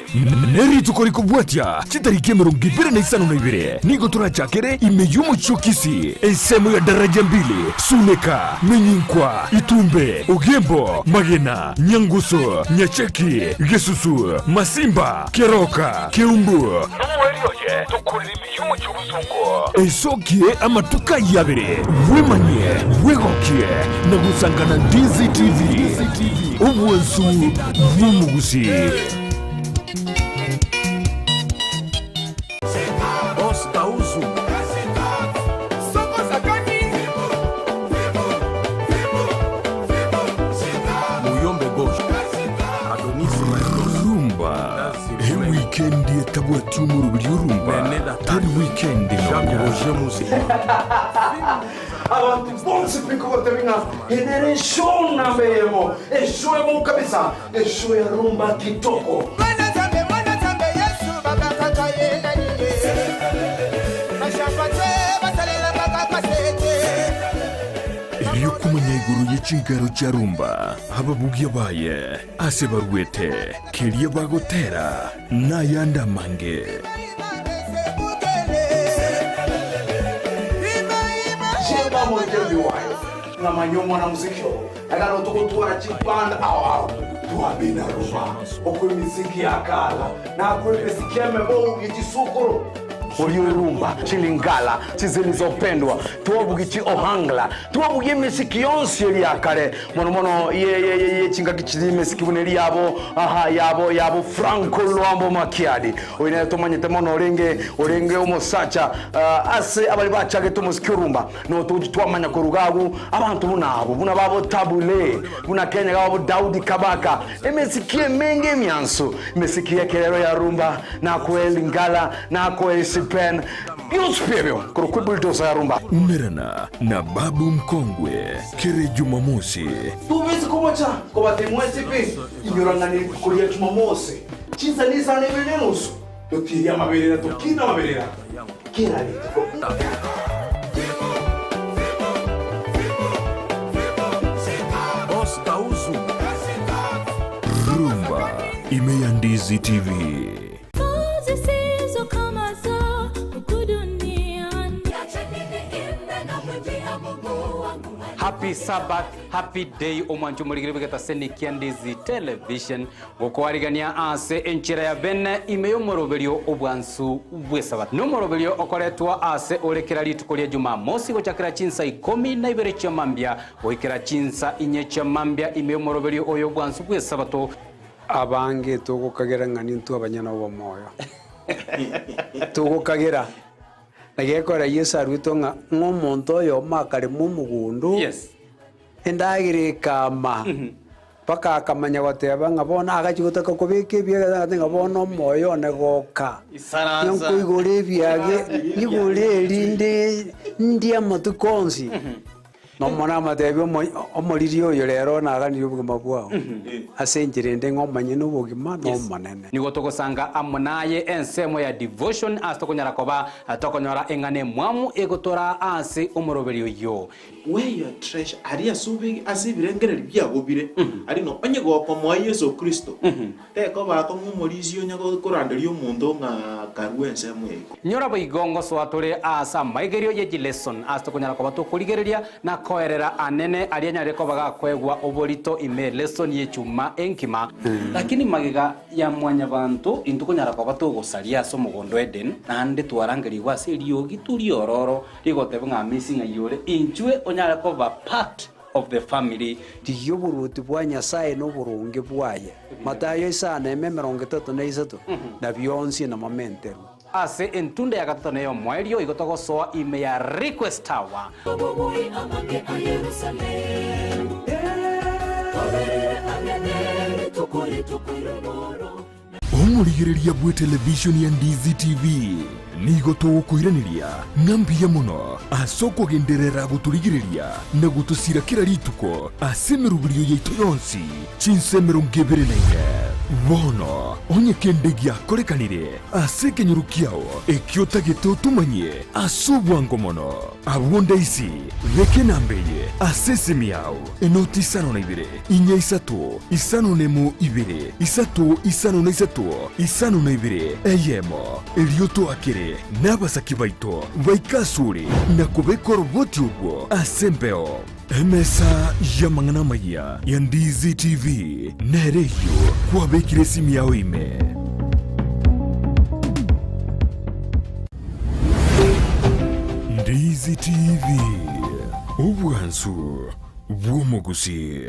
Nerituko rikobwatia chitariki 22 nigo torachakere ime y'Omochukisi, ensemo ya Daraja Mbili, Suneka, Menyinkwa, Itumbe, Ogembo, Magena, Nyangusu, Nyacheki, Gesusu, Masimba, Keroka, Keumbu, Nomoerio oye tokorere ime y'omochie obosongo. Esokie amatuko ayio abere, bwemanyie, bwegokie, na gosangana Ndizi TV, obwansu bw'omogusii. Wikendi etabwati omoroberi orumba tari wikendi nonya. Abanto bonsi pi nkogotebia ng'a eye nere eshow namba eyemo, eshow emo kabisa, eshow ya rumba kitoko. Erio komanya igoro ye chinkero chia rumba, ababugia baye, ase baruete, keria bagotera, na ayande amange. Chemba moikereri wayo ng'amanye omwana muziki oo ekero togotwara chiband ao ao twabina rumba okwe emiziki ya kala na akwe emiziki emebo ye chisukuru orio erumba chilingala chizilizopendwa twabugia chi ohangla twabugia emesiki yonsi eri ya kare mono mono ye ye ye ye chingaki chiri emesiki buna eri yabo aha yabo yabo Franco Luambo Makiadi oyo nere tomanyete mono orenge orenge omosacha ah, ase abari bachagete omosiki orumba notochi twamanya koruga agwo abanto buna abo buna babo Tabu Ley buna Kenya gabo Daudi Kabaka emesiki emenge emiansu emesiki y'ekerero ya rumba nakoe Lingala nakoe Isipen bionsi pi ebio korokwa ebulldozer ya rumba. Umerana na Babu Mkongwe kere Jumamosi. Tobesi komocha kobatebia mwensi pi, inyora ng'a nerituko ria Jumamosi, chinsa nisano ibere na enusu, totirie amaberera tokine amaberera kera rituko. Rumba ime ya Ndizi TV. Happy Sabbath, happy day omwancho omorigire bw'egetaseni kia Ndizi Television gokoarigania ase enchera ya bene ime y'omoroberio obwansu bw'esabato. Nomoroberio okoretwa ase ore kera rituko ria Jumamosi gochakera chinsa ikomi na ibere chia mambia goikera chinsa inye chia mambia ime y'omoroberio oyo obwansu bw'esabato. Abange togokagera ng'a nintwe abanyene obomoyo. Togokagera. Na gekora Yeso aruetwe ng'a ng'a omonto oyomo akarema omogondo, endagera ekama, mpaka akamanya goteba ng'a bono agachia gotaka kobeka ebiage agateba ng'a bono omoyo one goka, Isaransa. nkoigora ebiage, nyigore erinde ndie amatuko onsi. Nomonene amatebie omoriri oyo rero naganirie obogima bwao, ase enchera ende ng'a omonyene obogima n'Omonene. Nigo togosanga amo naye ensemo ya devotion ase tokonyara koba tokonyora eng'ana emwamu egotoraa ase omoroberio oyio. Where your treasure, aria ase obe ase ebirengererio biago bire, aria no onye gokomoa Yeso Kristo, Tekoba akong'u omorisia onye koranderia omonto ng'a karue ensemo eye. Nyora boigo ngosoa tore aase amaigerio ye chileson ase tokonyara koba tokorigereria na koerera anene aria anyarire koba gakoegwa oborito ime elesson y'echuma enkima. Lakini magega ya mwanyabanto intwe konyara koba togosaria ase omogondo o Eden, naende twarangerigwe ase eriogi riororo rigoteba ng'a amesi ng'ai ore, inchwe onyare koba part of the family. Rigia oboruoti bwa Nyasae na oboronge bwaye, Matayo isano eme 33, na bionsi namamenterwe. Ase entunda ya gatato na ey'omoerio igo togosoa ime ya Request Tower. Omorigereria bw'etelevishoni ya Ndizi TV nigo togokoiraneria ng'a mbuya mono ase okogenderera gotorigereria na gotosira kera rituko ase emeroberio yaito yonsi chinsa 24. Bono onye kende giakorekanire ase ekenyoro kiao ekio otagete otomanyie ase obwango mono, abwo ndaisi beka enamba eye ase esimi yao. Enoti isano na ibere, inya isato, isano nemo ibere, isato isano na isato, isano na ibere, eyemo. Erio toakere nabasaki baito baike asore na kobeka oroboti orwo ase embeo. Emesa y'amang'ana amayia ya Ndizi TV nere eyio kwabekire esimi yao ime. Ndizi TV, obwansu bw'omogusii.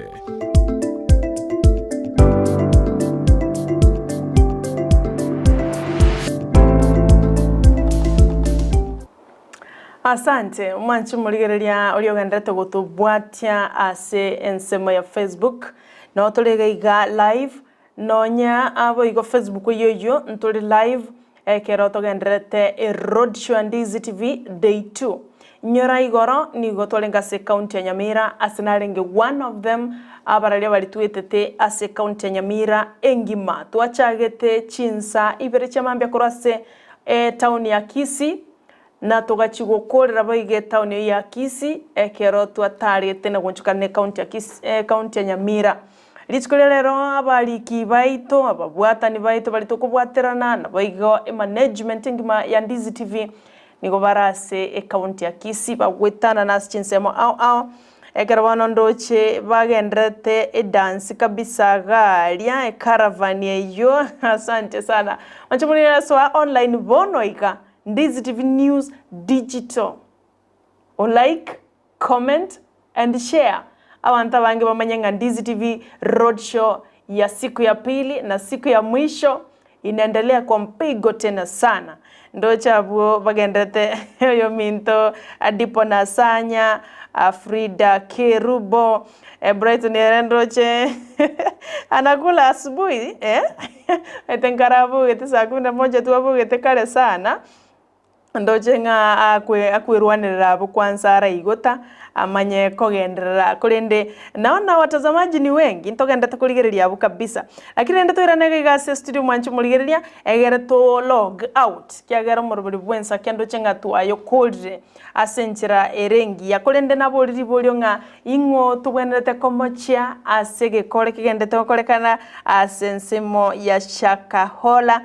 Asante omwanchi omorigereria oria ogenderete gotobwatia ase ensemo ya Facebook, noo tore iga iga live. Nonya boigo Facebook eyio eyio ntore live ekero togendererete eroadshow ya Ndizi TV day 2. Nyora igoro nigo twarenge ase ecounty ya Nyamira ase narenge one of them abararia baria twetete ase ecounty ya Nyamira engima. Twachagete chinsa ibere chia mambia korwa ase etown ya Kisii na togachia gokorera boigo etown eyio ya Kisii ekero twatarete na goonchokana na ecounty ya Kisii ecounty ya Nyamira. Rituko ria rero abariki baito, ababwatani baito baria tokobwaterana, naboigo emanagement engima ya Ndizi TV nigo bare ase ecounty ya Kisii bagwetanana ase chinsemo ao ao. Ekero bono ndoche bagendererete edansi kabisa iga aria ecaravan eyio asante sana. Mwanche more soa online bono iga Ndizi TV News Digital. O like, comment and share abanto abange bamanye ng'a Ndizi TV roadshow ya siku ya pili na siku ya mwisho inaendelea kwa mpigo tena sana. Ndoche abwo bagenderete oyominto Dipo Nasanya, Frida Kerubo, Brighton ere ndoche anakula asubuhi eh ete nkare abogete saa kumi na moja twabogete kare sana. Ndoche ng'a akwe akwerwanerera abwo kwanza araigota, amanye kogenderera, korende naona watazamaji ni wengi, ntogendete korigereria abwo kabisa. Lakini rende toirane iga iga ase estudio mwanche morigereria, egere to log out, kiagera omorobori bwensa kia ndoche ng'a twayokorire ase enchera ere engiya. Korende nabori riborio ng'a ing'o tobwenerete komochia ase egekore kegendete gokorekana ase ensemo ya Shakahola,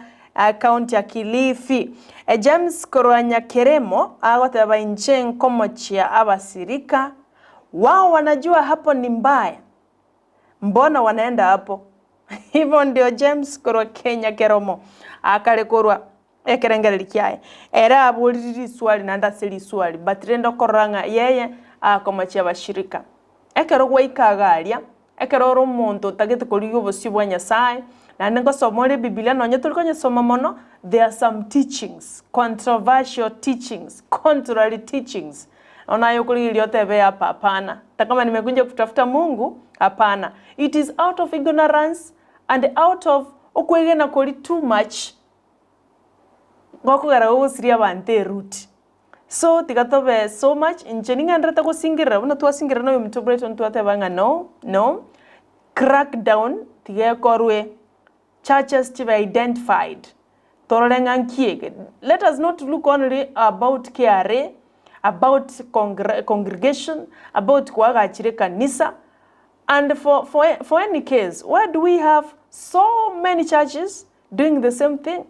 County ya Kilifi. James korwa Nyakeremo agoteba inche nkomochia abasirika, wao wanajua hapo ni mbaya, mbona wanaenda hapo? Ibo ndio James korwa Kenya Keromo akare korwa ekerengereri kiaye. Ere aboriri riswali naende ase riswali but rende okorora ng'a yeye akomochia abashirika. Ekero gwaika iga aria, Ekero ore omonto otagete korigia obosio bwa Nyasae, naende ngosoma ore Ebibilia nonye tori konyesoma mono, there are some teachings, controversial teachings, contrary teachings. Bono aye okorigereria otebe hapa hapana, hata kama nimekuja kutafuta Mungu, hapana. It is out of ignorance and out of okwegena koria too much, gokogera gogosiria abanto eruti. So tiga tobe so much, inche ning'enderete gosingerera buna twasingerera na oyominto Brighton twateba ng'a no, no, crack down tiga ekorwe, churches chibe identified, torore ng'a nki eke. Let us not look only about KRA, about congre congregation, about koagachire ekanisa, and for for for any case, why do we have so many churches doing the same thing?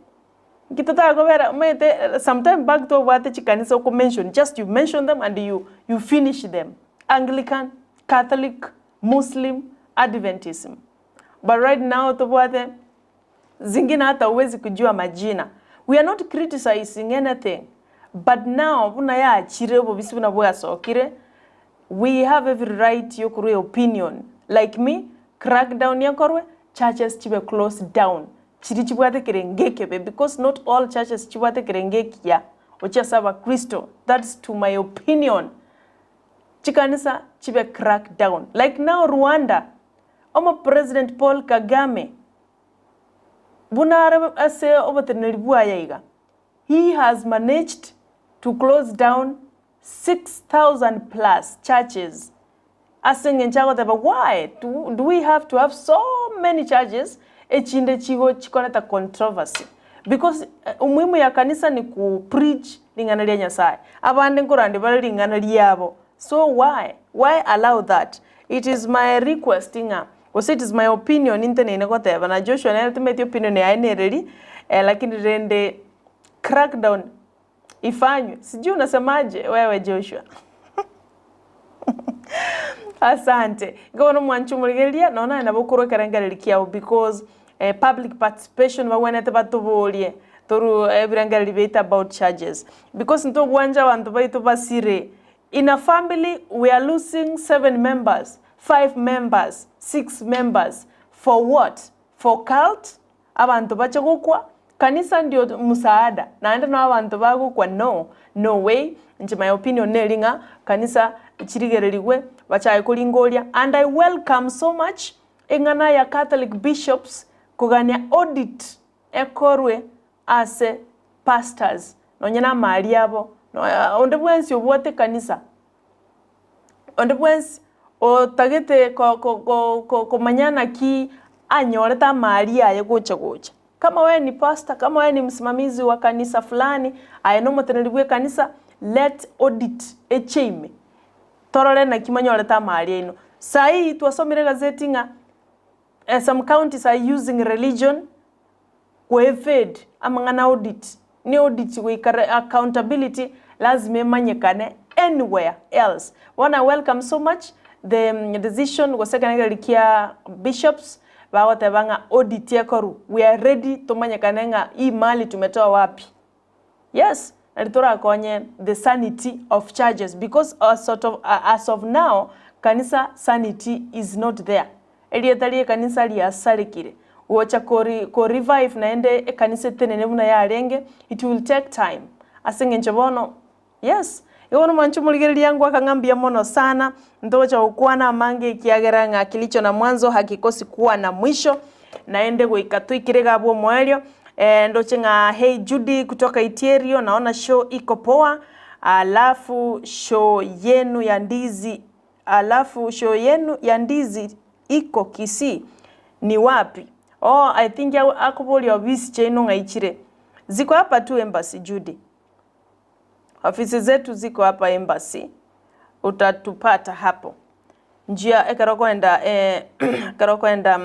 Nki totagobera omanyete sometime back tobwate chikanisa oko mention just you mention them and you you finish them Anglican, Catholic, Muslim, Adventism but right now tobwate zingine hata huwezi kujua majina we are not criticizing anything but now buna yachire obobisi buna bwasokire we have every right yokorwa eopinion like me crackdown ekorwe churches chibe closed down Chiria chibwate ekerengo ekebe because not all churches chibwate ekerengo ekiya gochia ase abakristo that's to my opinion chikanisa chibe crack down like now Rwanda omo president Paul Kagame buna are ase oboteneneri bwaye iga he has managed to close down 6000 plus churches Ase engencho agoteba why do we have to have so many churches echinde chigo chikoreta controversy because umuhimu ya kanisa ni ku preach ring'ana ria Nyasaye abande nkorandi bare ring'ana riabo so why why allow that it is my request ng'a gose it is my opinion nteneine goteba na Joshua nere timanyeti opinion yaye nereri lakini rende crackdown ifanywe sijui unasemaje wewe Joshua Asante. Igo bono mwanche omorigereria, nonya naye nabo okorwa ekerengererio kiao because public participation bagwenerete batoborie through ebirengererio biaito about charges. Because ntogwancha abanto baito basire. In a family we are losing seven members, five members, six members for what? For cult? Abanto bache gokwa, kanisa ndio msaada, naende nao abanto bagokwa no, no way, inche my opinion neri ng'a kanisa chirigererigwe bachake koringoria and I welcome so much eng'ana ya Catholic bishops. kogania audit ekorwe ase pastors nonye na amari abo, onde bwensi obwate ekanisa, onde bwensi otagete ko- ko- ko- ko- komanya naki anyorete amari aye gocha gocha. Kama wewe ni pastor, kama wewe ni msimamizi wa kanisa fulani, aye na omoteneneri bwa ekanisa, let audit eche ime, torore naki monyorete amari aino. Saii twasomire egazeti ng'a some counties are using religion go evade amang'ana audit, ne audit goika accountability lazima emanyekane anywhere else. Bono I welcome so much the decision gose ekerengererio kia bishops bagoteba ng'a audit ekorwe, we are ready tomanyekane ng'a hii mali tumetoa wapi. Yes, nari torakonye the sanity of churches because as of, as of now kanisa sanity is not there. Erieta ri'ekanisa riasarekire. Gocha kori ko revive naende ekanisa etenene buna yarenge, it will take time. Ase eng'encho bono, yes, igo bono mwanche omorigereria ngoaka ng'a mbuya mono sana, ntogocha gokwana amange ekiagera ng'a kilicho na mwanzo hakikosi kuwa na mwisho, naende goika toikire iga abwo omoerio, ndoche ng'a hey Judy kutoka Itierio naona show iko poa, alafu show yenu ya ndizi Alafu show yenu ya ndizi iko Kisii ni wapi? Oh I think akoboria ofisi chiaino ng'ai chire. Ziko hapa tu embassy Judy. Ofisi zetu ziko hapa embassy utatupata hapo. Njia ekero okoenda ekero okoenda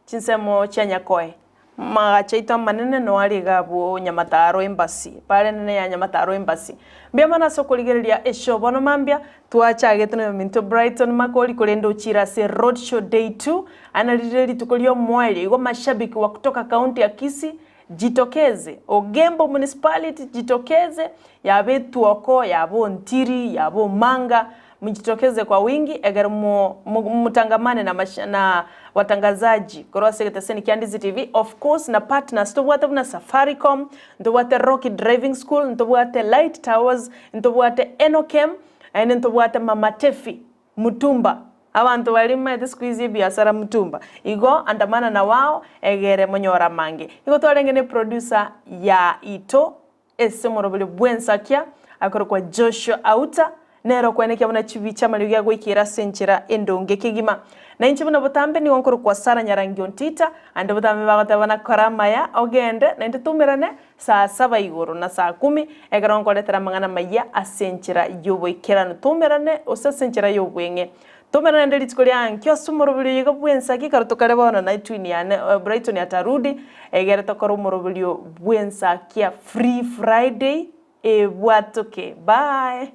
chinsemo chia Nyakoe. Amagacho aito amanene noo are iga abwo Nyamataro Embassy, epara enene ya Nyamataro Embassy. Mbuya mono ase okorigereria eshow bono mambia, twachagete na oyominto Brighton Makori korende ochire ase road show day two, aye nari rire rituko ria omoerio, igo mashabiki wa kutoka county ya Kisii jitokeze, Ogembo municipality jitokeze, yaba etuoko, yaba ontiri, yaba omanga, Mjitokeze kwa wingi ekero mo motangamane na na watangazaji korwa ase egeteseni kia Ndizi TV of course na partners tobwate buna Safaricom, ntobwate Rocky Driving School, ntobwate Light Towers, ntobwate Enokem, naende ntobwate Mama Tefi Mutumba. Abanto baria maete siku hizi ebiasara mutumba. Igo andamana na wao egere monyore amange. Igo twarenge ne producer yaito Ase omoroberi bw'ensakia akorokwa Joshua Auta, nere okwenekia buna chibi chi'amariogi agoikera ase enchera endonge kegima. Na inche buna botambe nigo nkorokwa Sara Nyarangi Ontita, aande botambe bagoteba nakore amaya ogende, naende toumerane saa saba igoro na saa kumi, ekero nkoretera amang'ana amayia ase enchera y'oboikeranu. Toumerane gose ase enchera y'obweng'e. Tomera naende rituko ria ankio ase omoroberio oyo iga bw'ensa ki, kare tokare bono na etwini yane Brighton atarudi, egere tokore omoroberio bw'ensa kia Free Friday ebwatoke. Bye.